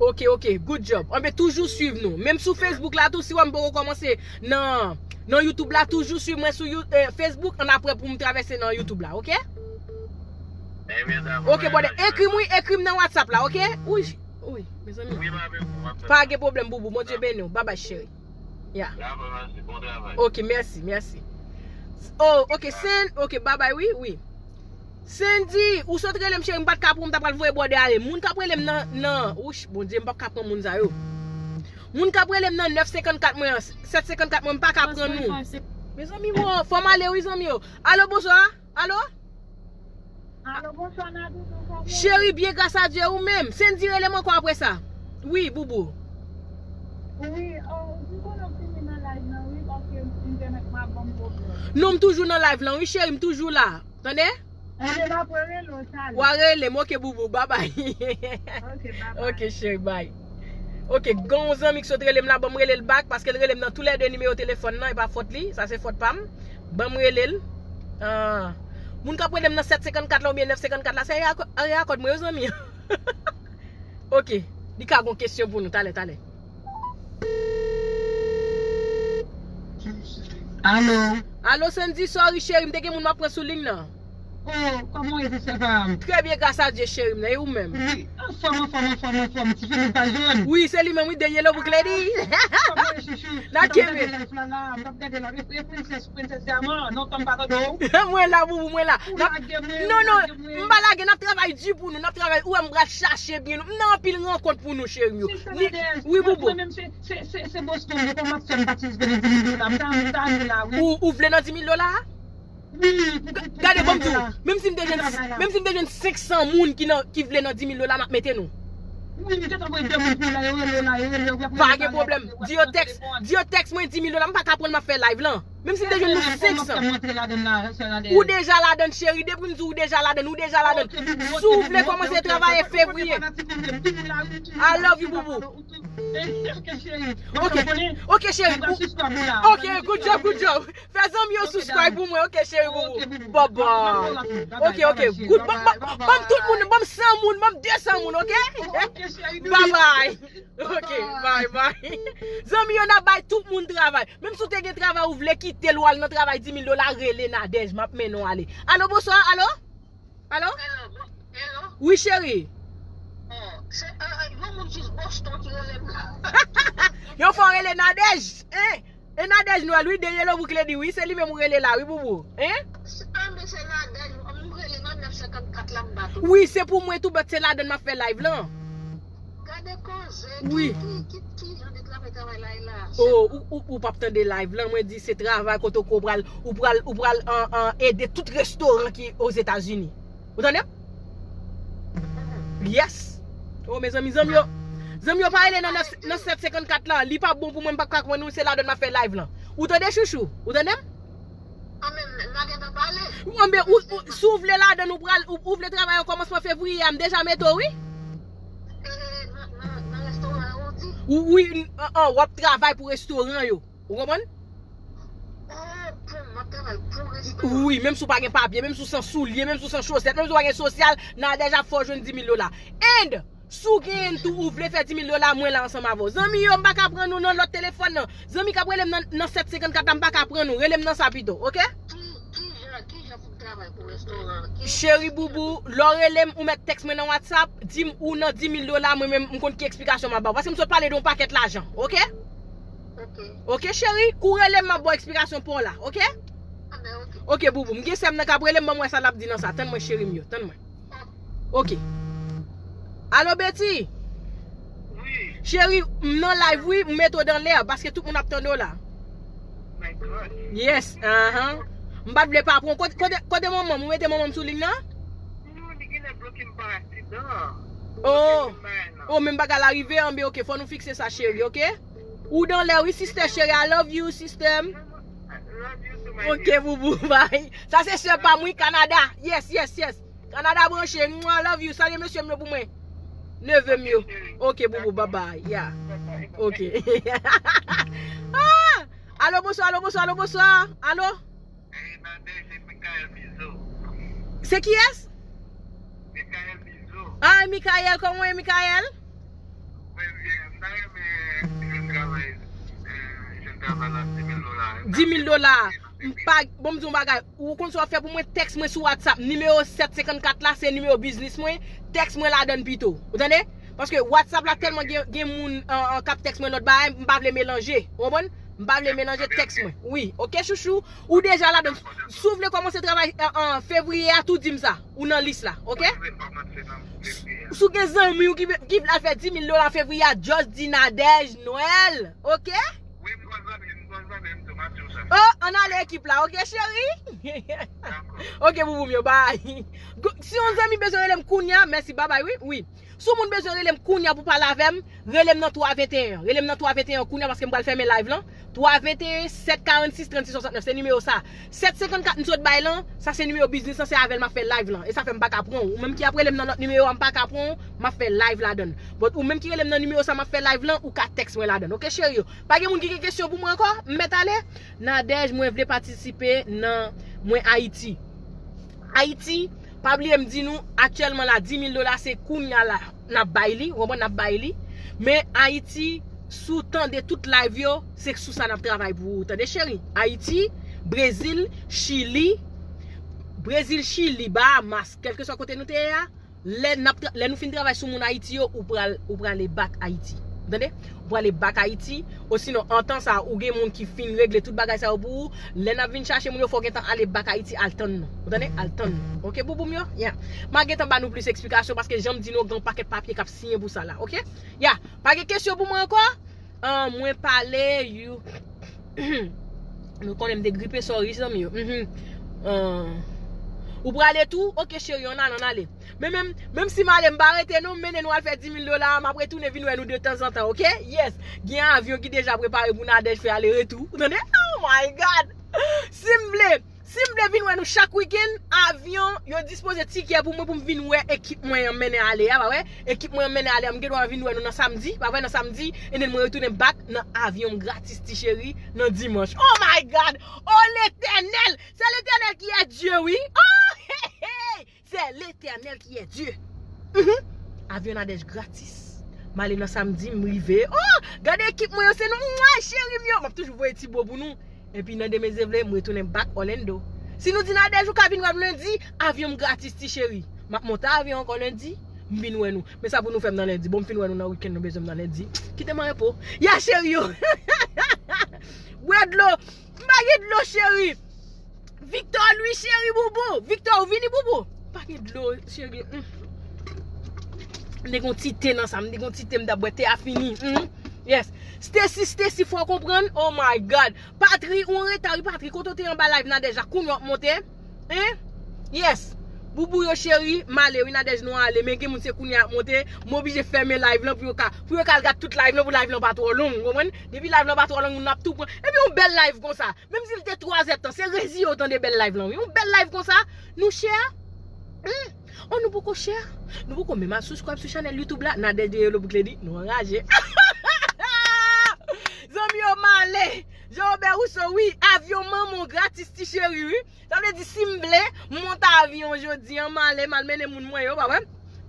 Ok, ok, good job. Anben, toujou swiv nou. Menm sou Facebook la tou, si w wè m poko kòmanse nan, nan YouTube la, toujou swiv mwen sou You-, eh, Facebook, ann apre pou m travèse nan YouTube la, ok? Ebyen, dakò, ok, brother, ekri m, wi, ekri m nan WhatsApp la, ok? Wi, wi, mezanmi. Wi, m avèk ou, m ap fè sa. Pa gen pwoblèm, boubou. Bondye beni w. Babay, cheri. Ya. Dakò, mèsi. Bon travay. Ok, mèsi, mèsi. Oh, ok, Sen-, ok, babay, wi, wi. Sandy, ou sot rele m, cheri, m pa t ka pran, m ta pral voye bòdè ale. Moun k ap rele m nan, nan, wouch, Bondye, m p ap ka pran moun sa yo. Moun k ap rele m nan nèf senkannkat mwen an, sèt senkannkat mwen, m pa ka pran nou. Mezanmi, mo, fò m ale, wi, zanmi yo. Alo, bonswa. Alo? Alo, bonswa, Nadou, kòman w ye? Cheri, byen, gras a Dye, ou menm? Sandy, rele m ankò apre sa. Wi, boubou. Wi, oh, m konnen w fini nan live lan, wi, paske entènèt mwen ap ban m pwoblèm. Non, m toujou nan live lan, wi, cheri, m toujou la. Tande? Ebyen, m ap rele w talè. W a rele m, ok, boubou, babay. Ok, babay. Ok, cheri, bay. Ok, gen yon zanmi ki sot rele m la, ban m rele l back, paske l rele m nan toulède nimewo telefòn nan, e pa fòt li, sa se fòt pa m. Ban m rele l. Ah. Moun k ap rele m nan sèt senkannkat la oubyen nèf senkannkat la, se area, area kòd mwen yo, zanmi. Ok, li ka gon kesyon pou nou, talè, talè. Alo. Alo, Sandy, sorry, cheri, m te gen moun m ap pran sou liy nan. Oh, kòman w ye, sista pa m? Trè byen, gras a Dye, cheri m nan. E ou menm? Wi, anfòm, anfòm, anfòm, anfòm. Ti fini pa jòn. Wi, se li menm, wi, the yellow book lady. Kòman w ye, chouchou? N ap kenbe. M t ap gade live la, m t ap gade la. E, e Princess, Princess Diamant, non, tann pa tande w. Mwen la, boubou, mwen la. Ou lage mwen, ou lage mwen. Non, non, m pa lage, n ap travay di pou nou, n ap travay. Ou wè m pral chache byen nou. M nan anpil rankont pou nou, cheri m yo. Wi, boubou. Se, se, se Boston, yo kòman ap fè m patisipe nan di mil dola. M ta, m ta ale la, wi. Ou, ou vle nan di mil dola a? Wi, pou, pou, pou gade, ban m di w, menm si m te jwenn, menm si m te jwenn senk san moun ki nan, ki vle nan di mil dola, m ap mete nou. Wi, m gentan voye de moun pou la, yo rele w la, yo rele w, yo ap rele w. Pa gen pwoblèm. Di yo tèks, di yo tèks mwen di mil dola, m pa ka pran l, m ap fè live lan. Menm si m te jwenn nou senk san. Ou deja ladann, cheri. Depi m di w ou deja ladann, ou deja ladann. Si w vle kòmanse travay fevriye. I love you, boubou. Ok, ok, cheri. Ok, good job, good job. Fè zanmi yo subscribe pou mwen, ok, cheri, boubou. Bye bye. Ok, ok, good. Ban m tout moun, ban m san moun, ban m de san moun, ok? Bye bye. Ok, bye bye. Zanmi yo, n ap bay tout moun travay. Menm si w te gen travay ou vle kite l, w al nan travay di mil dola, rele Nadège, m ap mennen w ale. Alo, bonswa, alo? Alo? Hello, bon, hello. Wi, cheri. Oh, se, euh, euh, yon moun jis Boston ki rele m la. Yo fè w rele Nadège, hein? E Nadège Noël, wi, de Yellow Brick Lady, wi, se li menm ou rele la, wi, boubou. Hein? Se, ah, men se Nadège, m rele nan nèf senkannkat la, m ba tou. Wi, se pou mwen tou, but se ladan m ap fè live lan. Gade koze, wi. Ki, ki, ki, ki jan de travay, travay la, la? Oh, ou, ou, ou p ap tande live lan, mwen di se travay kote ou pral, ou pral, ou pral, an, an, ede tout restoran ki Ozetazini. Ou tande m? Yes. Oh, mezanmi, zanmi yo. Zanmi yo pa rele nan, nan, nan sèt senkannkat la. Li pa bon pou mwen, m pa ka konprann ou, se ladan m ap fè live lan. Ou tande, chouchou? Ou tande m? Ah, men, n a gentan pale. Anben, ou, ou, si w vle ladan, ou pral, ou, ou vle travay an kòmansman fevriye a, m deja mete w, wi. E, nan, nan, nan restoran an, ou di? Ou, wi, n-, an, an, w ap travay pou restoran yo. Ou konprann? Oh, pou, m ap travay pou restoran. Wi, menm si w pa gen papye, menm si w san soulye, menm si w san chosèt, menm si w pa gen sosyal, Nadège ap fè w jwenn di mil dola. And, si w genyen l tou, ou vle fè di mil dola, mwen la ansanm avè w. Zanmi yo, m pa ka pran nou nan lòt telefòn nan. Zanmi k ap rele m nan, nan sèt senkannkat la, m pa ka pran nou. Rele m nan sa pito, ok? Ki, ki jan, ki jan pou m travay pou restoran? Ki... Cheri boubou, lè w rele m, ou mèt tèks mwen nan WhatsApp, di m ou nan di mil dola, mwen menm, m konn ki eksplikasyon m ap ba w. Paske m sot pale de yon pakèt lajan, ok? Ok. Ok, cheri, kou rele m, m ap ba w eksplikasyon pa w la, ok? Ah, ben, ok. Ok, boubou, m gen sè m nan k ap rele m, ban m wè sa l ap di nan sa. Tann mwen, cheri m yo, tann mwen. Ok. Alo, Betty? Wi. Cheri, m nan live, wi, m mete w dan lè, paske tout moun ap tande w la. My God. Yes, ahan. M pa t vle pa pran. Kote, kote, kote manman m? Ou mete manman m sou liy nan? Non, li genlè bloke m pa aksidan. Oh. Bloke m pa, non. Oh, menm bagay la rive, anben, ok, fò nou fikse sa, cheri, ok? Ou dan lè, wi, sister, cheri, I love you, sister. I love you too, my dear. Ok, boubou, bye. Sa se sè pa m, wi, Kanada. Yes, yes, yes. Kanada branche. Mwa, love you. Salye mesye m yo pou mwen. Neve m yo. Ok, boubou, bye bye. Yeah. Ok. Ah! Alo, bonswa, alo, bonswa, alo, bonswa. Alo? Hey, Nadège, se Michael Bizo. Se kiyès? Michael Bizo. Ah, Michael, kòman w ye, Michael? Mwen byen, m ta renmen jwenn travay, eh, jwenn travay la, di mil dola. Di mil dola. M pa, bon, m di w yon bagay. Ou konn sa w ap fè pou mwen, tèks mwen sou WhatsApp. Nimewo sèt senkannkat la, se nimewo biznis mwen. Tèks mwen ladann pito. Ou tande? Paske WhatsApp la tèlman gen, gen moun, an, an, k ap tèks mwen lòt bagay, m pa vle melanje. Ou konprann? M pa vle melanje tèks mwen. Wi, ok, chouchou. Ou deja ladann. Si w vle kòmanse travay, an, an, fevriye a, tou di m sa. Ou nan lis la, ok? Si w gen zanmi w ki, ki vle al fè di mil dola fevriye a, just di Nadège Noël, ok? Wi, m gon zanmi, m gon zanmi, m tou, m ap di w sa. Oh, ann ale ekip la, ok, cheri? Dakò. Ok, boubou m yo, bye. Go-, si yon zanmi bezwen rele m kounya, mèsi, bye bye, wi, wi. Si yon moun bezwen rele m kounya pou pale avè m, rele m nan twa venteyen an. Rele m nan twa venteyen an kounya paske m pral fèmen live lan. Twa venteyen, sèt karannsis, trannsis swasantnèf, se nimewo sa. Sèt senkannkat m sot bay lan, sa se nimewo biznis lan, se avè l m ap fè live lan. E sa fè m pa ka pran w. Ou menm ki ap rele m nan lòt nimewo a, m pa ka pran w, m ap fè live ladann. But ou menm ki rele m nan nimewo sa, m ap fè live lan, ou ka tèks mwen ladann. Ok, cheri yo? Pa gen moun ki gen kesyon pou mwen ankò? M mèt ale? Nadège, mwen vle patisipe nan mwen Ayiti. Ayiti, pa bliye m di nou, aktyèlman la, di mil dola se kounya la n ap bay li, ou konprann, n ap bay li. Men Ayiti, si w tande tout live yo, se sou sa n ap travay pou ou, tande cheri. Ayiti, Brezil, Chili, Brezil, Chili, Bahamas, kèlkeswa kote nou te ye a, lè n ap tra-, lè nou fin travay sou moun Ayiti yo, ou pral, ou prale back Ayiti. Ou tande? Ou prale back Ayiti. Osinon, antan sa, ou gen moun ki fin regle tout bagay sa yo pou ou. Lè n ap vin chache moun yo, fò w gentan ale back Ayiti, al tann nou. Ou tande? Al tann nou. Ok, boubou m yo? Yeah. M a gentan ba nou plis eksplikasyon paske jan m di nou, gen yon pakèt papye k ap siyen pou sa la. Ok? Yeah. Pa gen kesyon pou mwen ankò? Ah, mwen pale, you. Nou konnen m te gripe, sorry, zanmi yo. Mhm. Ah. Ou prale tou? Ok, cheri, ann ale, ann ale. Men menm, menm si m ale, m pa rete non, m mennen nou al fè di mil dola, m ap retounen vin wè nou de tanzantan, ok? Yes. Gen avyon ki deja prepare pou Nadège fè ale retou. Ou tande? Oh my God! Si m vle, si m vle vin wè nou chak wikenn, avyon, yo dispoze tikè pou mwen, pou m vin wè ekip mwen an mennen ale a, pa vre? Ekip mwen an mennen ale a, m gen dwa vin wè nou nan samdi, pa vre? Nan samdi, and then mwen retounen back nan avyon m gratis, ti cheri, nan dimanch. Oh my God! Oh Letènèl! C'est l'Éternel qui est Dieu, wi! Oh, hey, hey! C'est l'Éternel qui est Dieu. Mhm. Avyon Nadège gratis. M ale nan samdi, m rive. Oh, gade ekip mwen yo, se nou, mwen, cheri m yo. M ap toujou voye ti bo pou nou. Epi nan demen Dye vle, m retounen back Orlando. Si nou di Nadège ou ka vin wè m lendi, avyon m gratis, ti cheri. M ap monte avyon ankò lendi, m vin wè nou. Men sa pou nou fè m nan lendi. Bon, m fin wè nou nan wikenn, nou bezwen m nan lendi. Kite m an repo. Ya cheri yo. Bwè dlo. M pa gen dlo, cheri. Victor, Louis, cheri, boubou. Victor, ou vini, boubou? Pa gen dlo, cheri. Mm. M te gon ti te nan sa, m te gon ti te, m t ap bwè te a fini. Mm. Yes. Stacy, Stacy, fò w konprann. Oh my God. Patri, ou anreta, wi, Patri. Kote w te anba live Nadège la, kounye w ap monte? Hein? Yes. Boubou yo cheri, m ale, wi, Nadège nou ale. Men gen moun se kounye a ap monte. M oblije fèmen live lan pou yo ka, pou yo ka al gad tout live lan, pou live lan pa twò long, ou konprann? Depi live lan pa twò long, moun ap tou pran. Epi yon bèl live konsa. Menm si l te twazèdtan, se rezi yo tande bèl live lan, wi. Yon bèl live konsa, nou share. Hmm. Oh, nou poko share. Nou poko menm al subscribe sou chanèl YouTube la. Nadège dèyè lo boucle di, nou anraje. Zanmi yo, m ale. Jean Robert Rousseau, wi. Avyon manman w gratis, ti cheri, wi. Sa vle di, si m vle, m monte avyon jodi an, m ale, m al mennen moun mwen yo, pa vre?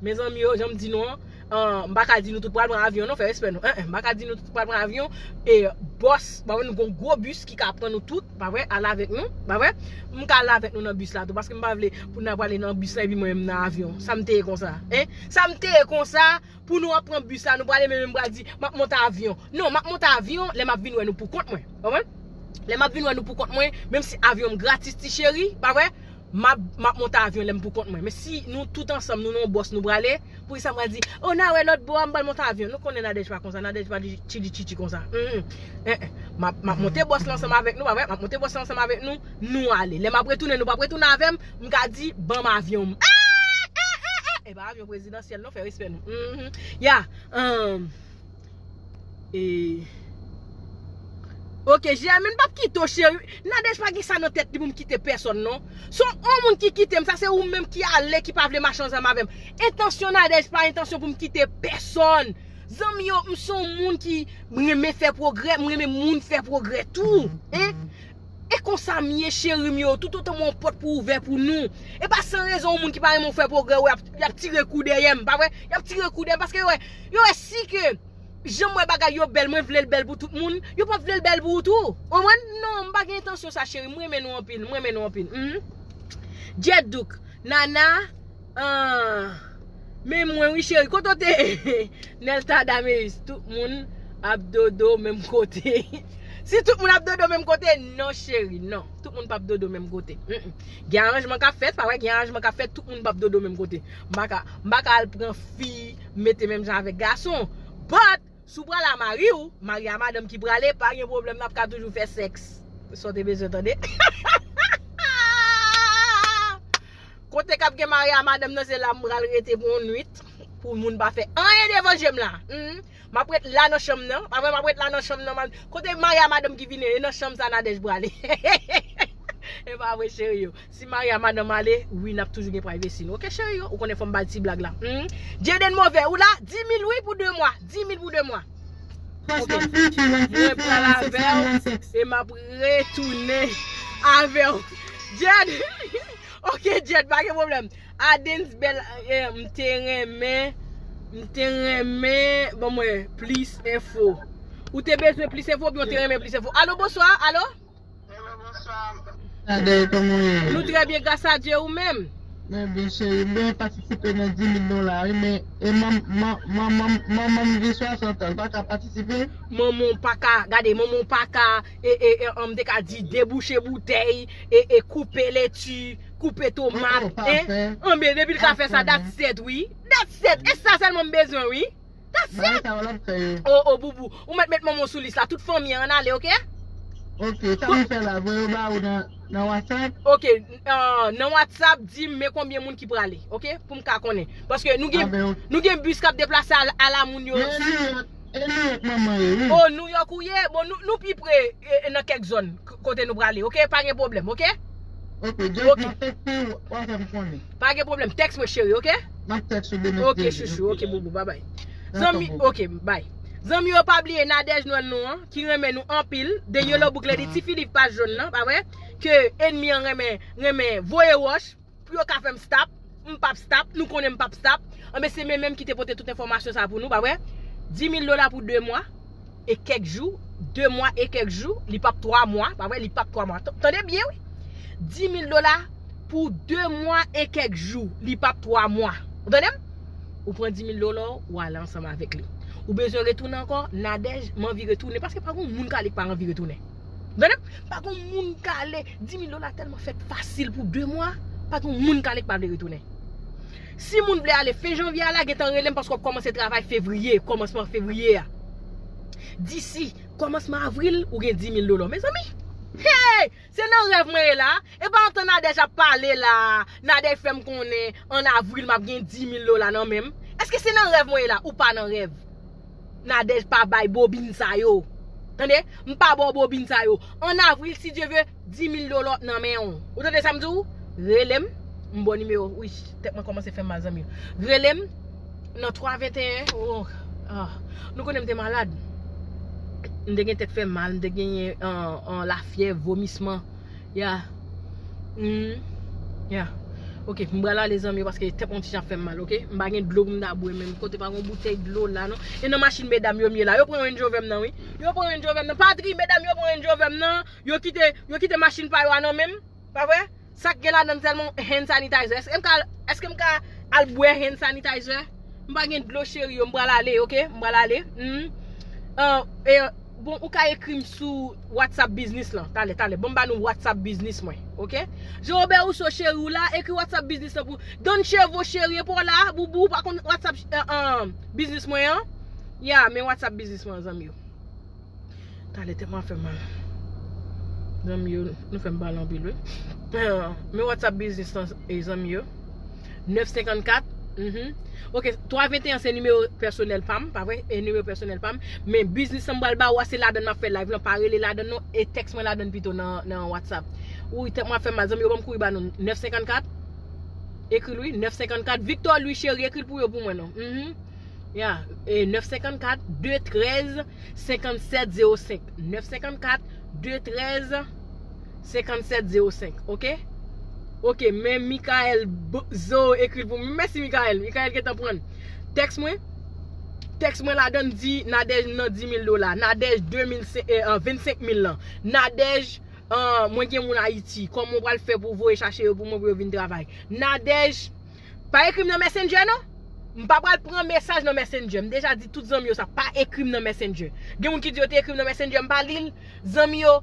Mezanmi yo, jan m di nou an, ah, m pa ka di nou tout pral pran avyon, non, fè respè nou. En, en, m pa ka di nou tout pral pran avyon. E bòs, pa vre, nou gon gwo bis ki ka pran nou tout, pa vre, al avèk nou, pa vre? M ka al avèk nou nan bis la tou, paske m pa vle pou n ap prale nan bis la epi mwen menm nan avyon. Sa m te ye konsa, en? Sa m te ye konsa, pou nou ap pran bis la, nou prale menm, m pral di, m ap monte avyon. Non, m ap monte avyon, lè m ap vin wè nou pou kont mwen. Konprann? Lè m ap vin wè nou pou kont mwen, menm si avyon m gratis, ti cheri, pa vre? M ap, m ap monte avyon lè m pou kont mwen. Men si nou tout ansanm, nou nan yon bòs, nou prale, poukisa m pral di, oh, n a wè lòt bò a, m pral monte avyon. Nou konnen Nadège pa konsa, Nadège pa di tchidi tchitchi konsa. Mm, mm. Eh, eh. M ap, m ap monte bòs la ansanm avèk nou, pa vre? M ap monte bòs la ansanm avèk nou, nou ale. Lè m ap retounen, nou p ap retounen avè m, m ka di, ban m avyon m. Eh, eh, eh, eh. E pa avyon prezidansyèl, non, fè respè nou. Mhm. Ya, um, E, ok, Germaine p ap kite w, cheri. Nadège pa gen sa nan tèt li pou m kite pèsonn, non. Se yon moun ki kite m, sa se ou menm ki ale, ki pa vle mache ansanm avè m. Entansyon Nadège pa entansyon pou m kite pèsonn. Zanmi yo, m se yon moun ki, m renmen fè pwogrè, m renmen moun fè pwogrè tou. Hein? E konsa m ye, cheri m yo, toutotan m wè yon pòt pou ouvè pou nou. E pa san rezon yon moun ki pa renmen w fè pwogrè, w ap, y ap tire kou dèyè m, pa vre? Y ap tire kou dèyè m paske yo wè, yo wè si ke jan m wè bagay yo bèl, mwen vle l bèl pou tout moun, yo p ap vle l bèl pou ou tou. Ou konprann? Non, m pa gen entansyon sa, cheri. M renmen nou anpil, m renmen nou anpil. Mhm. Jet Douk, Nana, ah, men mwen wi, cheri. Kote w te? Nelta Dameus, tout moun ap dodo menm kote. Si tout moun ap dodo menm kote, non, cheri, non. Tout moun p ap dodo menm kote. Mm-mm. Gen aranjman k ap fèt, pa vre, gen aranjman k ap fèt, tout moun p ap dodo menm kote. M pa ka, m pa ka al pran fi, mete menm jan avèk gason. But, si w pral a mari w, mari a madanm ki prale, pa gen pwoblèm, n ap ka toujou fè sèks. Sa w te bezwen tande? Kote k ap gen mari a madanm nan, se la m pral rete pou yon nwit, pou moun pa fè anyen devan je m la. Hmm. M ap ret la nan chanm nan. Pa vre, m ap ret la nan chanm nan. M ap, kote mari a madanm ki vini, e nan chanm sa Nadège prale. E pa vre, cheri yo. Si mari a madanm ale, wi, n ap toujou gen privacy nou. Ok, cheri yo? Ou konnen fò m bay ti blag la. Hmm? Jaden Move, ou la? Dis mil wi pou de mwa. Dis mil pou de mwa. Ok. Mwen pral avè w e m ap retounen avè w. Jed. Ok, Jed, pa gen pwoblèm. Adens bèl, eh, m te renmen, m te renmen, ban mwen plis enfo. Ou te bezwen plis enfo, oubyen w te renmen plis enfo? Alo, bonswa, alo? Alo, bonswa. Ade, kòman w ye? Nou trè byen, gras a Dye, ou menm? Mwen byen, cheri. M bezwen patisipe nan dis mil dola, wi, men e manm, manm, manman m gen swasant an, l pa ka patisipe? Manman w pa ka, gade, manman w pa ka, e, e, e, an, m te ka di debouche boutèy, e, e, koupe leti, koupe tomat, en. Anben, depi l ka fè sa, that's it, wi. That's it. E sa sèlman m bezwen, wi. That's it. O, o, Boubou, ou mèt met manman w sou lis la. Tout fanmi an, ann ale, ok? Ok, sa m fè la, voye yo ba ou nan, nan WhatsApp? Ok, euh, nan WhatsApp, di m men konbyen moun ki prale, ok? Pou m ka konnen. Paske nou gen, nou gen bis k ap deplase a, a la moun yo. E New York, e New York manman ye, wi. O, New York ou ye? Bon, nou, nou pi pre, e, e, nan kèk zòn. kote nou prale, oke? Pa gen pwoblèm, oke? Ok, Jay, m ap tèkste w, w a fè m konnen. Pa gen pwoblèm, tèks mwen, cheri, oke? M ap tèkste w demen, cheri. Ok, chouchou, ok, boubou, babay. Dakò, zanmi, boubou. Ok, bay. Zanmi yo, pa bliye Nadège Nwèl nou an, ki renmen nou anpil, de Yellow Book Lady, ti fi liv paj jòn nan, pa vre? Ke ènmi an renmen, renmen voye wòch, pou yo ka fè m stop, m p ap stop, nou konnen m p ap stop. Anben, se mwen menm ki te pote tout enfòmasyon sa pou nou, pa vre? Dis mil dola pou de mwa e kèk jou, de mwa e kèk jou, li p ap twa mwa, pa vre? Li p ap twa mwa. T-, tande byen, wi. Dis mil dola pou de mwa e kèk jou, li p ap twa mwa. Ou tande m? Ou pran dis mil dola w, ou ale ansanm avèk li. Ou bezwen retounen ankò, Nadège, m anvi retounen, paske pa gen moun k ale k pa anvi retounen. Tande m? Pa gen moun k ale, dis mil dola tèlman fèt fasil pou de mwa, pa gen moun k ale k pa vle retounen. Si moun vle ale fen janvye a la, gentan rele m paske w ap kòmanse travay fevriye, kòmansman fevriye a. Disi kòmansman avril, ou gen dis mil dola. Mezanmi, hey! Se nan rèv mwen ye la. E pa antan Nadège ap pale la, Nadège fè m konnen an avril m ap gen dis mil dola nan men m. Èske se nan rèv mwen ye la? Ou pa nan rèv. Nadège pa bay bobin sa yo. Tande? M pa ba w bobin sa yo. An avril, si Dye vle, dis mil dola w ap nan men w. Ou tande sa m di w? Rele m. M ba w nimewo. Wi, tèt mwen kòmanse fè m mal, zanmi yo. Rele m nan twa venteyen. Oh, ah. Nou konnen m te malad. M te gen tèt fè mal, m te genyen, an, an, lafyèv, vomisman. Ya. Mm. Ya. Ok, m pral ale, zanmi yo, paske tèt mwen ti jan ap fè m mal, ok? M pa gen dlo pou m ta bwè menm. Kote pa gen boutèy dlo la, non. E nan machin medam yo m ye la. Yo pran Range Rover m nan, wi. Yo pran Range Rover m nan. Patri, medam yo pran Range Rover m nan. Yo kite, yo kite machin pa yo a nan men m. Pa vre? Sa k gen ladan l sèlman hand sanitizer. Èske m ka, èske m ka al bwè hand sanitizer? M pa gen dlo, cheri yo, m pral ale, ok? M pral ale. Hmm. Ah, e, bon, ou ka ekri m sou WhatsApp business lan. Talè, talè. Bon, m ba nou WhatsApp business mwen, ok? Jean Robert Rousseau, cheri, ou la, ekri WhatsApp business lan pou Don Chevo, cheri, e pa w la, boubou, ou pa konn WhatsApp, eh, eh, business mwen an? Ya, men WhatsApp business mwen an, zanmi yo. Talè, tèt mwen ap fè m mal. Zanmi yo, nou fè m pale anpil, wi. Men WhatsApp business lan, e, zanmi yo. Nèf senkannkat. Mhm. Ok, twa venteyen se nimewo pèsonèl pa m, pa vre? E nimewo pèsonèl pa m. Men business lan m pral ba ou a, se ladan l m ap fè live lan, pa rele ladan l non, e tèks mwen ladan l pito nan, nan WhatsApp. Wi, tèt mwen ap fè m mal, zanmi yo, ban m kouri ba nou. Nèf senkannkat. Ekri l, wi, nèf senkannkat. Victor Louis, cheri, ekri l pou yo pou mwen non. Mhm. Ya, e nèf senkannkat, de trèz, senkannsèt zewo senk. Nèf senkannkat, de trèz, senkannsèt zewo senk, ok? Ok, men Michael B-, Zo ekri l pou mwen. Mèsi, Michael. Michael gentan pran. Tèks mwen. Tèks mwen ladan l di Nadège nan dis mil dola. Nadège de mil, eh, an, vennsenk mil lan. Nadège, ah, mwen gen moun Ayiti. Kòman w pral fè pou voye chache yo pou mwen pou yo vin travay? Nadège, pa ekri m nan Messenger, non. M pa pral pran mesaj nan Messenger. M deja di tout zanmi yo sa, pa ekri m nan Messenger. Gen moun ki di yo te ekri m nan Messenger, m pa li l. Zanmi yo,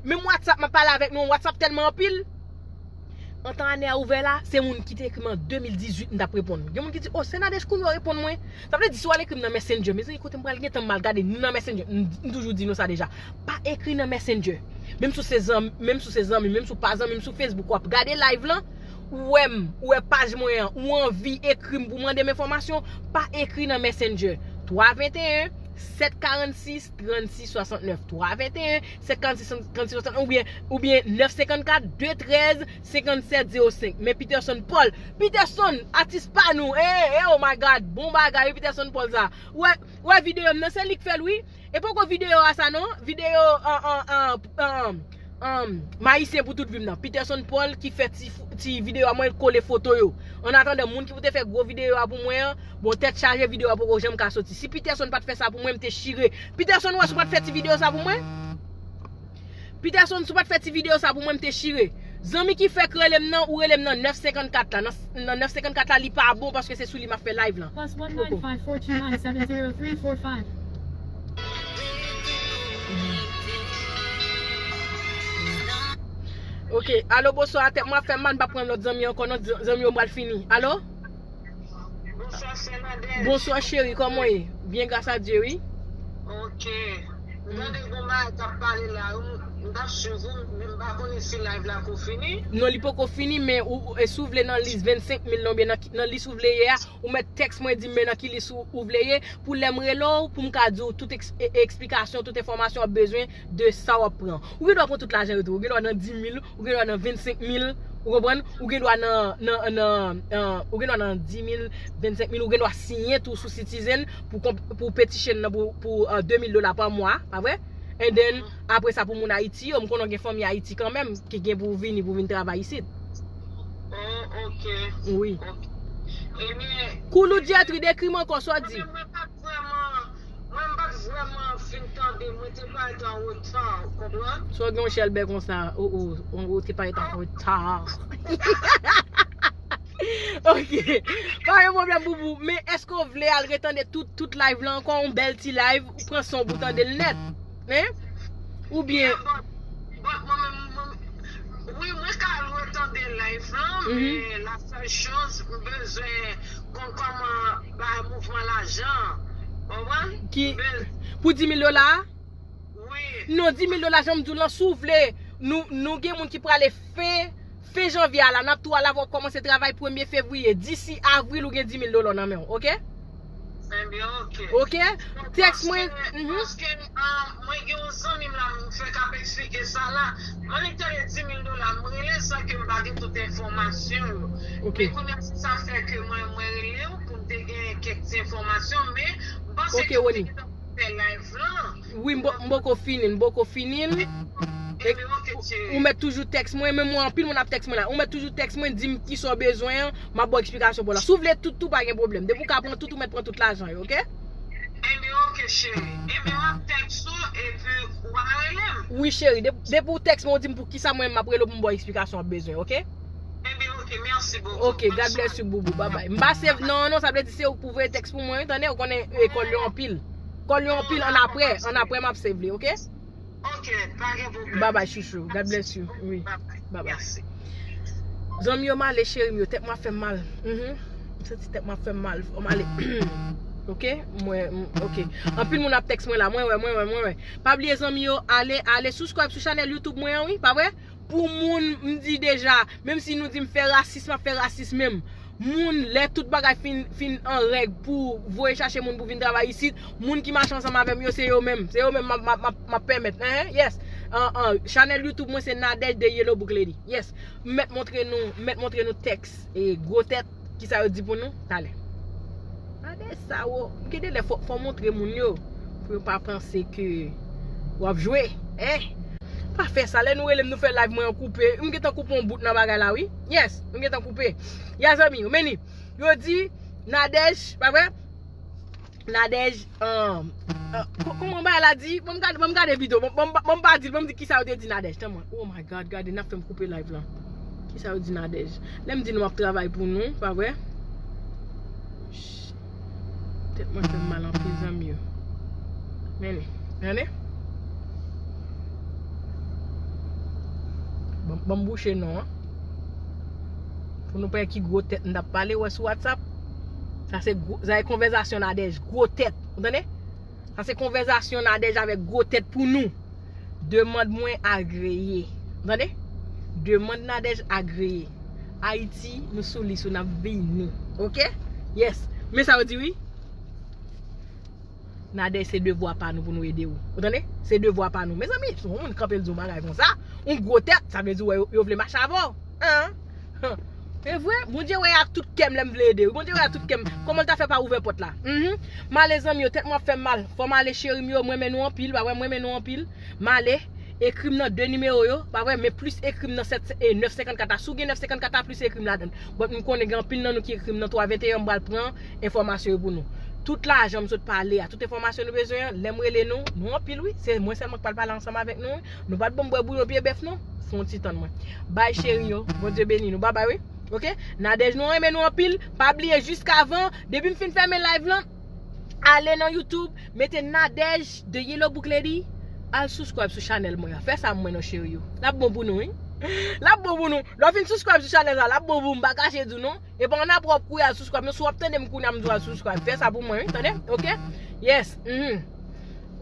menm WhatsApp, m ap pale avèk nou, WhatsApp tèlman anpil. Antan ane a ouvè la, se moun ki te ekri m an de mil dizuit m t ap reponn. Gen moun ki di, "O, se Nadège Kounye a w reponn mwen." Sa vle di, si w al ekri m nan Messenger, mezanmi, kote m pral gentan m al gade nou nan Messenger. M, m toujou di nou sa deja. Pa ekri nan Messenger. Menm si w se zanmi, menm si w se zanmi, menm si w pa zanmi m sou Facebook, w ap gade live lan, ou wè m, ou wè paj mwen an, ou anvi ekri m pou mande m enfòmasyon, pa ekri nan Messenger. Twa venteyen, sèt karannsis, trannsis swasantnèf. Twa venteyen, sèt karannsis, trannsis swasantnèf, oubyen, oubyen nèf senkannkat, de trèz, senkannsèt zewo senk. Men Peterson Paul, Peterson, atis pa nou, eh, eh, oh my God, bon bagay, wi, Peterson Paul sa. Ou wè, ou wè videyo m nan, se li k fè l, wi. E poko videyo a sa non, videyo, an, an, an, an, an, Mayisyen pou tout vi m nan. Peterson Paul ki fè ti, ti videyo a, mwen kole foto yo. An atandan, moun ki pou te fè gwo videyo a pou mwen an, bon, tèt chaje, videyo a poko janm ka soti. Si Peterson pa t fè sa pou mwen, m te chire. Peterson, ou wè, si w pa t fè ti videyo sa pou mwen? Peterson, si w pa t fè ti videyo sa pou mwen, m te chire. Zanmi ki fèk rele m nan, ou rele m nan nèf senkannkat la. Nan, nan nèf senkannkat la, li pa bon paske se sou li m ap fè live lan. Plus one nine five four two nine seven zero three four five. Ok, alo, bonswa, tèt mwen ap fè m mal, m p ap pran lòt zanmi ankò non, z-, zanmi yo m pral fini. Alo? Bonswa, sè Nadège. Bonswa, cheri, kòman w ye? Byen, gras a Dye, wi. Ok. Tande gon bagay k ap pale la, m t ap swiv ou, men m pa konnen si live la ko fini. Non, li poko fini, men ou, ou- e si w vle nan lis vennsenk mil nan, oubyen nan, nan lis ou vle ye a, ou mèt tèks mwen, di m men nan ki lis ou, ou vle ye, pou lè m rele w, pou m ka di w tout eks- e- eksplikasyon, tout enfòmasyon w ap bezwen de sa w ap pran. Ou gen dwa pran tout lajan yo tou, ou gen dwa nan di mil, ou gen dwa nan vennsenk mil, ou konprann? Ou gen dwa nan, nan, nan, nan- ou gen dwa nan di mil, vennsenk mil, ou gen dwa siyen tou sou Citizen pou, konp- pou petition nan pou, pou uh, de mil dola pa mwa, pa vre? And then, apre sa pou moun Ayiti yo, m konnen gen fanmi Ayiti kanmenm ki gen pou vini, pou vin travay isit. Oh, ok. Wi. Ok. Ebyen, Koulou Dietry, dekri m ankò sa w di. Mwen pa t vrèman, mwen m pa t vrèman fin tande, mwen te parèt an reta, konprann? So gen yon chèlbè konsa, ou, ou, ou te parèt an reta. Ok. Pa gen pwoblèm, boubou. Men èske w vle al retande tout, tout live la ankò, yon bèl ti live, ou pran son pou tande l nèt? Hein? Oubyen But, but mwen menm, mwen, wi, mwen ka retande live lan, Mhm. men la sèl choz, m bezwen konn kòman bay mouvman lajan. Konprann? Ki- M bez- Pou di mil dola a? Wi. Non, di mil dola, jan m di w lan, si w vle, nou, nou gen moun ki prale fen, fen janvye a la, n ap tou al avè w kòmanse travay premye fevriye. Disi avril, ou gen di mil dola nan men w, ok? Ebyen, ok. Ok? Tèks mwen. Mhm. Paske, ah, mwen gen yon zanmi m la, m fèk ap eksplike sa la. Mwen li te di mil dola, m rele san ke m pa gen tout enfòmasyon yo. Ok. Men kounye a, se sa fè ke mwen, mwen rele w pou m te gen kèk ti enfòmasyon, men m panse Ok, ke w Rony. te gentan fè live lan. Wi, m bo- m boko fini, m boko fini. Ebyen, ok, cheri. Ou mèt toujou tèks mwen, men mwen anpil moun ap tèks mwen la. Ou mèt toujou tèks mwen, di m kisa w bezwen an, m ap ba w eksplikasyon pou la. Si w vle tout, tou pa gen pwoblèm. Depi w ka pran tout, ou mèt pran tout lajan yo, ok? Ebyen, ok, cheri. Ebyen, w ap tèks ou, epi w a rele m. Wi, cheri. De- Depi w tèks mwen, ou di m pou kisa mwen m ap rele w pou m ba w eksplikasyon w ap bezwen, ok? Ebyen, ok, mèsi bokou. Ok, God bless you, boubou. Bye bye. M pa save, non, non, sa vle di se ou k pou voye tèks pou mwen, wi, tande, ou konnen e kòl yo anpil. Kòl yo anpil, an apre, an apre m ap save li, ok? Ok, pa gen pwoblèm. Bye bye, chouchou. God bless you. Wi. Bye bye. Bye bye. Mèsi. Zanmi yo, m ale, cheri m yo, tèt mwen ap fè m mal. Mhm. M santi tèt mwen ap fè m mal. Fò m ale. Ok? Mwen, m- ok. Anpil moun ap tèks mwen la. Mwen wè, mwen wè, mwen wè. Pa bliye, zanmi yo, ale, ale subscribe sou chanèl YouTube mwen an, wi. Pa vre? Pou moun, m di deja, menm si nou di m fè rasis, m ap fè rasis menm. Moun, lè tout bagay fin, fin an règ pou voye chache moun pou vin travay isit, moun ki mache ansanm avè m yo, se yo menm. Se yo menm m ap, m ap, m ap, m ap pèmèt. Hein? Yes. An, an, chanèl YouTube mwen se Nadège de Yellow Book Lady. Yes. M mèt montre nou, m mèt montre nou tèks e gwo tèt, kisa yo di pou nou? Talè. Nadège sa wo. M gen de lè fò, fò montre moun yo. Pou yo pa panse ke w ap jwe. Hein? Pa fè sa. Lè nou rele m, nou fè live mwen an koupe. M gentan koupe yon bout nan bagay la, wi. Yes, m gentan koupe. Ya zanmi, ou meni. Yo di, Nadège, pa vre? Nadège, um, uh, ko- kòman bagay la di? Ban m gade, ban m gade videyo. Ban m- ban m- ban m pa di l, ban m di kisa yo te di Nadège. Tann mwen. Oh my God, gade, n ap fè m koupe live lan. Kisa yo di Nadège? Lè m di nou m ap travay pou nou, pa vre? Ch- Tèt mwen fè m mal anpil, zanmi yo. Men, gade. Ban ban m bouche non an. Pou nou pa wè ki gwo tèt m t ap pale, wè sou WhatsApp. Sa se gwo, sa se konvèzasyon Nadège, gwo tèt. Ou tande? Sa se konvèzasyon Nadège avèk gwo tèt pou nou. Demann mwen agreye. Ou tande? Demann Nadège agreye. Ayiti, nou sou lis ou, n ap vini. Ok? Yes. Men sa yo di wi. Nadège, se devwa pa nou pou nou ede w. Ou tande? Se devwa pa nou. Mezanmi, si yon moun kanpe l di yon bagay konsa, yon gwo tèt, sa vle di wè yo, yo vle mache avè w. Hein? E vre, Bondye wè ak tout kè m lè m vle ede wi. Bondye wè ak tout kè m. Kòman l ta fè pa ouvè pòt la? Mhm. M ale zanmi yo, tèt mwen ap fè m mal. Fò m ale cheri m yo, mwen renmen nou anpil, pa vre, mwen renmen nou anpil. M ale, ekri m nan de nimewo yo, pa vre, men plis ekri m nan sèt, e, nèf senkannkat la. Si w gen nèf senkannkat la, plis ekri m ladan l. But m konnen gen anpil nan nou ki ekri m nan twa venteyen, m pral pran enfòmasyon yo pou nou. Tout lajan m sot pale a, tout enfòmasyon nou bezwen an, lè m rele nou, nou anpil wi. Se mwen sèlman k pral pale ansanm avèk nou wi. Nou pa t ban m bwè bouyon pye bèf non. Se yon ti tann mwen. Bay cheri yo, Bondye beni nou. Babay wi. Ok? Nadège, nou renmen nou anpil. Pa bliye jiskavan, depi m fin fèmen live lan, ale nan YouTube, mete Nadège de Yellow Book Lady, al subscribe sou chanèl mwen an. Fè sa mwen non cheri yo. L ap bon pou nou wi. L ap bon pou nou. Lè w fin subscribe sou chanèl la, l ap bon pou m, m pa kache di w non. E pa ann apre w ap kouri al subscribe non. Si w ap tande m kounye a m di w al subscribe, fè sa pou mwen wi, tande? Ok? Yes. Mhm.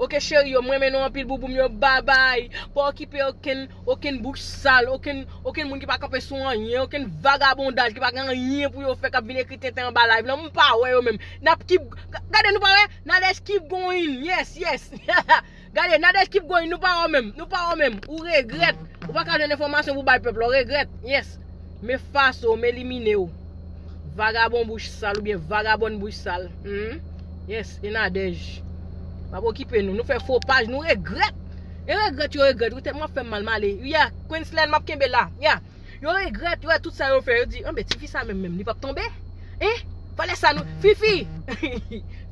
Ok, cheri yo, m renmen nou anpil, bouboum yo, babay. Pa okipe okenn, okenn bouch sal, okenn, okenn moun ki pa kanpe sou anyen, okenn vagabondaj ki pa gen anyen pou yo fè, k ap vin ekri tenten anba live lan. M pa wè yo menm. N ap keep, gade, nou pa wè? Nadège keep going. Yes, yes. Gade, Nadège keep going, nou pa wè menm, nou pa wè menm. Ou regrèt. Ou pa ka jwenn enfòmasyon pou bay pèp la, ou regrèt. Yes. Men faso, m elimine w. Vagabon bouch sal oubyen vagabòn bouch sal. Hmm? Yes, e Nadège. Pa okipe nou. Nou fè fo paj, nou regrèt. E regrèt, yo regrèt. Wi, tèt mwen ap fè m mal, m ale. Yeah, Queensland, m ap kenbe la. Yeah. Yo regrèt, yo wè tout sa yo fè. Yo di, anben, tifi sa menm, menm, li p ap tonbe? Hein? Fale sa nou. Fifi!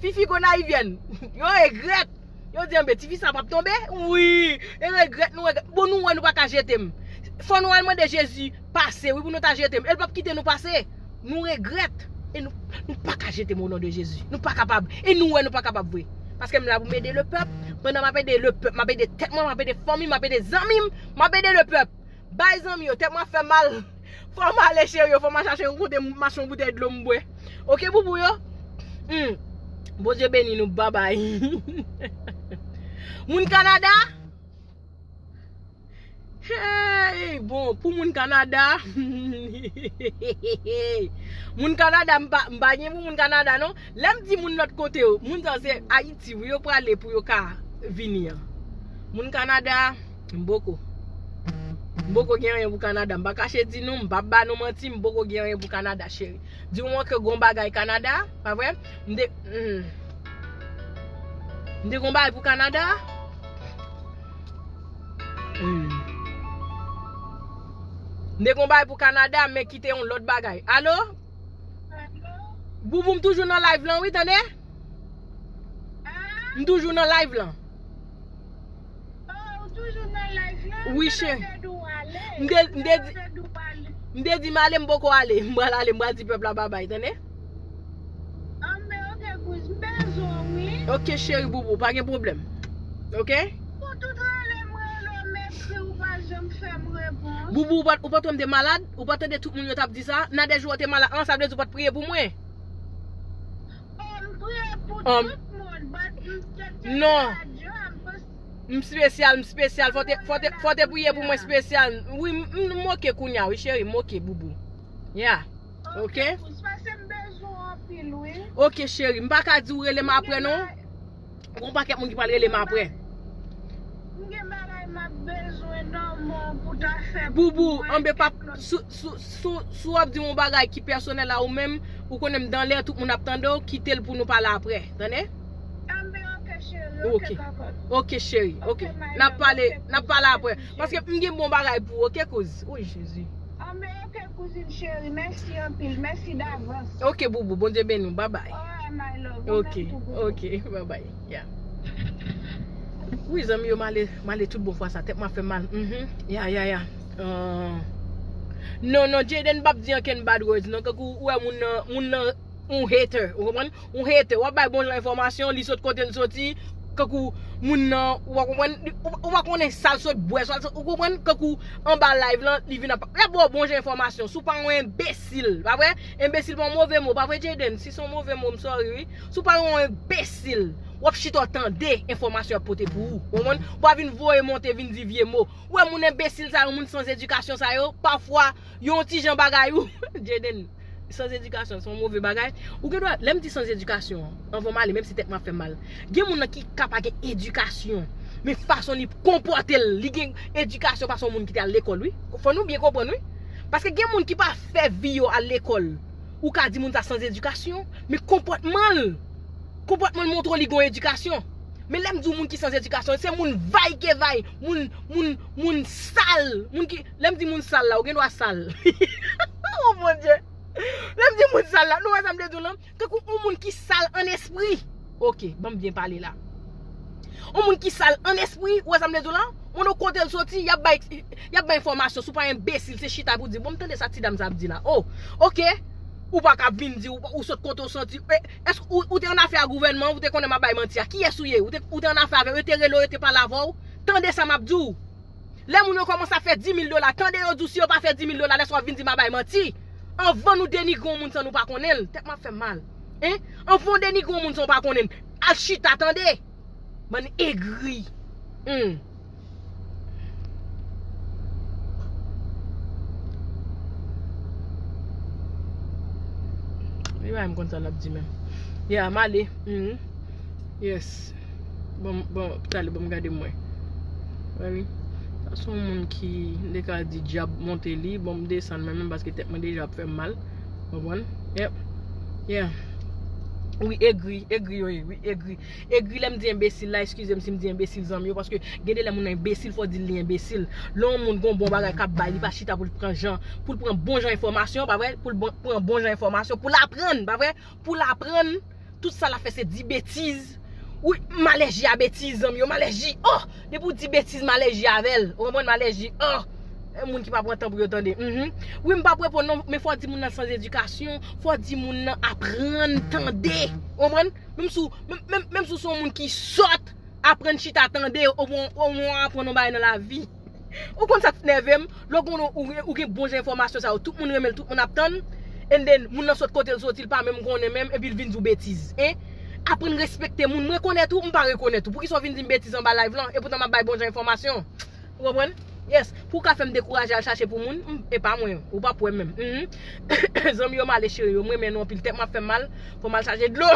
Fifi Gonayivyèn. Yo regrèt. Yo di, anben, tifi sa p ap tonbe? Wi. E regrèt, nou regrèt. Bon, nou wè nou pa ka jete m. Fò nou al mande Jezi pase, wi, pou nou ta jete m. E l p ap kite nou pase. Nou regrèt. E nou, nou pa ka jete m o non de Jezi. Nou pa kapab. E nou wè nou pa kapab vre. Paske m la pou m ede le pèp. Pandan m ap ede le pèp, m ap ede tèt mwen, m ap ede fanmi m, m ap ede zanmi m, m ap ede le pèp. Bay zanmi yo, tèt mwen ap fè mal. Fò m ale, cheri yo, fò m al chache yon kote m mache yon boutèy dlo m bwè. Ok, boubou yo? Hmm. Bondye beni nou, babay. Moun Kanada? Hey, bon, pou moun Kanada, moun Kanada, m pa, m pa gen pou moun Kanada, non. Lè m di moun lòt kote yo, moun sa se Ayiti, wi, yo prale pou yo ka vini an. Moun Kanada, m poko. M poko gen anyen pou Kanada. M pa kache di nou, m pa ba nou manti, m poko gen anyen pou Kanada, cheri. Di mwen ke gon bagay Kanada, pa vre? M te, hmm. M te gon bagay pou Kanada? Hmm. M te gon bagay pou Kanada, men kite yon lòt bagay. Alo? Boubou, m toujou nan live lan, wi, tande? M toujou nan live lan. Wi, cheri. M te, m te di, m te di m ale, m poko ale. M pral ale, m pral di pèp la babay, tande? Anben, ok, kouz, m bezwen w, wi. Ok, cheri boubou, pa gen pwoblèm. Ok? Pou tout rele m rele w, m ekri, ou pa janm fè m repons. Boubou, ou pa, ou pa tande m te malad? Ou pa tande tout moun yo t ap di sa? Nadège ou te malad, an, sa vle di ou pa t priye pou mwen? Oh, m priye pou tout moun, but m te chèche radyo a, m panse. M espesyal, m espesyal. Fò te, fò te, fò te priye pou mwen espesyal. Wi, m, m, m oke kounye a, wi, cheri, m oke, boubou. Yeah. Ok. Oke, kouz, pase m bezwen w anpil, wi. Ok, cheri, m pa ka di w rele m apre, non. Gon pakèt moun ki pral rele m apre. M gen bagay m ap bezwen nan men w pou ta fè pou mwen. Boubou, anben pa, si, si, si, si w ap di yon bagay ki pèsonèl a ou menm, ou konnen m dan lè tout moun ap tande w, kite l pou nou pale apre. Tande? Anben, ok, cheri, ok, ok, papa. Ok, cheri, ok. Ok, my love, ok, kouz. N ap pale, n ap pale apre. Paske m gen bon bagay pou ou, ok, kouz? Wi, Jezi. Anben, ok, kouzin cheri, mèsi anpil, mèsi davans. Ok, boubou, Bondye beni w, babay. Alright, my love, ou menm tou, boubou. Ok, ok, babay. Yeah. Wi, zanmi yo, m ale, m ale tout bon fwa sa. Tèt mwen ap fè m mal. Mhm. Ya, ya, ya. Euh, non, non, Jayden p ap di ankenn bad words, non. Kankou ou wè moun nan, moun nan, yon hater, ou konprann? Yon hater, w ap bay bon jan enfòmasyon, li sot kote l soti, kankou moun nan, ou pa konprann, ou, ou pa konnen sa l sot bwè, sa l sot, ou konprann? Kankou anba live lan, li vin ap, l ap ba w bon jan enfòmasyon. Si w pa yon enbesil, pa vre? Enbesil pa yon move mo, pa vre, Jayden? Si se yon move mo, m sorry, wi. Si w pa yon enbesil, w ap chita w tande enfòmasyon y ap pote pou ou. Ou konprann? Ou pa vin voye monte, vin di vye mo. Ou wè moun enbesil sa yo, moun sans edikasyon sa yo, pafwa, yo yon ti jan bagay ou. Jayden, sans edikasyon, se yon move bagay. Ou gen dwa, lè m di sans edikasyon, anvan m ale, menm si tèt mwen ap fè m mal. Gen moun nan ki ka pa gen edikasyon, men fason li konpòte l, li gen edikasyon pase yon moun ki te al lekòl, wi. Fò nou byen konprann, wi. Paske gen moun ki pa fè vi yo al lekòl. Ou ka di moun sa sans edikasyon, men konpòtman l, konpòtman l montre w li gen yon edikasyon. Men lè m di w moun ki sans edikasyon, se moun vay ke vay, moun, moun, moun sal, moun ki, lè m di moun sal la, ou gen dwa sal. Oh mon Dieu! Lè m di moun sal la, nou wè sa m te di w lan? Tankou yon moun ki sal an espri. Ok, ban m byen pale la. Yon moun ki sal an espri, ou wè sa m te di w lan? Moun ou kote l soti, y ap bay, y ap bay enfòmasyon, si w pa enbesil, se chita pou di, bon, m tande sa ti dam sa ap di la. Oh, ok. Ou pa ka vin di, ou, ou sot kote w soti. E, èske ou, ou te annafè a gouvènman, ou te konnen m ap bay manti a? Kiyès ou ye? Ou te, ou te annafè avè yo, yo te rele w, yo te pale avè w? Tande sa m ap di w. Lè moun yo kòmanse ap fè di mil dola, tande yo di w si yo pa fè di mil dola, lè sa w ap vin di m ap bay manti. Anvan nou denigre yon moun san nou pa konnen l, tèt mwen ap fè m mal. Hein? Anvan w denigre yon moun san w pa konnen l, al chita tande. Bann egri. Hmm. Li pa menm konn sa l ap di menm. Yeah, m ale. Mhm. Yes. Bon, bon, talè, bon, gade mwen. Wè wi. Sa se yon moun ki, m te ka di dyab monte li, bon, m desann mwen menm paske tèt mwen deja ap fè m mal. Konprann? Yep. Yeah. Wi, egri, egri yo ye, wi, egri. Egri, lè m di enbesil la, eskize m si m di enbesil, zanmi yo, paske gen de lè moun nan enbesil, fò w di l li enbesil. Lè yon moun gon bon bagay k ap bay, li pa chita pou l pran jan, pou l pran bon jan enfòmasyon, pa vre? Pou l bon, pran bon jan enfòmasyon, pou l aprann, pa vre? Pou l aprann, tout sa l ap fè se di betiz. Wi, m alèji a betiz, zanmi yo, m alèji. Oh! Depi w di betiz, m alèji avè l. Ou konprann? M alèji. Oh! E moun ki pa pran tan pou yo tande. Mhm. Wi, m p ap reponn non, men fò w di moun nan san edikasyon, fò w di moun nan aprann tande. Ou konprann? Menm si w, menm, menm, menm si w se yon moun ki sòt, aprann chita tande, omwen, omwen w aprann yon bagay nan lavi. Ou konn sa k nève m? Lè w konn ou, ou gen bon jan enfòmasyon sa yo, tout moun renmen l, tout moun ap tann. And then, moun nan sot kote l soti, l pa menm konnen menm, epi l vin di w betiz. Hein? Aprann respekte moun. M rekonèt ou, m pa rekonèt ou. Poukisa w vin di m betiz anba live lan? Epoutan m ap bay bon jan enfòmasyon. Ou konprann? Yes. Pou w ka fè m dekouraje al chache pou moun, m, e pa mwen. Ou p ap wè m menm. Mhm. Zanmi yo, m ale cheri yo. M renmen nou anpil. Tèt mwen ap fè m mal. Fò m al chache dlo.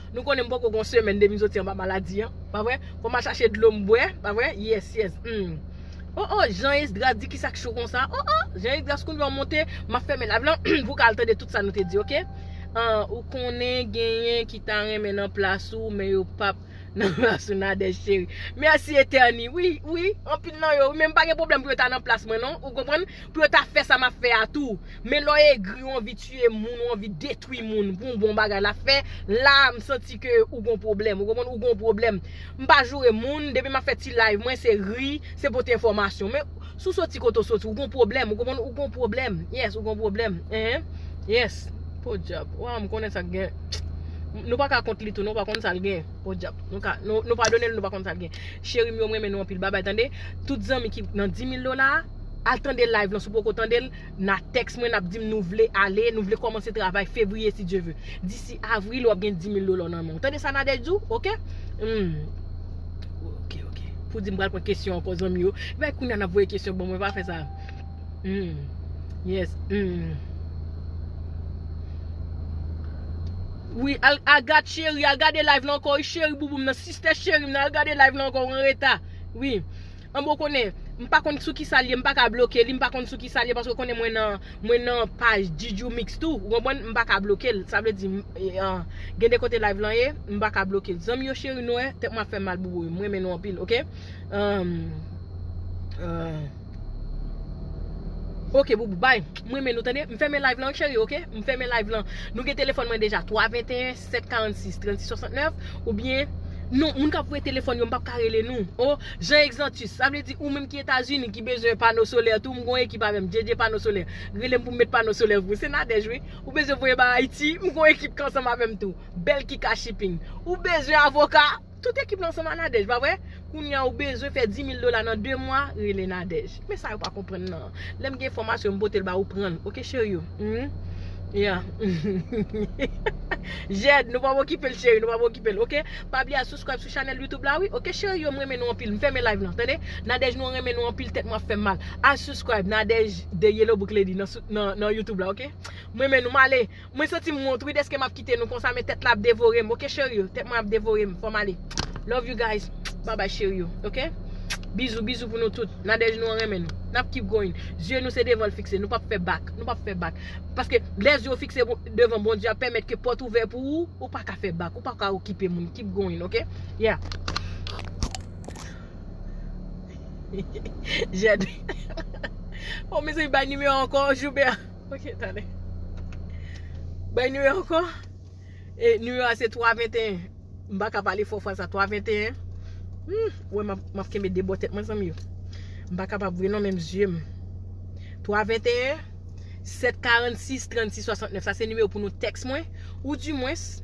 Nou konnen m poko gon semèn depi m soti anba maladi an. Pa vre? Fò m al chache dlo m bwè. Pa vre? Yes, yes. Hmm. Oh, oh, Jean Esdras di kisa k cho konsa. Oh, oh, Jean Esdras kounye a w monte. M ap fèmen live lan pou w ka al tande tout sa nou te di, oke? Ah, ou konnen genyen ki ta renmen nan plas ou, men yo p ap nan plas ou, Nadège cheri. Mèsi Etèni. Wi, wi, anpil nan yo. Wi, men m pa gen pwoblèm pou yo ta nan plas mwen, non. Ou konprann? Pou yo ta fè sa m ap fè a tou. Men lè w egri, ou anvi tiye moun, ou anvi detwi moun pou yon bon bagay l ap fè, la, m santi ke ou gon pwoblèm. Ou konprann? Ou gon pwoblèm. M pa joure moun, depi m ap fè ti live mwen, se ri, se pote enfòmasyon. Men, si w soti kote w soti, ou gon pwoblèm. Ou konprann? Ou gon pwoblèm. Yes, ou gon pwoblèm. Hein? Yes. Podyab. Waw, m konnen sa k gen. Nou pa ka kont li tou, nou pa konn sa l gen. Podyab. Nou ka, nou, nou padone l, nou pa konn sa l gen. Cheri m yo, m renmen nou anpil. Babay, tande. Tout zanmi ki nan di mil dola a, al tande live lan. Si w poko tande l, n a tèks mwen, n ap di m nou vle ale, nou vle kòmanse travay fevriye, si Dye ve. Disi avril, w ap gen di mil dola nan men w. Tande sa Nadège di w? Oke? Hmm. Oke, oke. Pou di m pral pran kesyon ankò, zanmi yo. Ebyen, kounye a n ap voye kesyon ban mwen, pa fè sa. Hmm. Yes. Hmm. Wi, al, al gad cheri, al gade live lan ankò, wi, cheri boubou m nan, sistè cheri m nan, al gade live lan ankò, ou anreta. Wi. An bon konnen, m pa konn sou ki sa l ye, m pa ka bloke li, m pa konn sou ki sa l ye, paske konnen mwen nan, mwen nan paj Juju Mix tou, ou konprann, m pa ka bloke l. Sa vle di, m, e, an, gen de kote live lan ye, m pa ka bloke l. Zanmi yo cheri nou, wè, tèt mwen ap fè m mal boubou, m renmen nou anpil, oke? Ahn, ahn. Oke, boubou, bay. M renmen nou, tande. M fèmen live lan, cheri, oke? M fèmen live lan. Nou gen telefòn mwen deja, twa venteyen, sèt karannsis, trannsis swasantnèf, oubyen, non, moun k ap voye telefòn yo, m p ap ka rele nou. Oh, Jean Exantus, sa vle di ou menm ki Etazini, ki bezwen pano solè tou, m gon ekip avè m, J J Pano Solè. Rele m pou m met pano solè pou ou. Se Nadège, wi. Ou bezwen voye ba Ayiti, m gon ekip k ansanm avè m tou. Bèl Kika Shipping. Ou bezwen avoka, tout ekip lan ansanm a Nadège, pa vre? Kounye a ou bezwen fè di mil dola nan de mwa, rele Nadège. Men sa yo pa konprann nan. Lè m gen enfòmasyon, m pote l ba ou pran l. Oke, cheri yo? Mhm. Yeah. Jèd, nou p ap okipe l, cheri, nou p ap okipe l, oke? Pa bliye al subscribe sou chanèl YouTube la, wi. Oke, cheri yo, m renmen nou anpil. M fèmen live lan, tande? Nadège, nou renmen nou anpil, tèt mwen ap fè m mal. Al subscribe Nadège The Yellow Book Lady nan, sou- nan, nan YouTube la, oke? M renmen nou, m ale. Mwen santi m wont wi dèske m ap kite nou konsa, men tèt la ap devore m. Oke, cheri yo, tèt mwen ap devore m. Fò m ale. Love you guys. Bye bye, cheri yo. Oke? Bizou, bizou pou nou tout. Nadège, nou an renmen nou. N ap keep going. Zye nou se devan l fikse. Nou p ap fè bak. Nou p ap fè bak. Paske lè zye w fikse bon- devan Bondye, ap pèmèt ke pòt ouvè pou ou. Ou pa ka fè bak. Ou pa ka okipe moun. Keep going, oke? Yeah. Jèd. Oh, mezanmi, bay nimewo ankò, Joubert. Ok, tande. Bay nimewo ankò. E nimewo a se twa venteyen. M pa ka pale fò fraz sa, twa venteyen. Hmm, wè, m ap, m ap kenbe de bò tèt mwen, zanmi yo. M pa kapab vre non, menm zye m. Twa venteyen, sèt karannsis, trannsis swasantnèf. Sa se nimewo pou nou tèks mwen. Ou di mwens,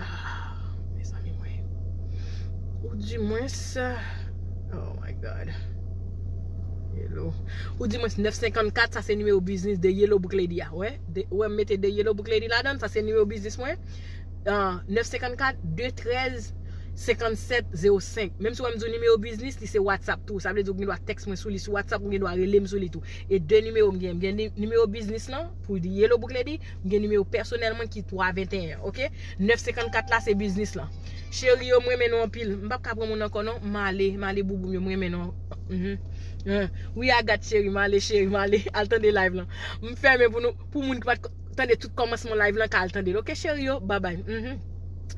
ah, mezanmi mwen. Ou di mwens, oh my God. Hello. Ou di mwens nèf senkannkat, sa se nimewo biznis de Yellow Book Lady a. Wè, de, wè, m mete de Yellow Book Lady ladan, sa se nimewo biznis mwen. uh, nèf senkannkat de trèz senkannsèt zewo senk. Menm si w wè m di w nimewo biznis, li se WhatsApp tou. Sa vle di w gen dwa tèks mwen sou li sou WhatsApp, ou gen dwa rele m sou li tou. E de nimewo m gen. M gen ni- nimewo biznis lan pou Yellow Book Lady, m gen nimewo pèsonèl mwen ki twa venteyen, oke? Nèf senkannkat la se biznis lan. Cheri yo, m renmen nou anpil. M p ap ka pran moun ankò non. M ale, m ale bouboum yo, m renmen nou. Mhm. Wi, agat cheri, m ale cheri, m ale. Al tande live lan. M fèmen pou nou, pou moun ki pa t tande tout kòmansman live lan, ka al tande l. Oke cheri yo, babay. Mhm.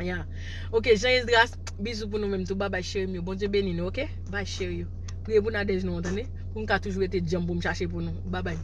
Ya. Oke, Jean Esdras, bizou pou nou menm tou. Babay cheri m yo. Bondye beni nou, oke? Bay cheri yo. Priye pou Nadège nou, tande? Pou m ka toujou rete djanm pou m chache pou nou. Babay.